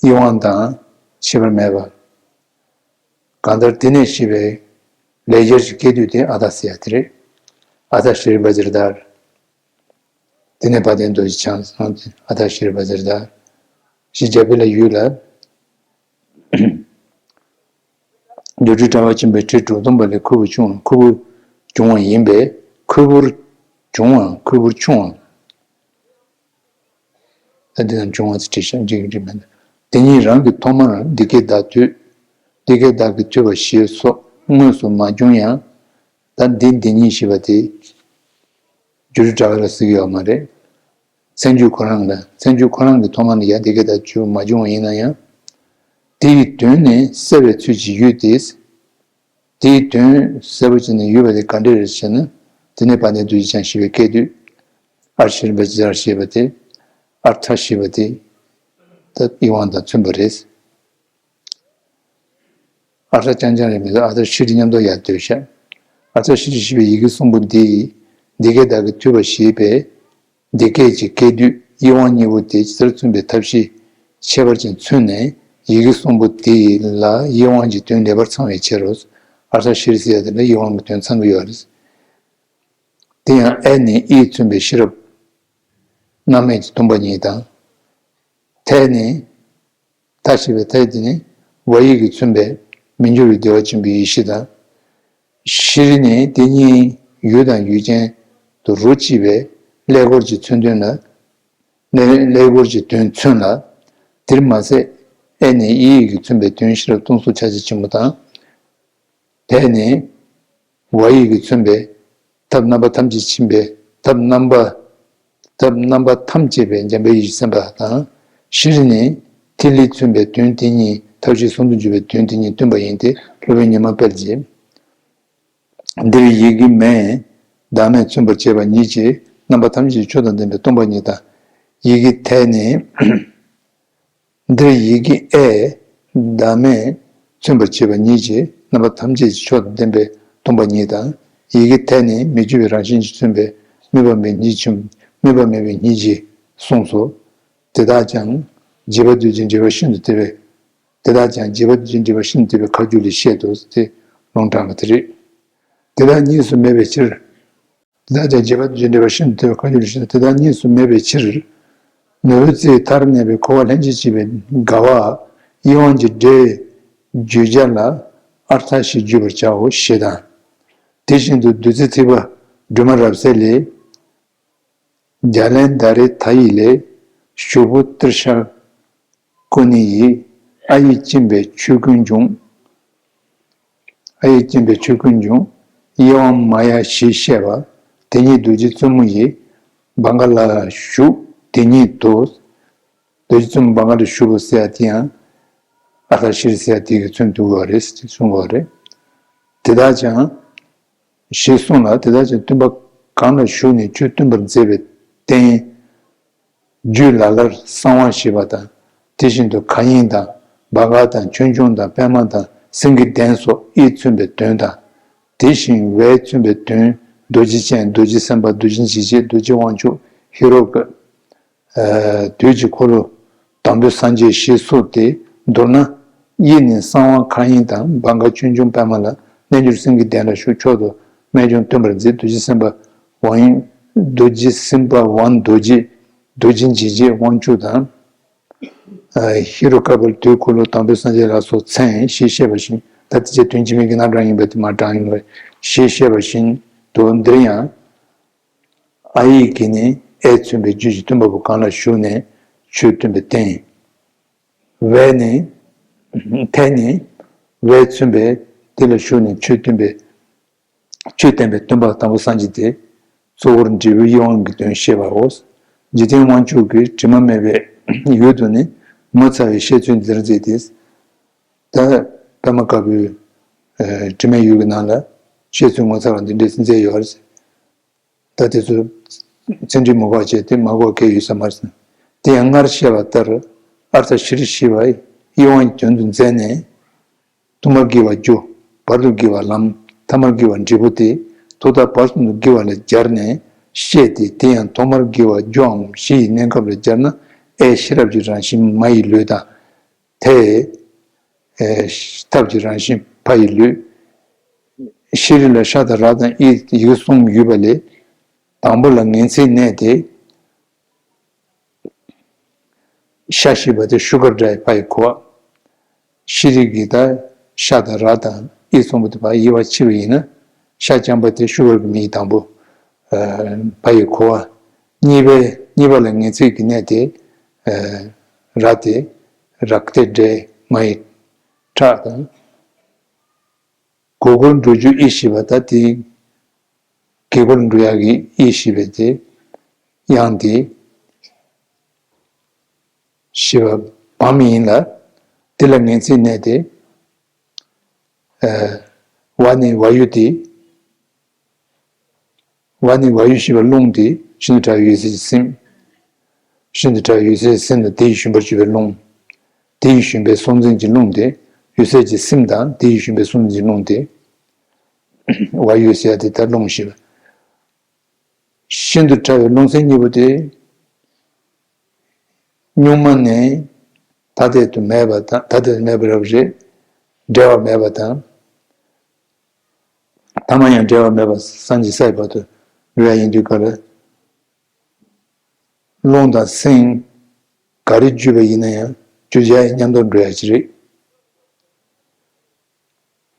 དབྱེ་བ་དང་ཁྱད་པར་མེད་པ། གང་ལྟར་དེ་ནས་ཞེས་པའི་ལེགས་སྦྱར་གྱི་སྐད་དོད་དེ་ཨ་ཐ་ཟེར་ཡ་དེ་རེད། ཨ་ཐ་ཤྲཱི་བཛྲ་དྷར། དེ་ནས་དཔལ་ལྡན་རྡོ་རྗེ་འཆང་སོང་སྟེ་ཨ་ཐ་ཤྲཱི་བཛྲ་དྷར། ཞེས་བྱ་བའི་ལ་ཡུལ་ལ། སྒྱུ་འཕྲུལ་དྲ་བ་ཆེན་པོའི་ཁྲི་དྲུག་སྟོང་པ་ལས་ཁོལ་པོར་བྱུང་བ། ཁོལ་པོར་བྱུང་བ་ཡིན་པས་ཁོལ་པོར་བྱུང་བ་ཁོལ་པོར་ཆུང་བ། ད་འདི་དང་འབྱུང་བ་ཚེ་ཁྲི་ཤ་འཇིག་འདྲི་མེད། དེ་ཉིད་རང་གི་ཐོག་མར་འདི་སྐད་བརྡ་ཐོས། འདི་སྐད་བདག་གིས་ཐོས་པ་ཞེས་སོགས་དངོས་སུ་མ་བྱུང་ཡང་། ད་འདི་འདི་ཉིད་ཞེས་པ་དེ་སྒྱུ་འཕྲུལ་དྲ་བ་ལ་ཟེར་གྱི་ཡོད་མ་རེད། མཚན་བརྗོད་ཁོ་རང་ལ་མཚན་བརྗོད་ཁོ་རང་གི་ཐོག་མ་ལ་ཡང་འདི་སྐད་བརྡ་བརྗོད་མ་བྱུང་བ་ཡིན་ན་ཡང་། དེ་ཡི་དོན་ནི་གསལ་བའི་ཚུལ་གྱིས་ཡོད་དེ། དེའི་དོན་གསལ་པོ་བྱས་ནས་ཡོད་པ་དེ་ག་འདྲ་རེད་ཟེར་ན། དེ་ནས་དཔལ་ལྡན་རྡོ་རྗེ་འཆང་ཞེས་པའི་སྐད་དོད། ཨར་ཤྲཱི་བཛྲ་ཞེས་པ་དེ། ཨར་ཐ་ཞེས་པ་དེ། ད་དབྱེ་བ་དང་མཚུངས་པ་རེད། ཨར་ཐ་རྐྱང་རྐྱང་རེད་མི་འདུག་ཨར་ཐ་ཤྲཱི་མཉམ་དུ་ཡར་ལྟོས་ཤག་ཨར་ཐ་ཤྲཱི་ཞེས་པའི་ཡི་གེ་གསུམ་པོ་འདི་ཡིས་འདི་སྐད་བདག་གིས་ཐོས་པ་ཞེས་པའི། འདི་སྐད་ཀྱི་སྐད་དོད་དབྱེ་བ་གཉིས་པོ་དེ་ཇི་ལྟར་མཚོན་པའི་ཐབས་ཤེས་ཁྱད་པར་ཅན་མཚོན་ནས་ཡི་གེ་གསུམ་པོ་དེ་ཡི་ལ་དབྱེ་བ་གི་དོན་ལེགས་པར་ཚང་བའི་ཕྱིར་རོ། ཨར་ཐ་ཤྲཱི་ཟེར་ཡ་དེ་ལ་དབྱེ་བ་གི་དོན་ཚང་གི་ཡོད་རེད། དེ་ཡང་ཨེ་ནི་ཨི་མཚོན་པའི་ཤེས་རབ་རྣམ་སྨིན་གྱི་སྟོང་པ་ཉིད་དང་། ཐ་ནི། ཐ་ཞེས་པའི་ཐ་དེ་ནི་བ་ཡིག་གིས་མཚོན་པའི་མི་འགྱུར་བའི་བདེ་བ་ཆེན་པོའི་ཡེ་ཤེས་དང་། ཤྲཱི་ནི་དེ་གཉིས་ཡུལ་དང་ཡུལ་ཅན་དུ་རོ་གཅིག་པའི་ཀླད་ཀོར་གྱི་མཚོན་དོན་ལ། ཀླད་ཀོར་གྱི་དོན་མཚོན་ལ། དེར་མ་ཟད་ཨེ་ནི་ཨི་ཡིག་གིས་མཚོན་པའི་དོན་ཤེས་རབ་སྟོང་གཟུགས་ཕྱག་རྒྱ་ཆེན་པོ་དང་། ཐ་ནི་བ་ཡིག་གིས་མཚོན་པའི་ཐབས་རྣམ་པ་ཐམས་ཅད་ཕྱིན་པའི་ཐབས་རྣམ་པ། ཐབས་རྣམ་པ་ཐམས་ཅད་པའི་འཇམ་དཔལ་ཡེ་ཤེས་སེམས་དཔའ་དང་། ཤྲཱི་ནི་ཐ་ལིས་མཚོན་པའི་དོན་དེ་ཉིད་ཐབས་ཤེས་ཟུང་དུ་འཇུག་པའི་དོན་དེ་ཉིད་སྟོན་པ་ཡིན་ཏེ་སློབ་དཔོན་ཉི་མ་དཔལ་གྱིས། འདིར་ཡི་གེ་མེ་བདག་མེད་མཚོན་པར་བྱེད་པ་ཉིད་ཀྱིས་རྣམ་པ་ཐམས་ཅད་ཀྱི་ཆོས་དང་ལྡན་པའི་སྟོང་པ་ཉིད་དང་། ཡི་གེ་ཐ་ནི། འདིར་ཡི་གེ་ཨེ་བདག་མེད་མཚོན་པར་བྱེད་པ་ཉིད་ཀྱིས་རྣམ་པ་ཐམས་ཅད་ཀྱི་ཆོས་དང་ལྡན་པའི་སྟོང་པ་ཉིད་དང་། ཡི་གེ་ཐ་ནི་མི་བསྐྱོད་པའི་རང་བཞིན་གྱིས་མཚོན་པའི་དམིགས་པ་མེད་ཉིད་ཀྱི་དམིགས་པ་མེད་པའི་ཉིད་ཀྱིས་གསུངས་སོ། དེ་དག་ཀྱང་རྗེས་དཔག་བསྡུས་ཀྱི་འགྲེལ་པ་ཤིན་ཏུ་དེ་བས། དེ་དག་ཀྱང་རྗེས་དཔག་བསྡུས་ཀྱི་འགྲེལ་པ་ཤིན་ཏུ་དེ་བས་ཁ་རྒྱུ་ལས་བཤད་དོ་ཟེར་ཏེ་ལུང་དྲངས་པ་དེ་རེད། དེ་དག་གཉིས་སུ་མེད་པའི་ཕྱིར། དེ་དག་ཀྱང་རྗེས་དཔག་བསྡུས་ཀྱི་འགྲེལ་པ་ཤིན་ཏུ་དེ་བས་ཁ་རྒྱུ་ལས་བཤད་དོ། དེ་དག་གཉིས་སུ་མེད་པའི་ཕྱིར། ནོར་བུའི་རྩེའི་མཐར་གནས་པའི་འཁོར་བ་ལྷན་ཅིག་སྐྱེས་པའི་དགའ་བ་དབྱེ་བ་གི་སྒྲས་བརྗོད་བྱ་ལ་ཨར་ཐ་ཞེས་བརྗོད་པར་བྱའོ་ཞེས་དང་། དེ་བཞིན་དུ་བདུད་རྩི་ཐིགས་པ་སྒྲོལ་མ་རབ་གསལ་ལས། རྒྱ་ལན་ད་རེ་ཐ་ཡིག་ལས་ཞོག་པོ་ཏིར་ཤར་ཀོ་ནི་ཡིས་ཨ་ཡིག་སྐྱིན་པའི་ཆོས་ཀུན་འབྱུང་། ཨ་ཡིག་སྐྱིན་པའི་ཆོས་ཀུན་འབྱུང་། དབྱེ་བ་མ་ཡ་ཞེས་བཤད་པ། དེ་ཉིད་རྡོ་རྗེ་བཙུན་མོ་ཡི་བང་ག་ལ་བཞུགས་དེ་ཉིད་དོ། རྡོ་རྗེ་བཙུན་མོ་བང་ག་ལ་བཞུགས་པ་ཟེར་ཡ་དེ་ཡང་ཨ་ཐ་ཤྲཱི་ཟེར་ཡ་དེ་གི་མཚོན་བསྡུ་དགོས་པ་རེད་ཟེར་གསུང་དགོས་པ་རེད། དེ་དག་ཀྱང་ ཞེས་གསུངས་ལ། དེ་ལྟར་ཀྱང་སྟོན་པ་གང་ལ་བཞུགས་ནས་ཆོས་སྟོན་པར་མཛད་པའི་རྟེན། རྒྱུད་ལ་ལར་གསང་བ་ཞེས་པ་དང་། དེ་བཞིན་དུ་མཁའ་དབྱིངས་དང་སྦ་ཁ་དང་ཆོས་འབྱུང་དང་པདྨ་དང་སེང་གེ་གདན་སོགས་ཡིད་མཚོན་པའི་དོན་དང་། དེ་བཞིན་འོད་མཚོན་པའི་དོན། རྡོ་རྗེ་ཅན། རྡོ་རྗེ་སེམས་དཔའ། རྡོ་རྗེ་འཇིགས་བྱེད། རྡོ་རྗེ་དབང་ཕྱུག་ཧེ་རུ་ཀ། ཨ། དུས་ཀྱི་འཁོར་ལོ་དང་པོའི་སངས་རྒྱས་ཞེས་གསུངས་ཏེ། མདོར་ན། དབྱིངས་ནི་གསང་བ་མཁའ་དབྱིངས་དང་སྦ་ཁ་ཆོས་འབྱུང་པདྨ་ལ། རྣལ་འབྱོར་སེང་གེ་གདན་ལ་བཞུགས། མཆོག་ཏུ་རྨད་བྱུང་སྟོན་པར་མཛད། རྡོ་རྗེ་སེམས་དཔའ་དབང་། རྡོ་རྗེ་སེམས་དཔའ་དབང་རྡོ་རྗེ། རྡོ་རྗེ་འཇིགས་བྱེད་དབང་ཕྱུག་དང་། ཨ། ཧེ་རུ་ཀ་པ་ལ་དུས་འཁོར་ལོ་དང་པོའི་སངས་རྒྱས་ལ་སོགས་མཚན་ཞེས་བཤད་པ་བཞིན། ད་དེ་ཚེ་དོན་གྱི་མིང་གི་རྣམ་གྲངས་ཡིན་པ་དེ་མར་དྲངས་ཡོང་བས། ཞེས་བཤད་པ་བཞིན་དུ་འདིར་ཡང་། ཨ་ཡིག་གིས་ནི་ཨེ་མཚོན་པའི་རྒྱུད་ཀྱི་སྟོན་པ་པོ་གང་ལ་བཞུགས་ནས་ཆོས་སྟོན་པའི་རྟེན། བས་ནི། ཐས་ནི། བས་མཚོན་པའི་དེ་ལ་བཞུགས་ནས་ཆོས་སྟོན་པའི། ཆོས་བསྟན་པའི་སྟོན་པ་དང་པོ་སངས་རྒྱས་ཏེ། གཙོ་བོར་འབྲས་བུའི་དབང་གི་དོན་བཤད་པའོ། འཇིག་རྟེན་དབང་ཕྱུག་གིས་དྲི་མ་མེད་པའི་ཡུལ་དུ་ནི་ངོ་མཚར་བའི་བཤད་ཚུལ་འདིར་མཛད་དེ། ད་པདྨ་དཀར་པོའི་དྲི་མེད་ཡུལ་གྱི་ནང་ལ་བཤད་ཚུལ་ངོ་མཚར་བ་འདི་འདྲས་མཛད་ཡོད་རེད། ད་དེ་ཚོ་ཚན་རིག་མི་དགོས་བྱས་ཏེ་མ་དགོས་གལ་ཡོད་ས་མ་རེད། དེ་ཡང་སྔར་བཤད་པ་ལྟར། ཨརྠ་ཤྲཱི་ཞེས་པ་ཡི་དབང་གི་དོན་དུ་མཛད་ནས། ཐོག་མར་དགེ་བ་རྒྱུ། བར་དུ་དགེ་བ་ལམ། ཐ་མར་དགེ་བ་འབྲས་བུ་སྟེ། ཐོག་མཐའ་བར་གསུམ་དུ་དགེ་བ་ལ་སྦྱར་ནས་བཤད་དེ། དེ་ཡང་ཐོག་མར་དགེ་བ་རྒྱུའམ་གཞི་ཡི་གནས་སྐབས་ལ་སྦྱར་ན། ཨའི་ཤེས་རབ་ཀྱི་རང་བཞིན་མ་ཡི་ལུས་དང་། ཐའི། ཨའི་ཐབས་ཀྱི་རང་བཞིན་ཕ་ཡི་ལུས། ཤྲཱི་ལ་ཤ་དང་ར་དང་ཨི་ཡི་གེ་གསུམ་ཡོད་པ་ལས། དང་པོ་ལ་ངེས་ཚིག་གནས་ཏེ། ཤ་ཞེས་པ་དེ་ཤུ་གར་འདྲ་བའི་ཕ་ཡི་གོ་བ། ཤྲཱི་གི་ད་ཤ་དང་ར་དང་ཨི་གསུམ་པོ་དེ་ཕ་ཡི་བ་ཕྱེ་བ་ཡིན་ན། ཤ་རྐྱང་པ་དེ་ཤུ་གར་གྱི་མིང་དང་པོ། ཨ། ཕ་ཡི་གོ་བ། གཉིས་པའི་གཉིས་པ་ལ་ངེས་ཚིག་གི་གནས་ཏེ། ཨ། ར་དེ་རཀྟའི་སྒྲས་མ་ཡི་ཁྲག་དང་། གོ་གོར་འགྲོ་རྒྱུ་ཨི་ཞེས་པ་ད་དེ། གེ་གོར་འགྲོ་ཡག་གི་ཨི་ཞེས་པའི་དེ། དབྱངས་དེ། ཞེས་པ་བམ་ཡིན་ལ། དེ་ལ་ངེས་ཚིག་གནས་ཏེ། ཨ། བ་ནི་བ་ཡུ་སྟེ། བ་ནི་བ་ཡུ་ཞེས་པ་རླུང་སྟེ། ཤིན་ཏུ་ཕྲ་བའི་འོད་གསལ་གྱི་སེམས། ཤིན་ཏུ་ཕྲ་བའི་འོད་གསལ་གྱི་སེམས་དང་དེ་ཡི་ཞུན་པར་གྱུར་པའི་རླུང་། དེ་ཡི་ཞུན་པའི་གཟུང་འཛིན་གྱི་རླུང་སྟེ། འོད་གསལ་གྱི་སེམས་དང་དེ་ཡི་ཞུན་པའི་གཟུང་འཛིན་གྱི་རླུང་སྟེ། བ་ཡུ་ཟེར་ཡ་དེ་ལྟར་རླུང་ཞེས་པ། ཤིན་ཏུ་ཕྲ་བའི་རླུང་སེམས་གཉིས་པོ་དེ། གཉུག་མ་ནས་ཐ་དད་དུ་མེད་པ་དང་། ཐ་དད་དུ་མེད་པ་རབ་རེད། འབྲེལ་བ་མེད་པ་དང་། ཐ་མ་ཡང་འབྲེལ་བ་མེད་པ་སངས་རྒྱས་ས་ཡི་བར་དུ་འགྲོ་ཡ་ཡིན་དུས་སྐབས་ལ། རླུང་དང་སེམས་ག་རེ་བརྒྱུད་པ་ཡིན་ན་ཡང་བརྒྱུད་བྱ་ཡི་མཉམ་དུ་འགྲོ་ཡ་ཅིག་རེད།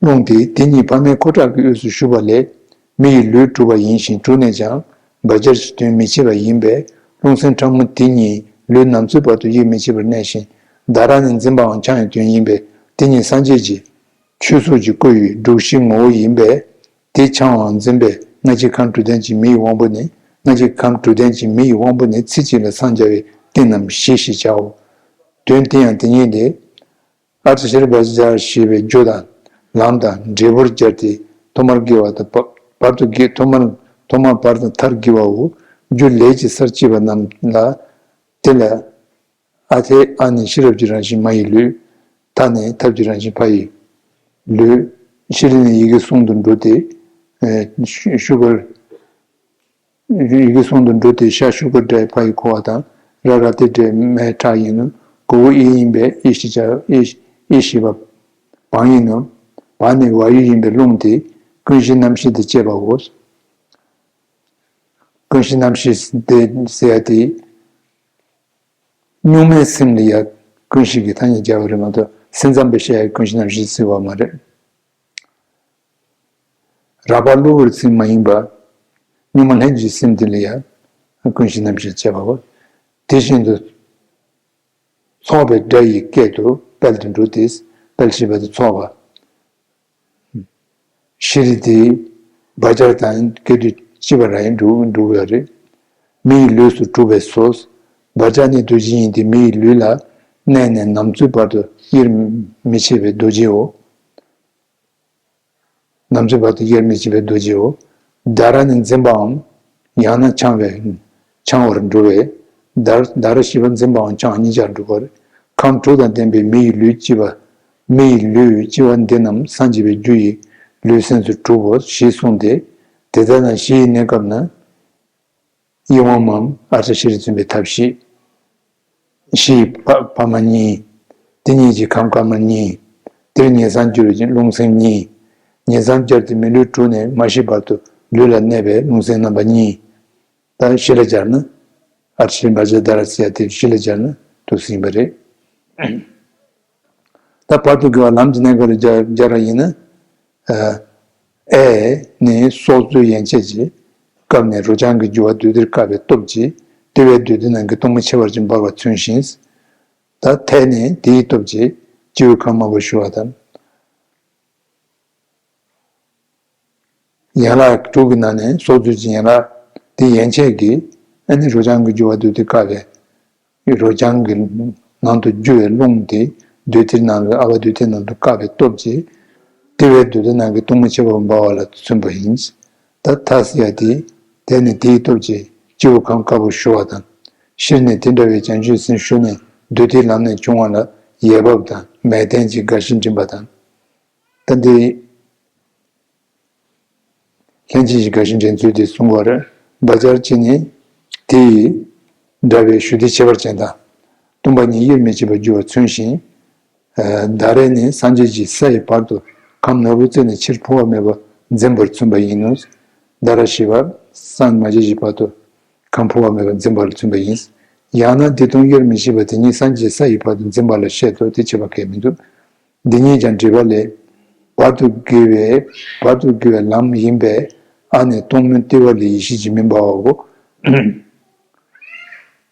རླུང་དེ་དེ་ཉིད་ཕ་མའི་ཁུ་ཁྲག་གི་དབུས་སུ་ཞུགས་པ་ལས་མི་ཡི་ལུས་གྲུབ་པ་ཡིན་ཞིང་། གྲུབ་ནས་ཀྱང་བག་ཆགས་ཀྱི་དོན་མི་བྱེད་པ་ཡིན་པས། རླུང་སེམས་ཕྲ་མོ་དེ་ཉིད་ལུས་ནམ་འཚོའི་བར་དུ་ཡིད་མི་ཆེས་པར་གནས་ཤིང་། ད་ར་ནི་འཛིན་པའང་འཆང་བའི་དོན་ཡིན་པས། དེ་ཉིད་སངས་རྒྱས་ཀྱི་ཆོས་གཟུགས་ཀྱི་སྐུ་ཡི་སྒྲུབ་གཞིའི་ངོ་བོ་ཡིན་པས། དེ་འཆང་བའམ་འཛིན་པས་སྔ་ཕྱི་ཁམས་དྲུག་ལྡན་གྱི་མི་ཡི་དབང་པོ་ནི། སྔ་ཕྱི་ཁམས་དྲུག་ལྡན་གྱི་མི་ཡི་དབང་པོ་ནི་ཚེ་གཅིག་ལ་སངས་རྒྱ་བའི་རྟེན་ནམ་གཞི་ཞེས་བྱའོ། དོན་དེ་ཡང་དེ་ཉིད་ལས། ཨརྠ་ཤྲཱི་པ་ཙ་ཞེས་པའི་རྒྱུ་དང་ལམ་དང་འབྲས་བུར་སྦྱར་ཏེ། ཐོག་མར་དགེ་བ་དང་བར་དུ་དགེ། ཐོག་མར་ཐོག་མ་བར་དང་མཐར་དགེ་བའོ། རྒྱུ་ལས་ཀྱི་སར་སྐྱེས་པ་རྣམས་ལ། དེ་ལ། ཨ་ཐའི་ཨ་ནི་ཤེས་རབ་ཀྱི་རང་བཞིན་མ་ཡི་ལུས། ཐ་ནི་ཐབས་ཀྱི་རང་བཞིན་ཕ་ཡི་ལུས། ཤྲཱི་ནི་ཡི་གེ་གསུམ་དུ་འགྲོ་སྟེ། ཨེ། ཤུ་ཤུ་གར། ཡི་གེ་གསུམ་དུ་འགྲོ་སྟེ། ཤ་ཤུ་གར་འདྲ་བའི་ཕ་ཡི་གོ་བ་དང་། ར་རཀྟའི་སྒྲས་མའི་ཁྲག་ཡིན་ནོ། གོ་གོ་ཨི་ཡིན་པས་ཨི་ཞེས་བྱ། ཨི་ཨི་ཞེས་པ་བམ་ཡིན་ནོ། བ་ནི་བ་ཡུ་ཡིན་པས་རླུང་སྟེ། ཀུན་གཞི་རྣམ་ཤེས་དེ་བསྐྱེད་པའོ། ཀུན་གཞི་རྣམ་ཤེས་དེ་ཟེར་ཡ་དེ། གཉུག་མའི་སེམས་ལ་ཡ་ཀུན་གཞི་གི་ཐ་སྙད་སྦྱར་བ་རེད་མ་གཏོགས། སེམས་ཙམ་པས་བཤད་ཡ་ཀུན་གཞི་རྣམ་ཤེས་ཟེར་བ་མ་རེད། རགས་པ་གློ་བུར་སེམས་མ་ཡིན་པ། གཉུག་མ་ལྷན་ཅིག་སེམས་དེ་ལ་ཡང་ཀུན་གཞི་རྣམ་ཤེས་བྱེད་པའོ། དེ་བཞིན་དུ་ཚོགས་པའི་སྒྲ་ཡི་སྐད་དུ་དཔལ་དུ་འགྲོ་སྟེ། དཔལ་ཞེས་པ་དེ་ཚོགས་པ། ཤྲཱི་དེ་བག་ཆགས་དང་སྐད་དུ་ཅི་བ་ར་ཡིན་འགྲུབ་འགྲུབ་ཡོད་རེད། མི་ཡི་ལུས་སུ་གྲུབ་པས་སོ། བག་ཆགས་ནི་རྡོ་རྗེ་ཡིན་ཏེ། མི་ཡི་ལུས་ལ་གནས་ནས་ནམ་འཚོའི་བར་དུ་ཡིད་མི་ཆེས་པའི་རྡོ་རྗེའོ། ནམ་འཚོའི་བར་དུ་དབྱེར་མི་ཕྱེད་པའི་རྡོ་རྗེའོ། ད་ར་ནི་འཛིན་པའམ། ཡང་ན་འཆིང་བས། འཆིང་བར་འགྲོ་བས། ད་ད་ར་ཞེས་པ་འཛིན་པའམ་འཆིང་བ་གཉིས་ཆར་འགྲོ་བར། ཁམས་དྲུག་དང་ལྡན་པའི་མི་ཡི་ལུས་ལྕི་བ། མི་ཡི་ལུས་ལྕི་བ་འདི་རྣམས་སངས་རྒྱས་པའི་རྒྱུ་ཡི་ལུས་སེམས་སུ་གྲུབ་བོ་ཞེས་གསུངས་ཏེ། དེ་ལྟ་ན་གཞི་ཡི་གནས་སྐབས་ན། ཡིད་དབང་མམ་ཨ་ཏྲ་ཤྲཱིས་མཚོན་པའི་ཐབས་ཤེས། གཞི་ཡི་ཕ་ཕ་མ་གཉིས། དེ་གཉིས་ཀྱི་ཁམས་དཀར་དམར་གཉིས། དེར་ཉེར་བཟང་གྱུར་པའི་རླུང་སེམས་གཉིས། ཉེར་བཟང་སྦྱར་ཏེ་མི་ལུས་དྲུག་ནས་མ་ཤི་བར་དུ་ལུས་ལ་གནས་པའི་རླུང་སེམས་རྣམ་པ་གཉིས། ད་གཞི་ལ་སྦྱར་ན། ཨ་ཏྲ་ཤྲཱིས་བཛྲ་དྷ་ར་ཟེར་ཡ་དེ་གཞི་ལ་སྦྱར་ན་ཐུགས་ཟིན་པ་རེད། ད་བར་དུ་དགེ་བ་ལམ་གྱི་གནས་སྐབས་ལ་སྦྱར་སྦྱར་བ་ཡིན་ན། ཨ་ཨེ་ནི་སྲོག་རྩོལ་ཡན་ཆད་ཀྱི་སྐབས་ནས་རོ་རྐྱང་གི་རྒྱུ་བ་སྡུད་དེར་བཀག་པའི་སྟོབས་ཀྱིས་དེ་བས་སྡུད་དེ་ནང་གི་སྟོང་པ་ཁྱད་པར་ཅན་འབར་བ་མཚོན་ཞིང་། ད་ཐད་ནས་དེའི་སྟོབས་ཀྱིས་སྤྱི་བོའི་ཁམས་དམར་པོ་ཞུ་བ་དང་། ཡན་ལག་དྲུག་གི་ནང་ནས་སྲོག་རྩོལ་གྱི་ཡན་ལག་དེ་ཡན་ཆད་ཀྱིས་ཨ་ནི་རོ་རྐྱང་གི་རྒྱུ་བ་སྡུད་དེ་བཀག་པའི། རོ་རྐྱང་གི་ནང་དུ་རྒྱུ་བའི་རླུང་དེ་རྡུལ་ཐིག་ནང་གི་ཨ་བ་རྡུལ་ཐིག་ནང་དུ་བཀག་པའི་སྟོབས་ཀྱིས། དེ་བས་རྡུལ་ཐིག་ནང་གི་སྟོང་པ་ཁྱད་པར་འབར་བ་ལ་མཚོན་པ་ཡིན། ད་ཐ་ཟེར་ཡ་དེ། དེ་ནི་དེའི་སྟོབས་ཀྱིས་སྤྱི་བོ་ཁམས་དཀར་པོ་ཞུ་བ་དང་། ཤྲཱི་ནི་དེ་འདྲ་བའི་བྱང་ཆུབ་སེམས་ཞུ་ནས་རྡུལ་ཐིག་ལམ་ནས་བྱུང་བ་ལ་ཡས་བབས་དང་མལ་སྟན་གྱི་དགའ་བཞི་འགྲིམ་པ་དང་། ད་འདི། ལྷན་ཅིག་གི་དགའ་བཞི་འདྲེན་ཚུལ་དེ་གསུང་བར། བཛྲ་ཅི་ནི། དེ་ཡི། འདྲ་བའི་ཞུ་བདེ་ཁྱད་པར་ཅན་དང་། སྟོང་པ་ཉིད་དབྱེར་མི་ཕྱེད་པར་འགྱུར་བར་མཚོན་ཞིང་། ཨ་ད་རེ་ནི་སངས་རྒྱས་ཀྱི་ས་ཡི་བར་དུ་ཁམས་ནོར་བུ་རྩེ་ནས་ཕྱིར་འཕོ་བ་མེད་པར་འཛིན་པར་མཚོན་པ་ཡིན་ནོ། ད་ར་ཞེས་པ། སངས་མ་རྒྱས་ཀྱི་བར་དུ་ཁམས་འཕོ་བ་མེད་པར་འཛིན་པར་མཚོན་པ་ཡིན། ཡང་ན་འདི་སྟོང་དབྱེར་མི་ཕྱེད་པ་དེ་ཉིད་སངས་རྒྱས་ས་ཡི་བར་དུ་འཛིན་པ་ལ་བཤད་དོ། དེ་ཁྱད་པར་གང་ཡང་མི་འདུག་འདི་ཉིད་ཀྱང་འགྲེལ་པ་ལས། བར་དུ་དགེ་བའི་བར་དུ་དགེ་བའི་ལམ་ཡིན་པས། ཨ་ནི་སྟོང་མུན་ལྟེ་བ་ལས་ཡེ་ཤེས་ཀྱི་མིང་པའོ།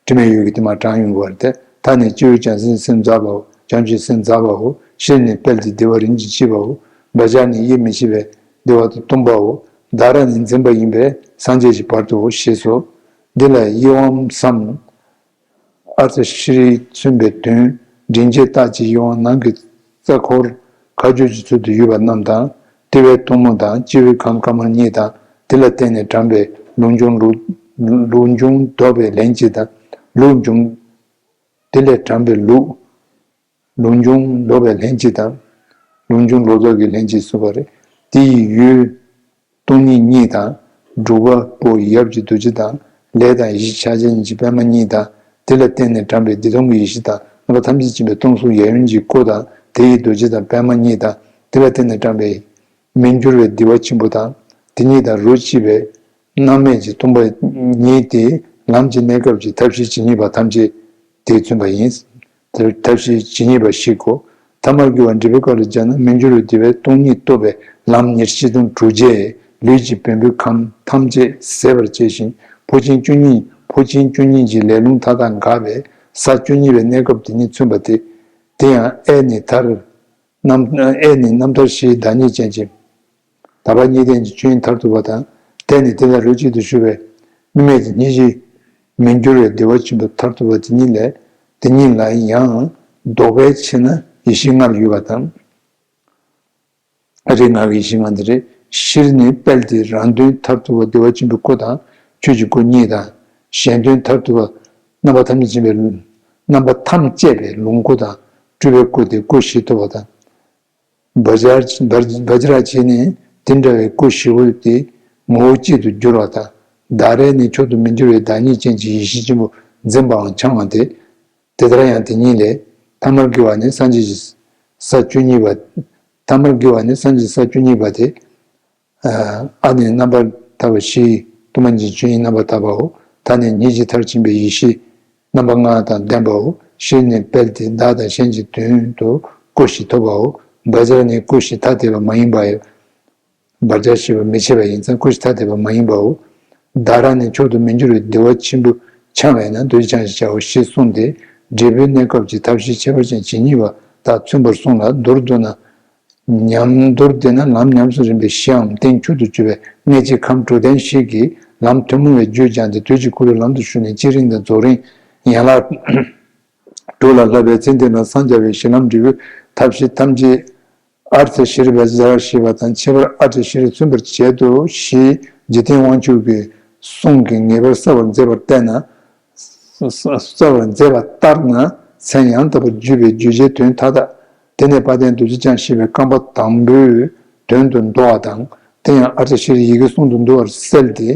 དྲི་མེད་འོད་ཀྱི་ཏིལ་མར་དྲངས་ཡོང་བར་ཏེ། ད་ནི་སྤྱི་བོའི་བྱང་སེམས་སེམས་ཟབ་པའོ། བྱང་ཆུབ་སེམས་ཟབ་པའོ། ཤྲཱི་ནི་དཔལ་གྱི་བདེ་བ་རིམ་གྱིས་ཕྱེ་བའོ། བཛྲ་ནི་དབྱེར་མི་ཕྱེད་པའི་བདེ་བ་དང་སྟོང་པའོ། ད་ར་ནི་འཛིན་པ་ཡིན་པས་སངས་རྒྱས་ཀྱི་བར་དུའོ་ཞེས་སོ། འདི་ལ་ཡིད་དབང་སམ། ཨ་ཏྲ་ཤྲཱིས་མཚོན་པའི་དོན། མགྲིན་བཅས་རྟགས་ཀྱི་ཡིད་དབང་ནང་གི་རྩ་འཁོར་ཁ་སྦྱོར་གྱི་ཚུལ་དུ་ཡོད་པ་རྣམས་དང་། དེ་བས་སྟོང་མོ་དང་སྤྱི་བོའི་ཁམས་དཀར་དམར་གཉིས་དང་། དེ་ལ་བརྟེན་ནས་དྲངས་པའི་ལུགས་འབྱུང་ལུགས་ལུགས་འབྱུང་ལྡོག་པའི་ལན་གཅིག་དང་། ལུགས་འབྱུང་། དེ་ལས་དྲངས་པའི་ལུགས། ལུགས་འབྱུང་ལྡོག་པའི་ལན་གཅིག་དང་། ལུགས་འབྱུང་ལོག་རྟོག་གི་ལན་གཅིག་གསུངས་པ་རེད། དེ་ཡི་ཡུལ། སྟོང་ཉིད་གཉིས་དང་། སྒྲུབ་པ་པོ་ཡབ་ཀྱི་རྡོ་རྗེ་དང་། ལས་དང་ཡེ་ཤེས་ཕྱག་རྒྱ་གཉིས་ཀྱི་པད་མ་གཉིས་དང་། དེ་ལ་བརྟེན་ནས་དྲངས་པའི་བདེ་སྟོང་གི་ཡེ་ཤེས་དང་། རྣམ་པ་ཐམས་ཅད་མཁྱེན་པའི་སྟོང་གཟུགས་གཡས་གཡོན་གྱི་སྐུ་དང་། དེ་ཡི་རྡོ་རྗེ་དང་པད་མ་གཉིས་དང་། དེ་ལ་བརྟེན་ནས་དྲངས་པའི་མི་འགྱུར་བའི་བདེ་བ་ཆེན་པོ་དང་། དེ་ཉིད་དང་རོ་གཅིག་པའི་རྣམ་མེད་ཀྱི་སྟོང་པ་ཉིད་དེ། ལམ་གྱི་གནས་སྐབས་ཀྱི་ཐབས་ཤེས་ཇི་སྙེད་པ་ཐམས་ཅད་དེས་མཚོན་པ་ཡིན། དེར་ཐབས་ཤེས་ཇི་སྙེད་པ་ཞིག་གོ། ཐ་མར་གྱུར་པ་འགྲེལ་པའི་སྐབས་ལ་སྦྱར་ན། མི་འགྱུར་བའི་བདེ་བས་སྟོང་ཉིད་རྟོགས་པའི་ལམ་ཉེར་སྤྱི་དང་དྲུག་བརྒྱས་ལུས་ཀྱི་བེམ་པོའི་ཁམས་ཐམས་ཅད་ཟད་པར་བྱས་ཤིང་། འཕོ་ཆེན་བཅུ་གཉིས། འཕོ་ཆེན་བཅུ་གཉིས་ཀྱི་ལས་རླུང་མཐའ་དག་འགགས་པས་ས་བཅུ་གཉིས་པའི་གནས་སྐབས་དེ་ཉིད་མཚོན་པ་སྟེ། དེ་ཡང་ཨེ་ནི་མཐར། རྣམ་ཨེ་ནི་རྣམ་ཐར་བཞིའི་བདག་ཉིད་ཅན་གྱི། དག་པ་གཉིས་ལྡན་གྱི་ཆོས་ཉིད་མཐར་ཐུག་པ་དང་། དེ་ནི་དེ་ལ་རོ་གཅིག་ཏུ་ཞུགས་པའི་དམིགས་མེད་ཀྱི་སྙིང་རྗེ། མི་འགྱུར་བའི་བདེ་བ་ཆེན་པོ་མཐར་ཐུག་པ་དེ་ཉིད་ལས། དེ་ཉིད་ལ་ཡང་ལྡོག་པའི་ཕྱིར་ན་ཡེ་ཤེས་ལྔ་ལ་ཡོད་པ་དང་། ཨ་རེ་ང་གི་ཡེ་ཤེས་ལྔ་འདི་རེད། ཤྲཱི་ནི་དཔལ་དེ་རང་དོན་མཐར་ཐུག་པ་བདེ་བ་ཆེན་པོའི་སྐུ་དང་ཆོས་ཀྱི་སྐུ་གཉིས་དང་། གཞན་དོན་མཐར་ཐུག་པ་རྣམ་པ་ཐམས་ཅད་མཁྱེན་པའི་རྣམ་པ་ཐམས་ཅད་པའི་ལོངས་སྐུ་དང་སྤྲུལ་པའི་སྐུ་དེ་སྐུ་བཞི་ཐོབ་པ་དང་། བཛྲ་བཛྲ་བཛྲ་ཅི་ནི། དེ་འདྲ་བའི་སྐུ་བཞི་པོ་དེ་ངོ་བོ་གཅིག་ཏུ་གྱུར་པ་དང་། ད་རེ་ནི་མཆོག་ཏུ་མི་འགྱུར་བའི་བདག་ཉིད་ཅན་གྱི་ཡེ་ཤེས་ཆེན་པོ་འཛིན་པའམ་འཆིང་བ་སྟེ། དེ་ལྟར་ཡང་དེ་ཉིད་ལས། ཐ་མར་གྱུར་པ་ནི་སངས་རྒྱས་ཀྱི་ས་བཅུ་གཉིས་པ། ཐ་མར་གྱུར་པ་ནི་སངས་རྒྱས་ཀྱི་ས་བཅུ་གཉིས་པ་སྟེ། ཨ་ནི་རྣམ་པར་ཐར་པ་བཞི། ཐུན་མོང་གི་ཆོས་ཉིད་རྣམ་པར་ཐར་པའོ། ད་ནི་ཉིད་ཀྱི་མཐར་ཕྱིན་པའི་ཡེ་ཤེས་རྣམ་པ་ལྔ་དང་ལྡན་པའོ། ཤྲཱི་ནི་དཔལ་དེ་བདག་དང་གཞན་གྱི་དོན་དུ་སྐུ་བཞི་ཐོབ་པའོ། བཛྲ་ནི་སྐུ་བཞི་ཐ་དད་པ་མ་ཡིན་པའོ། བཛྲ་ཞེས་པ་མི་བྱེད་པ་ཡིན་ཙང་སྐུ་བཞི་ཐ་དད་པ་མ་ཡིན་པའོ། ད་ར་ནི་མཆོག་ཏུ་མི་འགྱུར་བའི་བདེ་བ་ཆེན་པོ་འཆིང་བས་ན་རྡོ་རྗེ་འཆིང་ཞེས་བྱའོ་ཞེས་གསུངས་ཏེ། འབྲས་བུའི་གནས་སྐབས་ཀྱི་ཐབས་ཤེས་ཁྱད་པར་ཅན་ཇི་སྙེད་པ་དག་མཚོན་པར་གསུངས་ལ། མདོར་བསྡུ་ན། ཉམས། མདོར་བསྡུ་ན་ལམ་ཉམས་སུ་རིམ་པའི་གཞིའམ་རྟེན་མཆོག་ཏུ་གྱུར་པའི་གནད་ཀྱི་ཁམས་དྲུག་ལྡན་ཞིག་གིས་ལམ་ཐུན་མོང་བའི་རྒྱུད་སྦྱངས་ཏེ་དུས་ཀྱི་འཁོར་ལོའི་ལམ་དུ་ཞུགས་ནས་བསྐྱེད་རིམ་དང་རྫོགས་རིམ་ཡན་ལག་དྲུག་ལ་བསླབ་པའི་ཚེ་འདི་ལ་སངས་རྒྱ་བའི་གཞི་ལམ་འབྲས་བུའི་ཐབས་ཤེས་ཐམས་ཅད་ ཨརྠ་ཤྲཱི་བཛྲ་ཞེས་པ་དང་ཁྱད་པར་ཨརྠ་ཤྲཱི་མཚོན་པར་བྱེད་དོ་ཞེས་འཇིག་རྟེན་དབང་ཕྱུག་གི་གསུང་གིས་ངེས་པར་གསལ་བར་མཛད་པར་བལྟས་ན། གསལ་བར་མཛད་པ་ལྟར་ན་མཚན་ཡང་དག་པར་བརྗོད་པའི་བརྗོད་བྱའི་དོན་མཐའ་དག་དེ་ནས་དཔལ་ལྡན་རྡོ་རྗེ་འཆང་ཞེས་པའི་རྐང་པ་དང་པོའི་དོན་དུ་འདོགས་པ་དང་། དེ་ཡང་ཨརྠ་ཤྲཱི་ཡི་གེ་གསུམ་དུ་འདུ་བར་གསལ་ཏེ།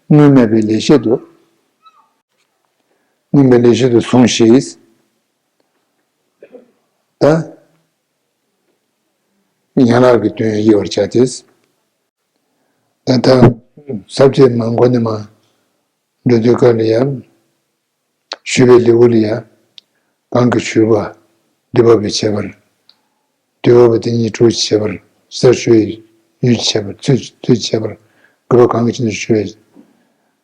སྔོན་མེད་པའི་ལེགས་བཤད་དུ། སྔོན་མེད་པའི་ལེགས་བཤད་དུ་གསུངས་ཤིང་། ད། ཡན་ལག་གི་དོན་དབྱེ་བར་བྱ་སྟེ། ད་ལྟ་ས་བཅད་མ་འགོ་ནས་མར་འགྲོ་དུས་སྐབས་ལ་ཡང་། ཞུས་པའི་ལེའུ་ལ་ཡང་། གང་གིས་ཞུས་པ། འདུས་པ་པོའི་ཁྱད་པར། འདུས་པ་པོ་དེ་ཉིད་གྲོགས་ཀྱི་ཁྱད་པར། གསེར་ཞུ་བའི་ཡུལ་གྱི་ཁྱད་པར། ཚུལ་ཚུལ་གྱི་ཁྱད་པར། དགོས་པ་གང་གི་ཕྱིར་ཞུ་བའི།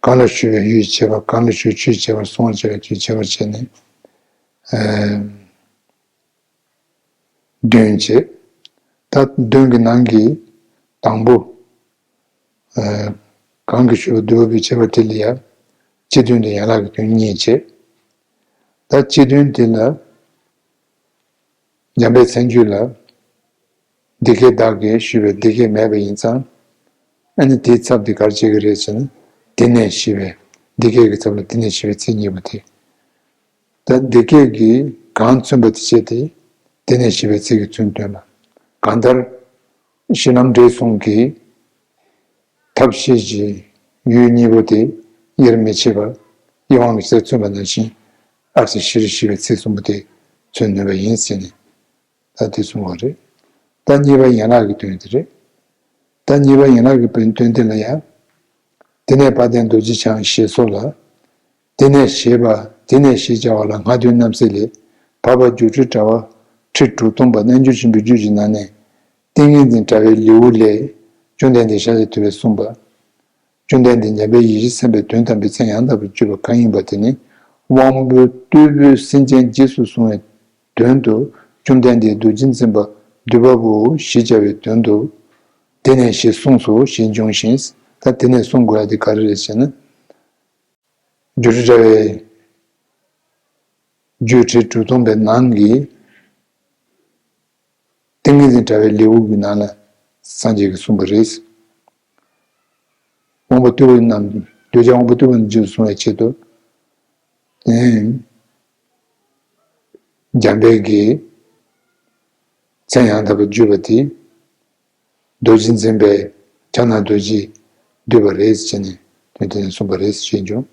གང་ལ་ཞུ་བའི་ཡུལ་གྱི་ཁྱད་པར། གང་ལ་ཞུ་ཆོས་ཀྱི་ཁྱད་པར། གསུང་བར་བྱ་བའི་ཆོས་ཀྱི་ཁྱད་པར་བྱས་ནས། ཨ། དོན་བྱེད། ད་དོན་གྱི་ནང་གི་དང་པོ། ཨ། གང་གིས་ཞུས་པ་འདུས་པ་པོའི་ཁྱད་པར་དེ་ལ་ཡང་། སྤྱི་དོན་དང་ཡན་ལག་གི་དོན་གཉིས་བྱེད། ད་སྤྱི་དོན་དེ་ལ། འཇམ་དཔལ་མཚན་བརྗོད་ལ། འདི་སྐད་བདག་གིས་ཞུས་པས་འདི་སྐད་མེད་པ་ཡིན་ཙང་། ཨ་ནི་དེའི་ཚབ་དེ་ག་རེ་བྱེད་ཀྱི་རེད་ཟེར་ན། དེ་ནས་ཞེས་པའི། འདི་སྐད་ཀྱི་ཚབ་ལ་དེ་ནས་ཞེས་པའི་ཚིག་གཉིས་པོ་དེ། ད་འདི་སྐད་ཀྱིས་གང་མཚོན་པ་དེ་བྱས་ཏེ། དེ་ནས་ཞེས་པའི་ཚིག་གིས་མཚོན་དོན་ལ། གང་ལྟར། གཞི་ལམ་འབྲས་གསུམ་གྱི་ཐབས་ཤེས་ཀྱི་ཡུལ་གཉིས་པོ་དེ་དབྱེར་མི་ཕྱེད་པར་དབྱེ་བ་གི་ཕྱིར་མཚོན་པ་ནང་བཞིན་ཨརྠ་ཤྲཱི་ཞེས་པའི་ཚིག་གསུམ་པོ་དེ་མཚོན་ནུས་པ་ཡིན་ཟེར་ནས། ད་དེ་གསུངས་པ་རེད། ད་གཉིས་པ་ཡན་ལག་གི་དོན་དེ་རེད། ད་གཉིས་པ་ཡན་ལག་གི་དོན་དོན་དེ་ལ་ཡང་། དེ་ནས་དཔལ་ལྡན་རྡོ་རྗེ་འཆང་ཞེས་སོགས་ལ། དེ་ནས་ཞེས་པ། དེ་ནས་ཞེས་བྱ་བ་ལ་སྔ་དོན་རྣམ་གསལ་ལས། འཕགས་པ་སྒྱུ་འཕྲུལ་དྲྭ་བ་ཁྲི་དྲུག་སྟོང་པ་རྣལ་འབྱོར་ཆེན་པོའི་རྒྱུད་ཀྱི་ནང་ནས། ཏིང་ངེ་འཛིན་དྲྭ་བའི་ལེའུ་ལས། བཅོམ་ལྡན་འདས་ཤཱཀྱ་ཐུབ་པས་གསུངས་པ། བཅོམ་ལྡན་འདས་འཇམ་དཔལ་ཡེ་ཤེས་སེམས་དཔའི་དོན་དམ་པའི་མཚན་ཡང་དག་པར་བརྗོད་པ་གང་ཡིན་པ་དེ་ནི། དབང་པོ་རྟུལ་པོས་སེམས་ཅན་རྗེས་སུ་བཟུང་བའི་དོན་དུ། བཅོམ་ལྡན་འདས་རྡོ་རྗེ་འཛིན་པ་འདུས་པ་པོ་ཞེས་བྱ་བའི་དོན་དུ། དེ་ནས་ཞེས་གསུངས་སོ་ཞེས་འབྱུང་ཞིང་། ད་དེ་ནས་གསུང་དགོས་ཡ་དེ་ག་རེ་རེད་ཟེར་ན། སྒྱུ་འཕྲུལ་དྲྭ་བའི་རྒྱུད་ཁྲི་དྲུག་སྟོང་པའི་ནང་གི། ཏིང་ངེ་འཛིན་དྲྭ་བའི་ལེའུ་གི་ནང་ལ་སངས་རྒྱས་ཀྱིས་གསུངས་པ་རེད། དབང་པོ་རྟུལ་པོ་རྣམས་གདུལ་བྱ་དབང་པོ་རྟུལ་པོ་རྣམས་རྗེས་སུ་བཟུང་བའི་ཆེད་དུ། དེ་འཇམ་དཔལ་གྱི་མཚན་ཡང་དག་པར་བརྗོད་པ་དེ། རྡོ་རྗེ་འཛིན་པའི་ཕྱག་ན་རྡོ་རྗེས་བསྡུས་པ་རེད་ཟེར་ནས་དོན་དེ་ནས་གསུངས་པ་རེད་ཞེས་འབྱུང་།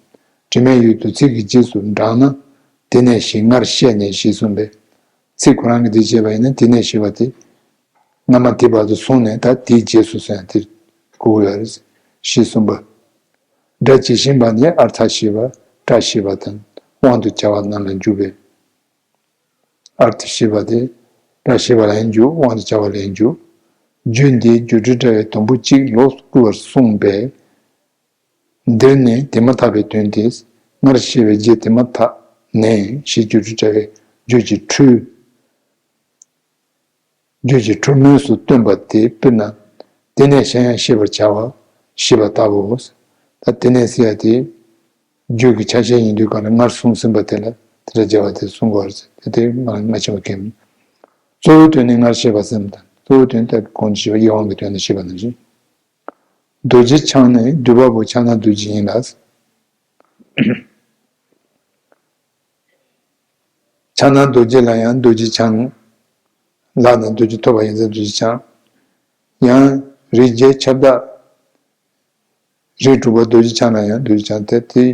དྲི་མེད་འོད་དུ་ཚིག་གི་རྗེས་སུ་འབྲངས་ན། དེ་ནས་ཞེས་སྔར་བཤད་ནས་ཞེས་གསུངས་པས། ཚིག་ཁོ་རང་གིས་དེ་བྱས་པ་ཡིན་ན་དེ་ནས་ཞེས་པ་དེ། སྔ་མ་དེ་བར་དུ་སོང་ནས་ད་དེའི་རྗེས་སུ་སོང་ཡང་དེར་གོ་དགོས་ཡ་རེད་ཞེས་གསུངས་པ། སྒྲ་ཇི་བཞིན་པ་ནི་ཨརྠ་ཞེས་པ་སྒྲ་ཞེས་པ་དང་དབང་དུ་བྱ་བ་རྣམས་ལ་འཇུག་པས། ཨརྠ་ཞེས་པ་དེ་སྒྲ་ཞེས་པ་ལ་ཡང་འཇུག་དབང་དུ་བྱ་བ་ལ་ཡང་འཇུག་རྒྱུད་འདིའི་སྒྱུ་འཕྲུལ་དྲྭ་བའི་དུམ་བུ་གཅིག་ལོགས་སུ་བསྐུལ་བར་གསུངས་པས། འདིར་ནི་དེ་མ་ཐག་པའི་དོན་ཏེ། སྔར་བཤད་པའི་རྗེས་དེ་མ་ཐག་ནས་ཞེས་སྒྱུ་འཕྲུལ་དྲྭ་བའི་རྒྱུད་ཀྱི་འཕྲོས། རྒྱུད་ཀྱི་འཕྲོས་མངོན་སུམ་སྟོན་པ་དེ་སྤེར་ན། དེ་ནས་གཞན་ཡང་ཤེས་པར་བྱ་བ་ཞེས་པ་ལྟ་བུའོ། ད་དེ་ནས་ཟེར་ཡ་དེ། རྒྱུད་ཀྱི་ཆ་ཤས་ཡིན་དུས་གང་ལ་སྔར་གསུངས་ཟིན་པ་དེ་ལ་དེ་འདྲ་བྱ་བ་དེ་གསུང་དགོས་པ་རེད། དེ་དེ་མ་མ་ཕྱིན་པ་གལ་མིན། གཙོ་བོའི་དོན་ནི་སྔར་བཤད་པ་ཙམ་དང་གཙོ་བོའི་དོན་དེ་གོང་དུ་ཞུས་པ་དབྱེ་བ་གི་དོན་དུ་བཤད་པ་ནང་བཞིན། རྡོ་རྗེ་འཆང་ནི་འདུས་པ་པོ་ཕྱག་ན་རྡོ་རྗེ་ཡིན་ལ། ཕྱག་ན་རྡོ་རྗེ་ལ་ཡང་རྡོ་རྗེ་འཆང་། ལག་ན་རྡོ་རྗེ་ཐོབ་པ་ཡིན་ཙང་རྡོ་རྗེ་འཆང་། ཡང་རིགས་བརྒྱའི་ཁྱབ་བདག་རིགས་དྲུག་པ་རྡོ་རྗེ་འཆང་ལ་ཡང་རྡོ་རྗེ་འཆང་སྟེ། དེའི་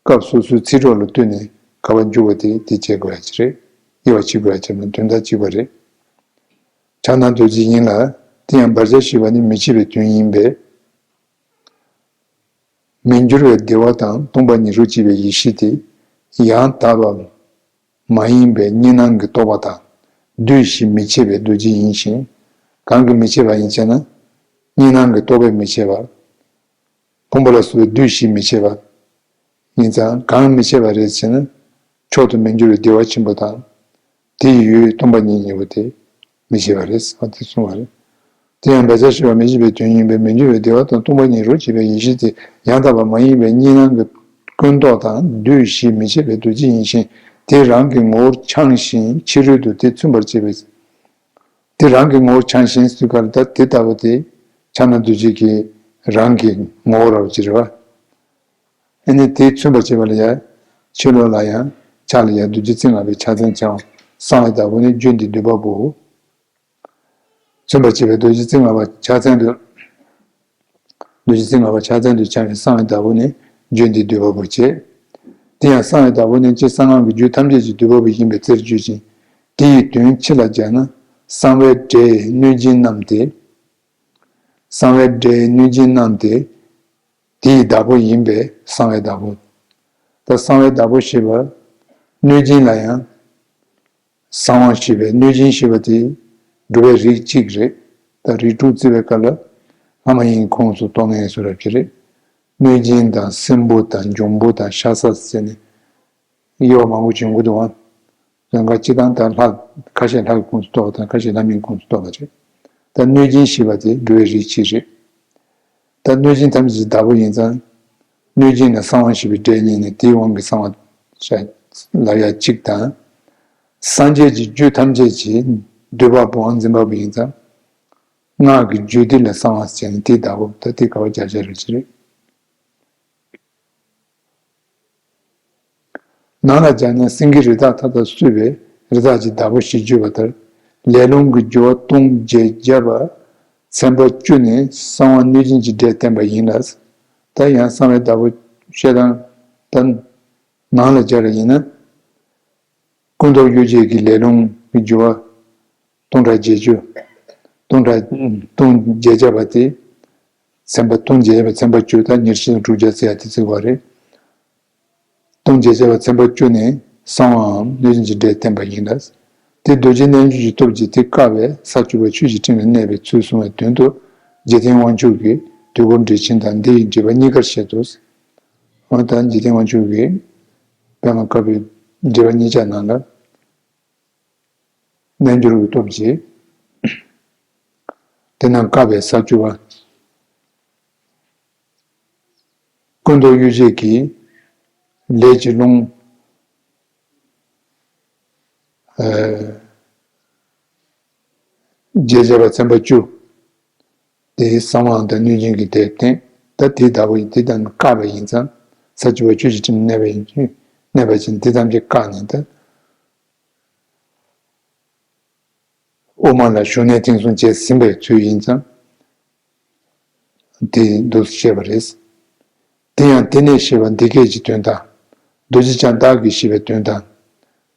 སྐབས་སོ་སོའི་ཚིག་གྲོགས་ལ་ལྟོས་ནས་ག་པར་འཇུག་པ་དེ་དེ་བྱེད་དགོས་ཡ་ཅིག་རེད། དབྱེ་བ་ཕྱེ་དགོས་ཡ་ཅིག་མིན་དོན་དག་གཅིག་པ་རེད། ཕྱག་ན་རྡོ་རྗེ་ཡིན་ལ། དེ་ཡང་བར་ཆད་ཞེས་པ་ནི་མི་ཕྱེད་པའི་དོན་ཡིན་པས། མི་འགྱུར་བའི་བདེ་བ་དང་སྟོང་པ་ཉིད་རོ་གཅིག་པའི་ཡེ་ཤེས་དེ། ཡང་དག་པ་མ་ཡིན་པའི་གཉིས་སྣང་གི་རྟོག་པ་དང་འདུས་ཤིང་མི་ཕྱེད་པའི་རྡོ་རྗེ་ཡིན་ཞིང་། གང་གིས་མི་ཕྱེད་པ་ཡིན་ཞེ་ན། གཉིས་སྣང་གི་རྟོག་པས་མི་ཕྱེད་པ། ཕུང་པོ་ལ་སོགས་པའི་འདུས་ཤིང་མི་ཕྱེད་པ། ཡིན་ཙང་གང་མི་ཕྱེད་པ་རེད་ཟེར་ན། མཆོག་ཏུ་མི་འགྱུར་བའི་བདེ་བ་ཆེན་པོ་དང་། དེའི་ཡུལ་སྟོང་པ་ཉིད་ཉིད་པོ་དེ་མི་ཕྱེད་པ་རེད་ཟེར་བ་དེ་གསུངས་པ་རེད། དེ་ཡང་བར་ཆད་ཞེས་པ་མི་ཕྱེད་པའི་དོན་ཡིན་པས་མི་འགྱུར་བའི་བདེ་བ་དང་སྟོང་པ་ཉིད་རོ་གཅིག་པའི་ཡེ་ཤེས་དེ་ཡང་དག་པ་མ་ཡིན་པའི་གཉིས་སྣང་གི་ཀུན་རྟོག་དང་འདུས་ཤིང་མི་ཕྱེད་པའི་རྡོ་རྗེ་ཡིན་ཞིང་དེ་རང་གི་ངོ་བོར་འཆང་ཞིང་ཕྱི་རོལ་དུ་དེ་མཚོན་པར་བྱེད་པའི། དེ་རང་གི་ངོ་བོ་འཆང་ཞིང་ཟེར་ག་ལ། ད་དེ་ལྟ་བུ་དེ་ཕྱག་ན་རྡོ་རྗེ་གི་རང་གི་ངོ་བོ་ར་བ་ཅིག་རེད་བ། ཨ་ནི་དེ་མཚོན་པར་བྱེད་པ་ལ་ཡང་ཕྱི་ལོགས་ལ་ཡང་ཕྱག་ལ་ཡང་རྡོ་རྗེ་རྩེ་ལྔ་པའི་ཕྱག་མཚན་འཆང་བ། གསང་བའི་བདག་པོ་ནི་རྒྱུད་འདི་བསྡུས་པ་པོའོ། མཚོན་པར་བྱེད་པའི་རྡོ་རྗེ་རྩེ་ལྔ་པ་ཕྱག་མཚན་དུ། རྡོ་རྗེ་རྩེ་ལྔ་པ་ཕྱག་མཚན་དུ་འཆང་བའི་གསང་བའི་བདག་པོ་ནི་རྒྱུད་འདི་བསྡུས་པ་པོ་བྱས། དེ་ཡང་གསང་བའི་བདག་པོ་ནི་སྤྱིར་གསང་སྔགས་ཀྱི་རྒྱུད་ཐམས་ཅད་ཀྱི་བསྡུས་པ་པོ་ཡིན་པའི་རྩིར་བརྗོད་ཅིང་། དེ་ཡི་དོན་ཕྱི་ལ་སྦྱར་ན། གསང་བའི་སྒྲས་གནོད་སྦྱིན་རྣམས་ཏེ། གསང་བའི་སྒྲས་གནོད་སྦྱིན་རྣམས་ཏེ། དེ་ཡི་བདག་པོ་ཡིན་པས་གསང་བའི་བདག་པོ། ད་གསང་བའི་བདག་པོ་ཞེས་པ་གནོད་སྦྱིན་ལ་ཡང་གསང་བ་ཞེས་པའི། གནོད་སྦྱིན་ཞེས་པ་དེ་སྒྲུབ་པའི་རིགས་གཅིག་རེད། ད་རིགས་དྲུག་བརྩི་བའི་སྐབས་ལ་ལྷ་མ་ཡིན་གྱི་ཁོངས་སུ་གཏོགས་ངེས་སུ་རབ་ཀྱི་རེད། གནོད་སྦྱིན་དང་སྲིན་པོ་དང་འབྱུང་པོ་དང་ཤ་ཟ་ཟེར་ནས་དབྱེ་བ་མང་པོ་བྱུང་གི་འདུག་བ། ད་ག་སྤྱིར་བཏང་ད་ལྷ་ཁ་ཤས་ལྷ་གི་ཁོངས་སུ་གཏོགས་དང་ཁ་ཤས་ལྷ་མིན་ཁོངས་སུ་གཏོགས་པ་རེད། ད་གནོད་སྦྱིན་ཞེས་པ་དེ་སྒྲུབ་པའི་རིགས་གཅིག་རེད། ད་གནོད་སྦྱིན་ཐམས་ཅད་ཀྱི་བདག་པོ་ཡིན་ཙང་། གནོད་སྦྱིན་ལ་གསང་བ་ཞེས་པའི་སྒྲས་བསྙད་ནས་དེའི་དབང་གིས་གསང་བ་ལབ་ཡ་གཅིག་དང་། སངས་རྒྱས་ཀྱི་རྒྱུད་ཐམས་ཅད་ཀྱི་བསྡུས་པ་པོའམ་འཛིན་པ་པོ་ཡིན་ཙང་། སྔགས་ཀྱི་རྒྱུད་སྡེ་ལ་གསང་བ་ཟེར་ནས་དེའི་བདག་པོ། ད་དེ་ག་བ་སྦྱར་བྱ་རེད་ཅི་རེད། ནང་ལ་སྦྱར་ན། སེང་གེ་རི་དྭགས་མཐའ་དག་གསོད་པའི་རི་དྭགས་ཀྱི་བདག་པོ་ཞེས་བརྗོད་པ་ལྟར། ལས་རླུང་གི་རྒྱུ་བ་སྟོང་བརྒྱད་བརྒྱ་པ་ཚན་པ་བཅུ་ནི་གསང་བ་གནོད་སྦྱིན་གྱི་སྒྲས་བསྟན་པ་ཡིན་ལ། ད་ཡང་གསང་བའི་བདག་པོ་བཤད་སྟངས་ད་ནང་ལ་སྦྱར་བ་ཡིན་ན། སྐུ་མདོག་གཡུ་བྱད་ཀྱི་ལས་རླུང་གི་རྒྱུ་བ་སྟོང་ཕྲག་བརྒྱད་ཅུ། སྟོང་ཕྲག་སྟོང་བརྒྱད་བརྒྱ་པ་དེ། ཚན་པ་སྟོང་བརྒྱད་བརྒྱ་པ་ཚན་པ་བཅུ། ད་ཉེར་བཞི་དང་དྲུག་བརྒྱ་ཟེར་ཡ་དེ་བརྩི་བ་རེད། སྟོང་བརྒྱད་བརྒྱ་པ་ཚན་པ་བཅུ་ནི་གསང་བའམ་གནོད་སྦྱིན་གྱི་སྒྲས་བསྟན་པ་ཡིན་ལ། དེ་རྡོ་རྗེ་རྣལ་འབྱོར་གྱི་སྟོབས་ཀྱིས་དེ་བཀག་པས་ས་བཅུ་པ་ཆོས་ཀྱི་སྤྲིན་ལ་གནས་པའི་ཚུལ་གསུང་བའི་དོན་དུ། འཇིག་རྟེན་དབང་ཕྱུག་གིས་དུས་འཁོར་འགྲེལ་ཆེན་དང་འདི་ཡི་འགྲེལ་པ་གཉིས་ཀར་བཤད་དོ། འོ་ད་འཇིག་རྟེན་དབང་ཕྱུག་གིས་པདྨ་དཀར་པོའི་འགྲེལ་པ་གཉིས་ཆ་ནང་ལ། རྣལ་འབྱོར་གྱི་སྟོབས་ཀྱིས། དེ་རྣམས་བཀག་པའི་ས་བཅུ་པ། སྐུ་མདོག་གཡུ་བྱད་ཀྱི་ལས་ཀྱི་རླུང་། ཨ། བརྒྱད་བརྒྱ་པ་ཚན་པ་བཅུ། དེའི་གསང་བའམ་དང་གནོད་སྦྱིན་གྱི་སྒྲས་བསྟན། ད་དེའི་བདག་པོ་ཡིན། དེ་དང་བཀག་པ་ཡིན་ཙང་། ས་བཅུ་པ་ཆོས་ཀྱི་སྤྲིན་གནས་པ་ཡིན། གནས་པ་ཅིན་དེ་ཐམས་ཅད་བཀག་ནས་ད། དབུ་མ་ལ་ཞུགས་གནས་ཐེངས་གསུམ་བྱས་ཟིན་པའི་ཚུལ་ཡིན་ཙང་། དེ་འདུག་སེ་བཤད་པ་རེད། དེ་ཡང་དེ་ནས་ཞེས་པ་འདི་སྐད་ཀྱི་དོན་དང་། རྡོ་རྗེ་འཆང་བདག་གིས་ཞེས་པའི་དོན་དང་།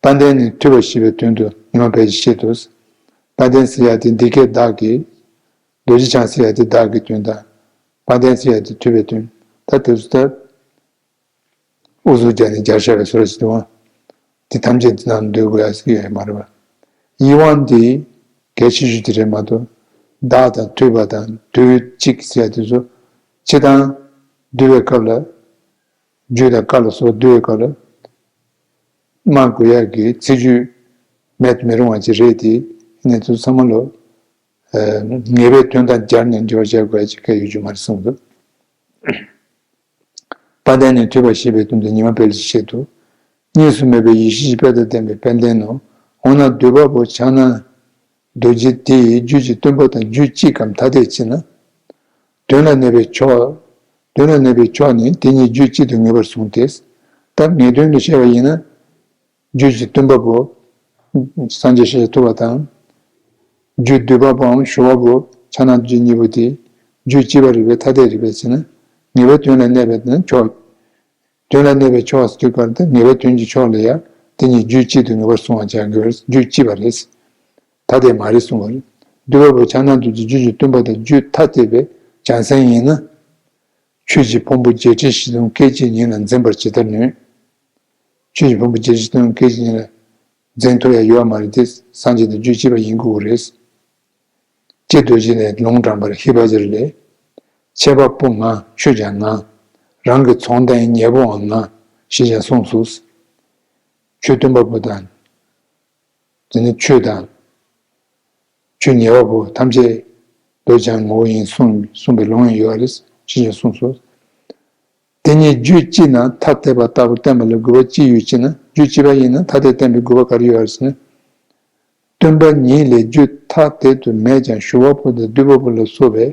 དཔལ་ལྡན་ནི་ཐོས་པ་ཞེས་པའི་དོན་དུ་ཉི་མ་བལ་གྱིས་བཤད་དོ། དཔལ་ལྡན་ཟེར་ཡ་དེ་འདི་སྐད་བདག་གིས། རྡོ་རྗེ་འཆང་ཟེར་ཡ་དེ་བདག་གི་དོན་དང་། དཔལ་ལྡན་ཟེར་ཡ་དེ་ཐོས་པའི་དོན། ད་དེ་ཚོ་ད། ཨུ་ཚུགས་རྒྱག་ནས་རྒྱག་བཞག་པའི་བཟོ་འདྲ་ཞིག་འདུག་ཨང་། དེ་ཐམས་ཅད་དེ་ནང་འདུས་དགོས་ཡ་ཟེར་གྱི་ཡོད་མ་རེད་པ། ཡིད་དབང་དེ་གལ་ཆེ་ཤོས་དེ་རེད་མ་གཏོགས། བདག་དང་ཐོས་པ་དང་དུས་གཅིག་ཟེར་ཡ་དེ་ཚོ་སྤྱིར་བཏང་བསྡུ་བའི་སྐབས་ལ། རྒྱུད་དང་བཀའ་ལ་སོགས་བསྡུ་བའི་སྐབས་ལ། སྨྲ་དགོས་ཡ་གི་ཚིག་བརྗོད་མེད་དུ་མི་རུང་བ་ཅིག་རེད་དེ། ཨ་ནི་ཚོ་ཚང་མ་ལོ། ཨ། ངེས་པའི་དོན་དང་སྦྱར་ནས་འགྲེལ་བ་བྱ་དགོས་ཡ་ཅིག་གལ་ཡོད་རྒྱུ་མ་རེད་གསུངས་འདུག་དཔལ་ལྡན་ནི་ཐོས་པ་ཞེས་པའི་དོན་དུ་ཉི་མ་བལ་གྱིས་བཤད་དོ། གཉིས་སུ་མེད་པའི་ཡེ་ཤེས་ཀྱི་དཔལ་དང་ལྡན་པའི་དཔལ་ལྡན་ནོ། འོ་ན་བསྡུས་པ་པོ་ཕྱག་ན་རྡོ་རྗེ་དེ་ཡི་རྒྱུད་ཀྱི་སྟོན་པ་དང་རྒྱུད་གཅིག་གམ་ཐ་དད་ཅིག་ན། དོན་ལ་གནས་པའི་ཕྱོགས། དོན་ལ་གནས་པའི་ཕྱོགས་ནི་དེ་གཉིས་རྒྱུད་གཅིག་ཏུ་ངེས་པར་བཟུང་སྟེ། ད་ངེས་དོན་དུ་བཤད་པ་ཡིན་ན། རྒྱུད་ཀྱི་སྟོན་པ་པོ། སངས་རྒྱས་ཤཱཀྱ་ཐུབ་པ་དང་། རྒྱུད་བསྡུས་པ་པོའམ་ཞུ་བ་པོ་ཕྱག་ན་རྡོ་རྗེ་གཉིས་པོ་དེ། རྒྱུད་གཅིག་པ་རེད་པས་ཐ་དད་རེད་པས་ཟེར་ན། ངེས་པའི་དོན་ལ་གནས་པའི་ཕྱོགས། དོན་ལ་གནས་པའི་ཕྱོགས་ཟེར་དུས་སྐབས་དེ་ངེས་པའི་དོན་གྱི་ཕྱོགས་ལ་ཡང་དེ་གཉིས་རྒྱུད་གཅིག་ཏུ་ངེས་པར་བཟུང་བར་བྱ་དགོས། རྒྱུད་གཅིག་པ་རེད། ཐ་དད་མ་རེད་གསུངས་པ་རེད། བསྡུས་པ་པོ་ཕྱག་ན་རྡོ་རྗེ་རྒྱུད་ཀྱི་སྟོན་པ་དང་རྒྱུད་ཐ་དད་པའི་བྱང་སེམས་ཡིན་ན། ཆོས་ཀྱི་ཕུང་པོ་བརྒྱད་ཁྲི་བཞི་སྟོང་སྐད་ཅིག་ཉིད་ལ་འཛིན་པར་ཇི་ལྟར་ནུས། ཆོས་ཀྱི་ཕུང་པོ་བརྒྱད་ཁྲི་བཞི་སྟོང་སྐད་ཅིག་ཉིད་ལ་འཛིན་ཐུབ་ཡ་ཡོད་མ་རེད་དེ། སངས་རྒྱས་དང་རྒྱུད་གཅིག་པ་ཡིན་དགོས་རེད། ཀྱེ་རྡོ་རྗེ་ལས་ལུང་དྲངས་པར་ཤེས་པ་ཟེར་ལས། འཆད་པ་པོ་ང་ཆོས་ཀྱང་ང་། རང་གི་ཚོགས་འདི་ཉེ་བོའང་ང་། ཞེས་ཀྱང་གསུངས་སོ། ཆོས་སྟོན་པ་པོ་དང་། དེ་ནི་ཆོས་དང་། ཆོས་ཉེ་བ་པོ་ཐམས་ཅད་རྡོ་རྗེ་འཆང་ངོ་བོ་ཡིན་གསུངས་གསུངས་པའི་ལུང་ཡང་ཡོད་རེད། ཅི་ཡང་གསུངས་སོ། དེ་ཉིད་རྒྱུད་གཅིག་ན་ཐ་དད་པ་ལྟ་བུ་བསྟན་པ་ལ་དགོས་པ་ཅི་ཡོད་ཅེ་ན། རྒྱུད་གཅིག་པ་ཡིན་ན་ཐ་དད་བསྟན་པའི་དགོས་པ་ག་རེ་ཡོད་རེད་ཟེར་ན། སྟོན་པ་ཉིད་ལས་རྒྱུ་ཐ་དད་དུ་མེད་ཀྱང་ཞུ་བ་པོ་དང་སྡུད་པ་པོ་ལ་སོགས་པའི་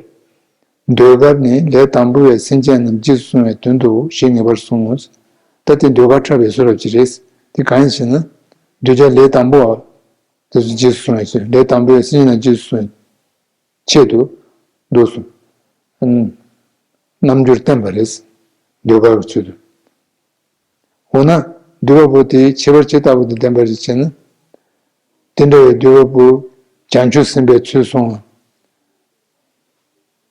ཟློས་གར་ནི་ལས་དང་པོ་བས་སེམས་ཅན་རྣམས་རྗེས་སུ་བཟུང་བའི་དོན་དུའོ་ཞེས་ངེས་པར་གསུངས་ངོ་། ད་དེ་ཟློས་གར་འཁྲབ་པའི་བཟོ་འདྲ་ཅིག་རེད། དེ་གང་ཡིན་ཞེ་ན། གདུལ་བྱ་ལས་དང་པོ་བ་དེ་ཚོ་རྗེས་སུ་བཟུང་བའི་ཚུལ། ལས་དང་པོ་བས་སེམས་ཅན་རྣམས་རྗེས་སུ་བཟུང་བའི་ཆེད་དུ་འདུག་སོ། ཨ་ནི་རྣམ་འགྱུར་བསྟན་པ་རེད། ཟློས་གར་གྱི་ཚུལ་དུ། འོ་ན་སྡུད་པ་པོ་དེའི་ཁྱད་པར་ཇི་ལྟ་བུ་དང་ལྡན་པ་རེད་ཅེ་ན། དེ་འདྲ་བའི་སྡུད་པ་པོ་བྱང་ཆུབ་སེམས་དཔའི་ཚུལ་སོང་བ།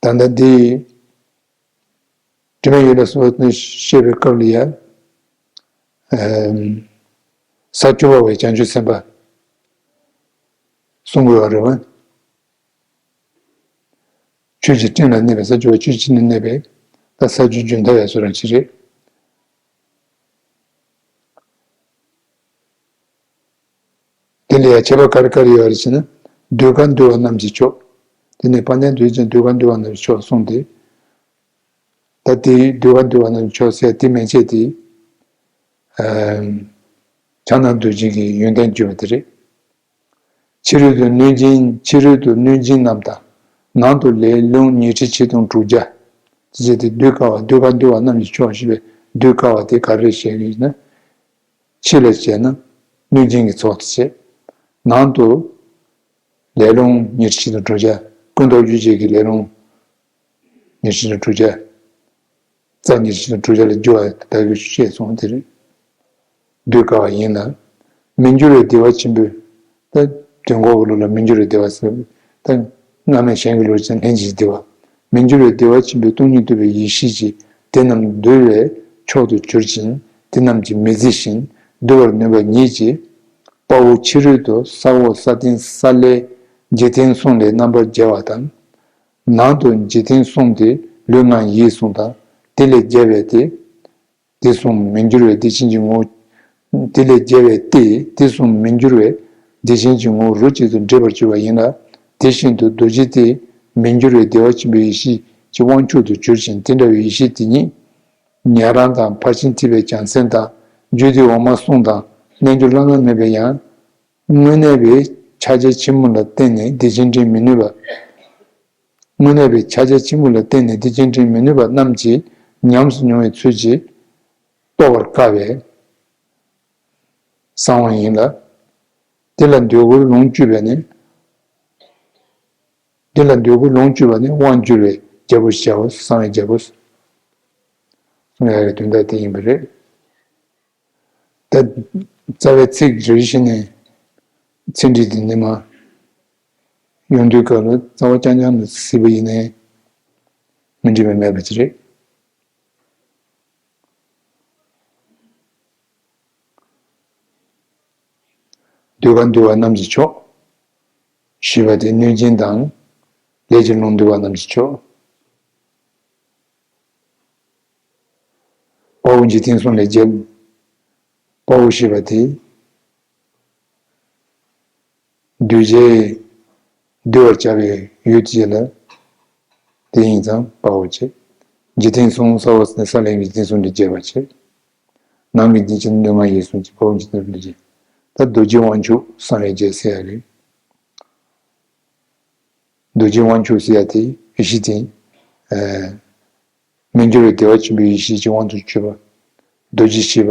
ད་ལྟ་འདི་དྲི་མེད་ཡུལ་ལ་སོགས་པ་བཤད་པའི་སྐབས་ལ་ཡང་། ས་བཅུ་པ་བའི་བྱང་ཆུབ་སེམས་དཔའ་གསུང་དགོས་པ་རེད་བ། ཆོས་ཀྱི་སྤྲིན་ལ་གནས་པའི་ས་བཅུ་པ་ཆོས་ཀྱི་སྤྲིན་ལ་གནས་པའི་ད་ས་བཅུ་བརྒྱུད་མཐའ་ཡས་སུ་རང་ཅི་རེད། དེ་ལ་ཡང་ཁྱད་པར་ག་རེ་ག་རེ་ཡོད་རེད་ཅེ་ན། ཟློས་གར་འདུལ་བ་རྣམས་ཀྱི་མཆོག་དེ་ནས་དཔལ་ལྡན་འདུལ་བྱེད་ཀྱི་ཟློས་གར་འདུལ་བ་རྣམས་ཀྱི་མཆོག་གསུངས་ཏེ། ད་དེའི་ཟློས་གར་འདུལ་བ་རྣམས་ཀྱི་མཆོག་ཟེར་དེ་མན་ཆད་དེ། ཨ། ཕྱག་ན་རྡོ་རྗེ་གི་ཡོན་ཏན་བརྗོད་པ་དེ་རེད། ཕྱི་རོལ་དུ་གནོད་སྦྱིན་ཕྱི་རོལ་དུ་གནོད་སྦྱིན་རྣམས་དང་། ནང་དུ་ལས་རླུང་ཉི་ཁྲི་ཆིག་སྟོང་དྲུག་བརྒྱ། ཅེས་བྱས་ཏེ་ཟློས་དཀར་བ་ཟློས་གར་འདུལ་བ་རྣམས་ཀྱི་མཆོག་ཞེས་པའི་ཟློས་དཀར་བ་དེ་ག་རེ་བཤད་ཀྱི་ཡོད་ན། ཕྱི་ལ་བྱས་ན་གནོད་སྦྱིན་གྱི་ཚོགས་དེ་བྱས། ནང་དུ་ལས་རླུང་ཉི་ཁྲི་ཆིག་སྟོང་དྲུག་བརྒྱ། ཀུན་རྟོག་རྒྱུ་བྱེད་ཀྱི་ལས་རླུང་ཉི་ཁྲི་ཆིག་སྟོང་དྲུག་བརྒྱ། རྩ་ཉི་ཁྲི་ཆིག་སྟོང་དྲུག་བརྒྱ་ལ་རྒྱུ་བ་ད་གི་བཤད་སོང་དེ་རེད། ཟློས་དཀར་བ་ཡིན་ལ། མི་འགྱུར་བའི་བདེ་བ་ཆེན་པོའི། ད་དོན་གོ་གི་ལུགས་ལ་མི་འགྱུར་བའི་བདེ་བ་ཟེར། ད་སྔ་མའི་གཞན་གྱི་ལུགས་ཀྱང་ལྷན་ཅིག་བདེ་བ། མི་འགྱུར་བའི་བདེ་བ་ཆེན་པོའི་སྟོང་ཉིད་རྟོགས་པའི་ཡེ་ཤེས་ཀྱིས་དེ་རྣམས་འདུལ་བའི་མཆོག་ཏུ་གྱུར་ཅིང་དེ་རྣམས་ཀྱིས་མི་བརྫི་ཞིང་འདུལ་བར་ནུས་པ་ཉིད་ཀྱིས། དཔའ་བོ་ཕྱི་རོལ་དུ་ས་འོག་ས་སྟེང་ས་བླའི་འཇིག་རྟེན་གསུམ་ལས་རྣམ་པར་རྒྱལ་བ་དང་། ནང་དུ་འཇིག་རྟེན་གསུམ་སྟེ་ལུས་ངག་ཡིད་གསུམ་དང་དེ་ལས་རྒྱལ་བའི་སྟེ། དེ་གསུམ་མི་འགྱུར་བའི་བདེ་ཆེན་གྱི་ངོ་བོ། དེ་ལས་རྒྱལ་བའི་སྟེ་དེ་གསུམ་མི་འགྱུར་བའི་བདེ་ཆེན་གྱི་ངོ་བོ་རོ་གཅིག་ཏུ་འདྲེས་པར་གྱུར་པ་ཡིན་ལ། དེ་བཞིན་དུ་རྡོ་རྗེ་སྟེ་མི་འགྱུར་བའི་བདེ་བ་ཆེན་པོའི་ཡེ་ཤེས་ཀྱི་དབང་ཕྱུག་ཏུ་གྱུར་ཅིང་དེ་འདྲ་བའི་ཡེ་ཤེས་དེ་ཉིད་ཉན་རང་དང་ཕར་ཕྱིན་ཐེག་པའི་བྱང་སེམས་དང་རྒྱུད་སྡེ་འོག་མ་གསུམ་དང་རྣལ་འབྱོར་བླ་ན་མེད་པའི་ཡང་། དངོས་གནས་པའི་ཕྱག་རྒྱ་ཆེན་པོ་ལ་བརྟེན་ནས་བདེ་ཆེན་འདྲེན་མི་ནུས་པ། དངོས་གནས་པའི་ཕྱག་རྒྱ་ཆེན་པོ་ལ་བརྟེན་ནས་བདེ་ཆེན་འདྲེན་མི་ནུས་པ་རྣམས་ཀྱིས་ཉམས་སུ་མྱོང་བའི་ཚུལ་གྱིས་རྟོགས་པར་དཀའ་བའི་གསང་བ་ཡིན་ལ། དེ་ལ་འདོད་དགུར་ལོངས་སྤྱོད་པས་ནི། དེ་ལ་འདོད་དགུར་ལོངས་སྤྱོད་པ་ནི་དབང་བསྒྱུར་བའི་རྒྱལ་པོ་ཞེས་བྱའོ། གསང་བའི་རྒྱལ་པོ་གསུང་ཡག་གི་དོན་དག་དེ་ཡིན་པ་རེད། ད་རྩ་བའི་ཚིག་རེ་རེ་བཞིན་ནས་ཚིག་འགྲེལ་དེ་ནི་མ་ཡོང་དུས་སྐབས་ལ་རྩ་བ་རྐྱང་རྐྱང་ལ་གཟིགས་པ་ཡིན་ནའི་མི་འགྲིག་པ་མེད་པ་ཅིག་རེད། ཟློས་གར་འདུལ་བ་རྣམས་ཀྱི་མཆོག་ཞེས་པ་དེ་གནོད་སྦྱིན་དང་ལས་ཀྱི་རླུང་འདུལ་བ་རྣམས་ཀྱི་མཆོག་དཔའ་བོ་འཇིག་རྟེན་གསུམ་ལས་རྒྱལ། དཔའ་བོ་ཞེས་པ་དེ། གདུལ་བྱའི་འདུལ་བར་བྱ་བའི་ཡུལ་དེ་ལ། དེ་ཡིན་ཙང་དཔའ་བོ་བྱེད། འཇིག་རྟེན་གསུམ་ས་འོག་ས་བླའི་འཇིག་རྟེན་གསུམ་དུ་རྒྱས་པར་བྱེད། ནང་གི་འཇིག་རྟེན་ལུས་ངག་ཡིད་གསུམ་གྱི་དཔའ་བོ་འཇིག་རྟེན་གསུམ་དུ་རྒྱས། ད་རྡོ་རྗེ་དབང་ཕྱུག་གསང་བའི་རྒྱལ་ཟེར་ཡ་རེད། རྡོ་རྗེ་དབང་ཕྱུག་ཟེར་ཡ་དེ་ཡེ་ཤེས་དེ། ཨ། མི་འགྱུར་བའི་བདེ་བ་ཆེན་པོའི་ཡེ་ཤེས་ཀྱི་དབང་དུ་གྱུར་པ། རྡོ་རྗེ་ཞེས་པ།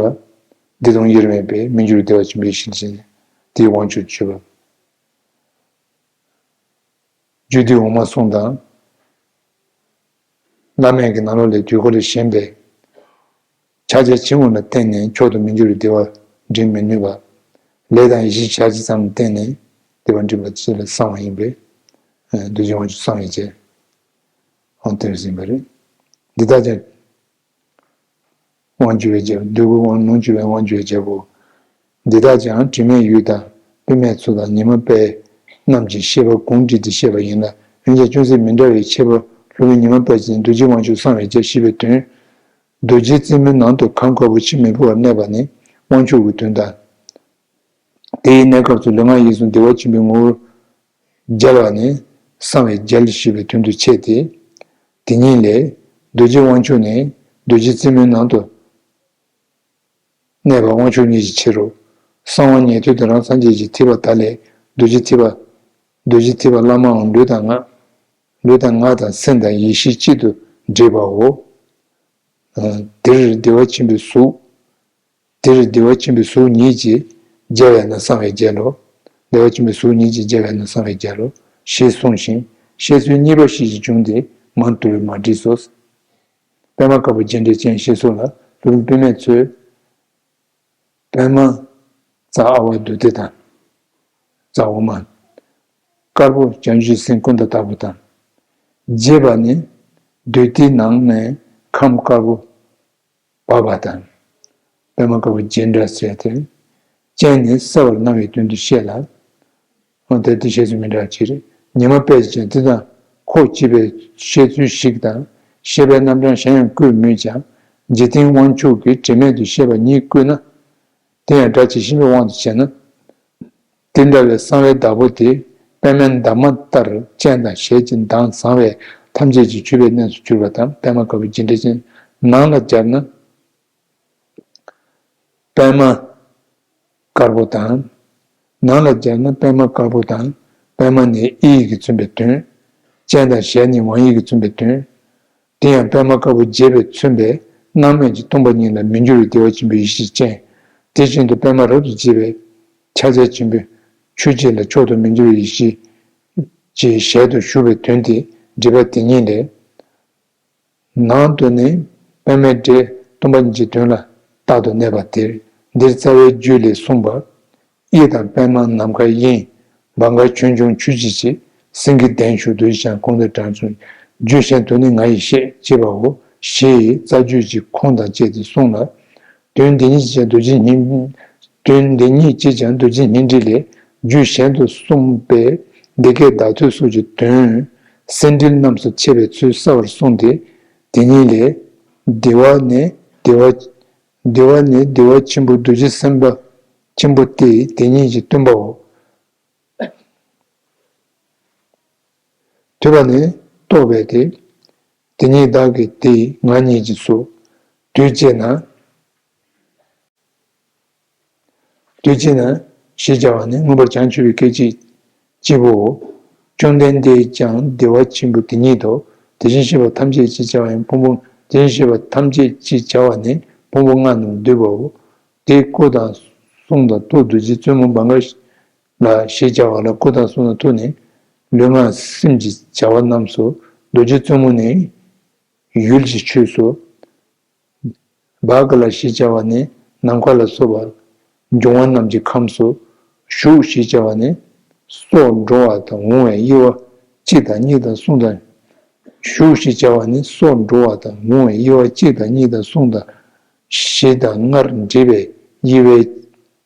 བདེ་སྟོང་དབྱེར་མེད་པའི་མི་འགྱུར་བའི་བདེ་བ་ཆེན་པོའི་ཡེ་ཤེས་ཅན། དེའི་དབང་ཕྱུག་གྱུར་པ། རྒྱུད་སྡེ་འོག་མ་གསུམ་དང་། བླ་མེད་ཀྱི་ནང་ལོགས་ལས་དུས་འཁོར་ལས་གཞན་པའི་ཕྱག་རྒྱ་ཆེན་པོ་ལ་བརྟེན་ནས་མཆོག་ཏུ་མི་འགྱུར་བའི་བདེ་བ་འདྲེན་མི་ནུས་པ། ལས་དང་ཡེ་ཤེས་ཆ་གཅིག་ཙམ་ལ་བརྟེན་ནས་བདེ་བ་འདྲེན་པ་ཅིག་ལ་གསང་བ་ཡིན་པས། རྡོ་རྗེ་དབང་ཕྱུག་གསང་བའི་རྒྱལ། འོང་དེར་ཟིན་པ་རེད། འདི་དག་ཀྱང་། དབང་བསྒྱུར་བའི་རྒྱལ་པོ། འདོད་དགུ་དབང་ལོངས་སྤྱོད་པའི་དབང་བསྒྱུར་བའི་རྒྱལ་པོ། འདི་དག་ཀྱང་དྲི་མེད་ཡུལ་དང་དཔེ་མེད་ཚོགས་དང་ཉི་མ་དཔལ་རྣམས་ཀྱི་བཤད་པ་གུང་བསྒྲིགས་ཏེ་བཤད་པ་ཡིན་ལ། འོན་ཀྱང་ཅུང་ཟད་མི་འདྲ་བའི་ཁྱད་པར་ལྷུ་མེད་ཉི་མ་དཔལ་གྱི་རྡོ་རྗེ་དབང་ཕྱུག་གསང་བའི་རྒྱལ་ཞེས་པའི་དོན། རྡོ་རྗེ་རྩེ་མོའི་ནང་དུ་གངས་དཀར་པོ་ཆུ་མེད་པོ་བར་གནས་པ་ནི་དབང་ཕྱུག་གི་དོན་དང་། དེའི་གནས་སྐབས་སུ་ལུས་ངག་ཡིད་གསུམ་བདེ་བ་ཆེན་པོའི་ངོ་བོར་རྒྱལ་བ་ནི་གསང་བའི་རྒྱལ་ཞེས་པའི་དོན་དུ་འཆད་དེ། དེ་ཉིད་ལས་རྡོ་རྗེ་དབང་ཕྱུག་ནི་རྡོ་རྗེ་རྩེ་མོའི་ནང་དུ་གནས་པ་དབང་ཕྱུག་ཉིད་ཀྱི་ཕྱིར་རོ། གསང་བ་ཉན་ཐོས་དང་རང་སངས་རྒྱས་ཀྱི་ཐེག་པ་དག་ལས་ རྡོ་རྗེ་ཐེག་པ། རྡོ་རྗེ་ཐེག་པ་བླ་མའང་ལུས་དང་ངག་ལུས་དང་ངག་དང་སེམས་དང་ཡེ་ཤེས་གཅིག་ཏུ་འདྲེས་པའོ། ཨ། དེར་བདེ་བ་ཆེན་པོའི་གཟུགས། དེར་བདེ་བ་ཆེན་པོའི་གཟུགས་ཉིད་ཀྱིས་མཇལ་བས་ན་གསང་བའི་རྒྱལ་ལོ། བདེ་བ་ཆེན་པོའི་གཟུགས་ཉིད་ཀྱིས་མཇལ་བས་ན་གསང་བའི་རྒྱལ་ལོ། ཞེས་གསུངས་ཤིང་བཤད་ཚུལ་གཉིས་པ་ཞིག་བྱུང་སྟེ་མང་དུ་མ་བྲིས་སོ། པདྨ་དཀར་པོ་རྒྱས་འབྲིང་ཅན་ཞེས་སོགས་ལ་སློབ་དཔོན་པདྨས་གཙོས། པདྨ་རྩ་ཨ་ཝ་བདུད་སྡེ་དང་། རྩ་འོག་མ། དཀར་པོ་བྱང་ཆུབ་སེམས་ཀུན་ཏུ་དག་པ་དང་། རྒྱས་པ་ནི། བདུད་སྡེའི་ནང་ནས་ཁམས་དཀར་པོ་བབས་པ་དང་། པདྨ་དཀར་པོ་རྒྱས་འབྲིང་ཟེར་ཏེ། སྤྱན་ནི་གསལ་བར་སྣང་བའི་དོན་དུ་བཤད་ལ། འོན་ཏེ་དེ་བཤད་ཚུལ་མི་འདྲ་བ་ཅིག་རེད། ཉི་མ་དཔེ་ཅན་དེ་དང་ཁོག་གཅིག་པའི་བཤད་ཚུལ་ཞིག་དང་། བཤད་པའི་རྣམ་གྲངས་གཞན་ཡང་བཀོད་མོད་ཀྱང་། འཇིག་རྟེན་དབང་ཕྱུག་གིས་དྲི་མེད་དུ་བཤད་པ་ཉིད་བཀོད་ན། དེ་ཡང་སྒྲ་ཇི་བཞིན་པའི་དབང་དུ་བྱས་ན། དེ་འདྲ་བའི་གསང་བའི་བདག་པོ་དེ་པདྨའི་འདབ་མ་ལྟར་སྤྱན་དང་ཞལ་གྱི་མདངས་བཟང་བས་ཐམས་ཅད་ཀྱིས་གྱུར་པའི་གནས་སུ་གྱུར་པ་དང་། པདྨ་དཀར་པོ་རྒྱས་འབྲིང་ཅན། ནང་ལ་སྦྱར་ན། པདྨ་དཀར་པོ་དང་། ནང་ལ་སྦྱར་ན་པདྨ་དཀར་པོ་དང་། པདྨ་ནི་ཨི་ཡིག་གིས་མཚོན་པའི་དོན། སྤྱན་དང་ཞལ་ནི་ཝང་ཡིག་གིས་མཚོན་པའི་དོན། དེ་ཡང་པདྨ་དཀར་པོ་རྒྱས་པས་མཚོན་པའི་སྣང་མེད་ཀྱི་སྟོང་པ་ཉིད་ལ་མི་འགྱུར་བའི་བདེ་བ་ཆེན་པོའི་ཡེ་ཤེས་ཅན། དེ་བཞིན་དུ་པདྨ་རབ་ཏུ་རྒྱས་པའི་ཕྱག་རྒྱ་ཆེན་པོའི་ཆོས་ཀྱི་ལ་མཆོག་ཏུ་མི་འགྱུར་བའི་ཡེ་ཤེས་ཀྱི་ཞལ་དུ་ཞུགས་པའི་དོན་དེ་འགྲེལ་པ་དེ་ཉིད་ལས། ནང་དུ་ནི་པདྨའི་སྒྲས་སྟོང་པ་ཉིད་ཀྱི་དོན་ལ་རྟག་ཏུ་གནས་པ་དེར། འདིར་རྩ་བའི་རྒྱུད་ལས་གསུངས་པ། ཨི་དང་པདྨ་ནམ་མཁའ་དབྱིངས། བྷ་ག་ཆོས་འབྱུང་ཆུ་སྐྱེས་ཀྱི། སེང་གེ་གདན་བཞུགས་རྡོ་རྗེ་འཆང་། ཀུན་ཏུ་དྲག་མཚུངས། རྒྱུད་གཞན་དུ་ནི་ང་ཡིས་བཤད། ཅེས་པའོ། ཞེས་རྩ་རྒྱུད་ཀྱི་ཁུངས་དང་བཅས་ཏེ་གསུངས་ལ། དོན་འདི་ཉིད་ཀྱང་རྡོ་རྗེ་སྙིང་། དོན་འདི་ཉིད་ཀྱིས་ཀྱང་རྡོ་རྗེ་སྙིང་ཏིག་ལས། རྒྱུད་གཞན་དུ་གསུངས་པའི་འདི་སྐད་བདག་ཐོས་སོགས་ཀྱི་དོན། སེམས་འགྲེལ་རྣམས་སུ་འཆད་པའི་ཚུལ་གསལ་བར་གསུངས་ཏེ། དེ་ཉིད་ལས། བདེ་བ་ནི་བདེ་བ། བདེ་བ་ནི་བདེ་བ་ཆེན་པོ་རྡོ་རྗེ་སེམས་དཔའ་ཆེན་པོ་སྟེ་དེ་ཉིད་ཀྱི་སྟོན་པའོ། ཐོས་པ་ནི་རྟོགས་པའི་སྟེ། དེ་ཉིད་བདག་གི་སྟེ་ང་ཉིད་ཀྱིས་སོ། དུས་གཅིག་ན། དུས་གཅིག་ན་ཞེས་བྱ་བ་ནི་མངོན་པར་བྱང་ཆུབ་པའི་སྐད་ཅིག་གཅིག་པུའོ། བཅོམ་ལྡན་འདས་ཀྱང་བདེ་བ་ཆེན་པོ་དེ་ཉིད་དོ། དེ་བཞིན་གཤེགས་པ་ཐམས་ཅད་ཅེས་བྱ་བ་ཡང་ཕུང་པོ། དེ་བཞིན་གཤེགས་པ་ཐམས་ཅད་ཅེས་བྱ་བ་ནི་ཕུང་པོ་ལྔ་རྣམས་འདུས་པའོ། དེ་སྐུ་དང་གསུང་དང་ཐུགས་རྡོ་རྗེ་བཙུན་མོ་བྷ་ག་ལ་ཞེས་བྱ་བ་ལ་སྐུ་དང་གསུང་དང་ཐུགས་ནི་ལུས་ངག་སེམས་ཀྱི་བྱ་བ་རྣམས་སོ། རྡོ་རྗེ་བཙུན་མོ་ནི་ཡུལ་གྱི་ཆོས་སོ། བྷ་ག་ལ་ཞེས་བྱ་བ་ནི་ནམ་མཁའ་ལ་སོགས་པ་འབྱུང་བ་རྣམས་ཀྱི་ཁམས་སོ། ཞུགས་ཞེས་བྱ་བ་ནི་སྲོག་འགྲོ་བ་དང་འོང་བའི་དབྱེ་བ་གཅིག་དང་གཉིས་དང་གསུམ་དང་། ཞུགས་ཞེས་བྱ་བ་ནི་སྲོག་འགྲོ་བ་དང་འོང་བའི་དབྱེ་བ་གཅིག་དང་གཉིས་དང་གསུམ་དང་། བཞི་དང་ལྔར་འདྲེས་པའི་དབྱེ་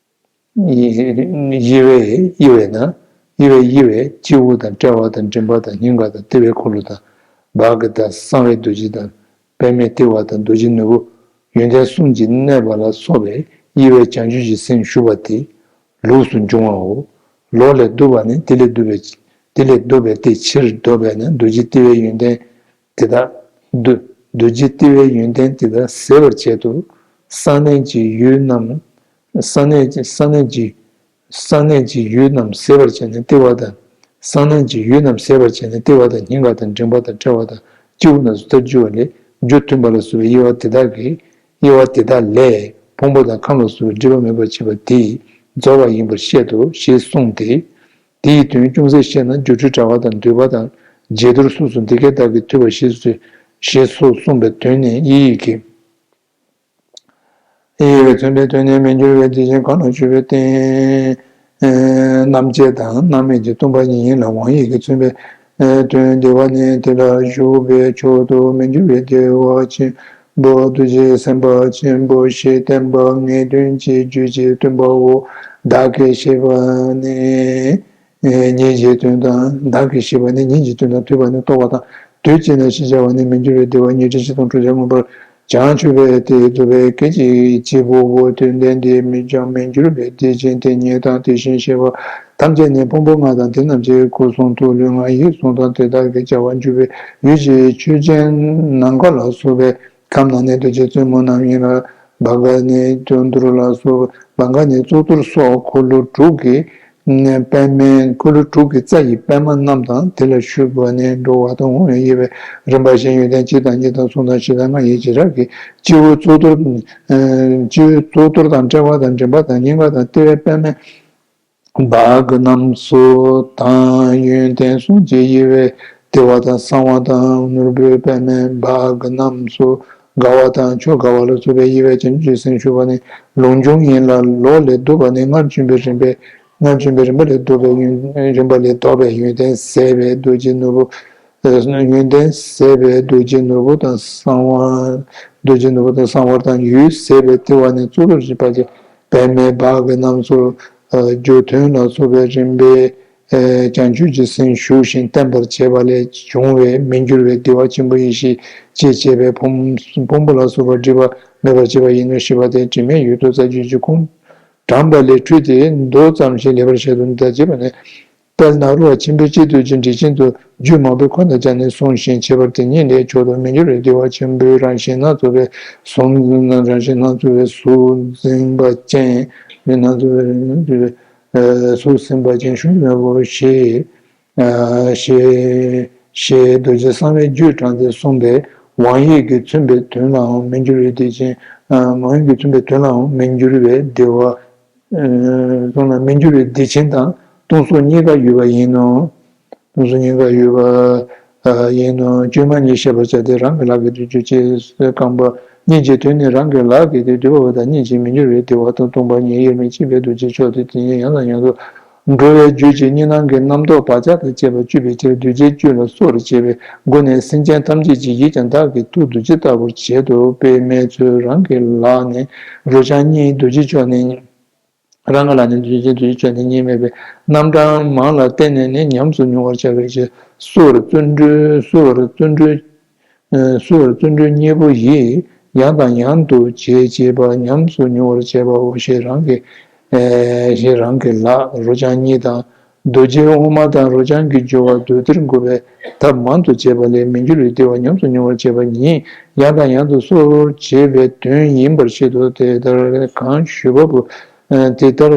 བའི། དབྱེ་བའི་དབྱེ་བས་ན། དབྱེ་བའི་དབྱེ་བས་སྐྱེས་བུ་དང་བྲལ་བ་དང་མགྲིན་པ་དང་སྙིང་ག་དང་ལྟེ་བའི་འཁོར་ལོ་དང་། བྷ་ག་དང་གསང་བའི་རྡོ་རྗེ་དང་། པདྨའི་ལྟེ་བ་དང་རྡོ་རྗེ་ནོར་བུ། ཡོན་ཏན་གསུམ་གྱིས་གནས་པ་ལ་སོགས་པའི་དབྱེ་བས་བྱང་ཆུབ་ཀྱི་སེམས་ཞུགས་པ་དེ་ལུགས་སུ་འབྱུང་བའོ། ལོག་ལས་བསྡུ་བ་ནི་དེ་ལས་བསྡུ་བའི། དེ་ལས་བསྡུ་བའི་སྟེ་ཕྱིར་ལྡོག་པས་ན་རྡོ་རྗེ་ལྟེ་བའི་ཡོན་ཏན་དེ་དག་རྡོ་རྡོ་རྗེ་ལྟེ་བའི་ཡོན་ཏན་དེ་དག་ཟད་པར་བྱེད་དོ། གསང་གནས་ཀྱི་ཡུལ་རྣམས། གསང་གནས་ཀྱི་གསང་གནས་ཀྱི་གསང་གནས་ཀྱི་ཡུལ་རྣམས་ཟད་པར་བྱས་ནས་ལྟེ་བ་དང་། གསང་གནས་ཀྱི་ཡུལ་རྣམས་ཟད་པར་བྱས་ནས་ལྟེ་བ་དང་སྙིང་ག་དང་མགྲིན་པ་དང་ཕྲེང་བ་དང་སྤྱི་བོ་རྣམས་སུ་ལྟར་རྒྱུ་བ་ལས་རྒྱུ་མཐུན་པ་ལ་སོགས་པའི་དབྱེ་བ་དེ་དག་གིས། དབྱེ་བ་དེ་དག་ལས་ཕུང་པོ་དང་ཁམས་ལ་སོགས་པའི་སྒྲིབ་པ་མེད་པར་བྱེད་པ་དེས་རྫོགས་པ་ཡིན་པར་བཤད་དོ་ཞེས་གསུངས་ཏེ། དེ་ཡི་དོན་ཅུང་ཟད་བཤད་ན་སྒྱུ་འཕྲུལ་དྲ་བ་དང་འདུས་པ་དང་རྗེས་ཐོར་སོ་སོ་འདི་སྐད་བདག་གིས་ཐོས་པ་ཞེས་སོ་ཞེས་སོགས་གསུངས་པའི་དོན་ནི་དབྱིག་གི་དབྱིག་གིས་མཚོན་པའི་དོན་ནི་མི་འགྱུར་བའི་གདེང་ཅན་གང་ལ་སྤྱོད་པའི་རྟེན་རྣམ་བཅད་དང་རྣམ་སྨིན་གྱི་སྟོང་པ་ཉིད་ཡིན་ལ། དབང་ཡིག་གིས་མཚོན་པའི་དོན་བདེ་བ་ནི་དེ་ལ་ཞུགས་པའི་མཆོག་ཏུ་མི་འགྱུར་བའི་བདེ་བ་ཆེན་པོ་རྡོ་རྗེ་སེམས་དཔའ་ཆེན་པོ་ཞེས་བསྟན་པ་ངེས་དོན་གྱི་རྒྱུད་ཀྱི་སྟོན་པའོ། བདག་གིས་བཤད་པ་ནི། ཉིད་ཀྱི་དོན་དང་། བདག་གིས་བཤད་པ་ནི་ཉིད་ཀྱི་དོན་དང་ཐོས་པ་ནི་རྟོགས་པ་དང་། དུས་གཅིག་ན་ཞེས་བྱ་བ་ནི་མི་འགྱུར་བའི་བདེ་བ་ཉི་ཁྲི་བཞི་སྟོང་དྲུག་བརྒྱ་མངོན་པར་བྱང་ཆུབ་པའི་སྟེ་རྫོགས་པའི་སྐད་ཅིག་གཅིག་པུའོ། དོན་དེ་འདི་མི་འགྱུར་མི་འགྱུར་བའི་གདེང་ཅན་དེ་ཉིད་དང་དེ་བཞིན་གཤེགས་པ་ཐམས་ཅད་ནི་ཕུང་པོ་ལྔ་དང་དེ་རྣམས་ཀྱི་སྐུ་གསུང་ཐུགས་ལུས་ངག་ཡིད་གསུམ་དང་དེ་དག་གི་བྱ་བ་འཇུག་པའི་ཡུལ་གྱི་ཆོས་ཅན་ནམ་མཁའ་ལ་སོགས་པའི་ཁམས་རྣམས་ནི་རྡོ་རྗེ་བཙུན་མོ་རྣམས་ཡིན་ལ། བྷ་ག་ནི་གཙུག་ཏོར་ལ་སོགས། བྷ་ག་ནི་གཙུག་ཏོར་སོགས་འཁོར་ལོ་དྲུག་གི་ པདྨའི་འཁོར་ལོ་དྲུག་གི་རྩ་ཡི་པདྨ་རྣམས་དང་དེ་ལ་ཞུགས་པ་ནས་འགྲོ་བ་དང་འོང་བའི་དབྱེ་བའི་རིམ་པ་བཞིན་ཡོན་ཏན་གཅིག་དང་གཉིས་དང་གསུམ་དང་བཞི་དང་ལྔ་ཡི་བྱེ་བྲག་གི་སྤྱི་བོ་གཙུག་ཏོར། སྤྱི་བོའི་གཙུག་ཏོར་དང་དཔྲལ་བ་དང་མགྲིན་པ་དང་སྙིང་ག་དང་ལྟེ་བའི་པདྨའི་བྷཱ་ག་རྣམས་སུ་དང་ཡོན་ཏན་གསུམ་གྱི་དབྱེ་བས་བདེ་བ་དང་གསང་བ་དང་ནོར་བུའི་པདྨའི་བྷཱ་ག་རྣམས་སུ་དགའ་བ་དང་ཆོས་དགའ་བ་ལ་སོགས་པའི་དབྱེ་བས་བྱང་ཆུབ་ཀྱི་སེམས་ཞུགས་པ་ནི་ལུགས་འབྱུང་ཡིན་ལ། ལོག་ལས་བསྡུ་བ་ནི་སྔར་བྱོན་པའི་རིམ་པས། སྔར་བྱོན་པའི་རིམ་པ་ལས་ལྡོག་པའི་ཡོན། རིམ་པ་ལས་ལྡོག་པའི་ཡོན་ཏན་ཟད་པའི་རྡོ་རྗེ་ནོར་བུ། ཡོན་ཏན་ཟད་པའི་རྡོ་རྗེ་ནོར་བུ་དང་གསང་བ། རྡོ་རྗེ་ནོར་བུ་དང་གསང་བ་དང་ཡུལ་ཟད་པའི་བདེ་བ་ནི་གཙུག་ཏོར་བཞི་པ་ཀྱི་པདྨའི་བྷཱ་ག་རྣམས་སུ་རྒྱུ་མཐུན་ལ་སོགས་པའི་རིམ་པས་བྱང་ཆུབ་ཀྱི་སེམས་ཞུགས་ཤིང་བརྟན་པར་བྱས་པ་ལས་བྱུང་བའི་མི་འགྱུར་བའི་བདེ་བ་ཆེན་པོ་ཡེ་ཤེས་ཅེས་བྱ་བའི་ཕུང་ཕུང་པོ་ལ་སོགས་པ་སྒྲིབ་པ་མེད་པར་བྱེད་པ་ཡིན་ནོ་ཞེས་པ་སྟེ། དྲི་མེད་འོད་དུ་རྩ་རྒྱུད་ཀྱི་ཁུངས་དྲངས་པ་ལས་འཕྲོས་ཏེ་མདོ་ཙམ་ཞིག་ལེགས་པར་བཤད་དོ། འདི་ལྟར་བྱས་པ་ནི། དཔལ་ནཱ་རོ་པ་ཆེན་པོས་སྤྱི་རྡོ་རྗེ་འགྲེལ་ཆེན་དུ་རྒྱུད་མང་པོའི་ཁོངས་དང་སྦྱར་ནས་གསུངས་ཤིང་། ཁྱད་པར་དེ་ཉིད་ལས་མཆོག་ཏུ་མི་འགྱུར་བའི་བདེ་བ་ཆེན་པོའི་རང་བཞིན་སྣ་ཚོགས་པའི་གསུང་རང་བཞིན་སྣ་ཚོགས་པའི་གཟུགས་འཛིན་པ་ཅན། སྣ་ཚོགས་པའི་གཟུགས་འཛིན་པ་ཅན་གཞོམ་གཞིག་མེད་པའོ་ཞེས། ཞེས་ཞེས་རྡོ་རྗེ་གསང་བའི་རྒྱུད་དྲངས་ཏེ་གསུངས་པས། དབང་ཡིད་ཀྱིས་མཚོན་པའི་དོན་ལའང་མི་འགྱུར་བའི་བདེ་ཆེན། དབང་ཡིད་ཀྱིས་མཚོན་པའི་དོན་ལའང་མི་འགྱུར་བའི་བདེ་བ། གསུངས་ལ། མི་འགྱུར་བའི་བདེ་ཆེན་དང་སྟོང་གཟུགས་གཉིས་ཀ་ཡོད་པ་ཡིན་ནོ། སྟོང་གཟུགས་གཉིས་ཀ་ཡོད་པ་ཡིན་ནོ། བཅོས་མ་ཉིད་བཤད་པར་བྱ་སྟེ། རང་གི་ལག་གིས་བཟླས་བརྗོད་བྱེད། རྐང་པ་གཉིས་ཀྱི་དོན་ནི། རང་གི་ལག་གིས་བཟླས་བརྗོད་པ་དང་གཉིས་ཀྱི་མི་འགྱུར་བའི་བདེ་བ་དང་སྟོང་པ་ཉིད་དབྱེར་མི་ཕྱེད་པའི་རྡོ་རྗེ་མཆོག་དེ་དེ་ཉིད་ཡང་དང་ཡང་དུ་འགྲོ་བའི་རྒྱུད་ཀྱི་གཉིས་སྣང་གི་རྣམ་རྟོག་བག་ཆགས་དང་བཅས་པ་གཅོད་པའི་ཕྱིར་རྡོ་རྗེ་གཅོད་ལ་གསོ་བར་བྱེད་པའི་སྒོ་ནས་སེམས་ཅན་ཐམས་ཅད་ཀྱི་ཡིད་ཀྱང་བདག་གི་ཐུགས་རྡོ་རྗེ་ལྟ་བུར་བྱེད་དོ། དཔེ་མེད་ཚུལ། རང་གི་ལག་ནི་རོ་རྐྱང་གཉིས། རྡོ་རྗེ་མཆོག་ནི། རང་གི་ལག་ནི་རྡོ་རྗེ་རྡོ་རྗེ་མཆོག་ནི་གཉིས་མེད་པའི་རྣམ་གྲངས་མང་ལ་བརྟེན་ནས་ནི་ཉམས་སུ་མྱོང་བར་བྱ་བའི་ཕྱིར། གསོ་བར་བརྩོན་འགྲུས། གསོ་བར་བརྩོན་འགྲུས། གསོ་བར་བརྩོན་འགྲུས་གཉིས་པོ་ཡིས་ཡང་དང་ཡང་དུ་བྱེད་བྱེད་པ་ཉམས་སུ་མྱོང་བར་བྱེད་པའོ། ཞེས་རང་གི་ཞེས་རང་གི་ལག་རོ་རྐྱང་གཉིས་དང་། རྡོ་རྗེ་དབུ་མ་དང་རོ་རྐྱང་གི་སྦྱོར་བ་མདོར་བསྡུས་འགོད་པའི་ཐབས་མང་དུ་བྱས་པ་ལས་མི་འགྱུར་བའི་བདེ་བ་ཉམས་སུ་མྱོང་བར་བྱེད་པ་ཉིད་ཡང་དང་ཡང་དུ་གསོ་བར་བྱེད་པའི་དོན་ཡིན་པར་བཤད་དོ། དེ་ལྟར་གང་ཞུས་པ་པོ། དེ་ལྟར་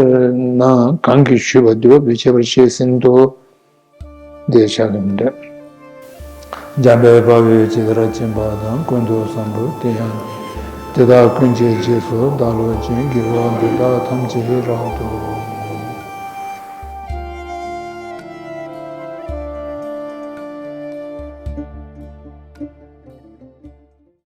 ན་གང་གིས་ཞུས་པ་འདུལ་བ་པོས་བྱས་པར་བཤད་ཟིན་ཏོ། འདི་ཆགས་ཀྱི་མི་འདུག་འཇམ་དཔལ་དཔའ་བོས་ཇི་ལྟར་མཁྱེན་པ་དང་། ཀུན་ཏུ་བཟང་པོ་དེ་ཡང་དེ་དག་ཀུན་གྱི་རྗེས་སུ་བདག་སློབ་ཅིང་། དགེ་བ་འདི་དག་ཐམས་ཅད་རབ་ཏུ་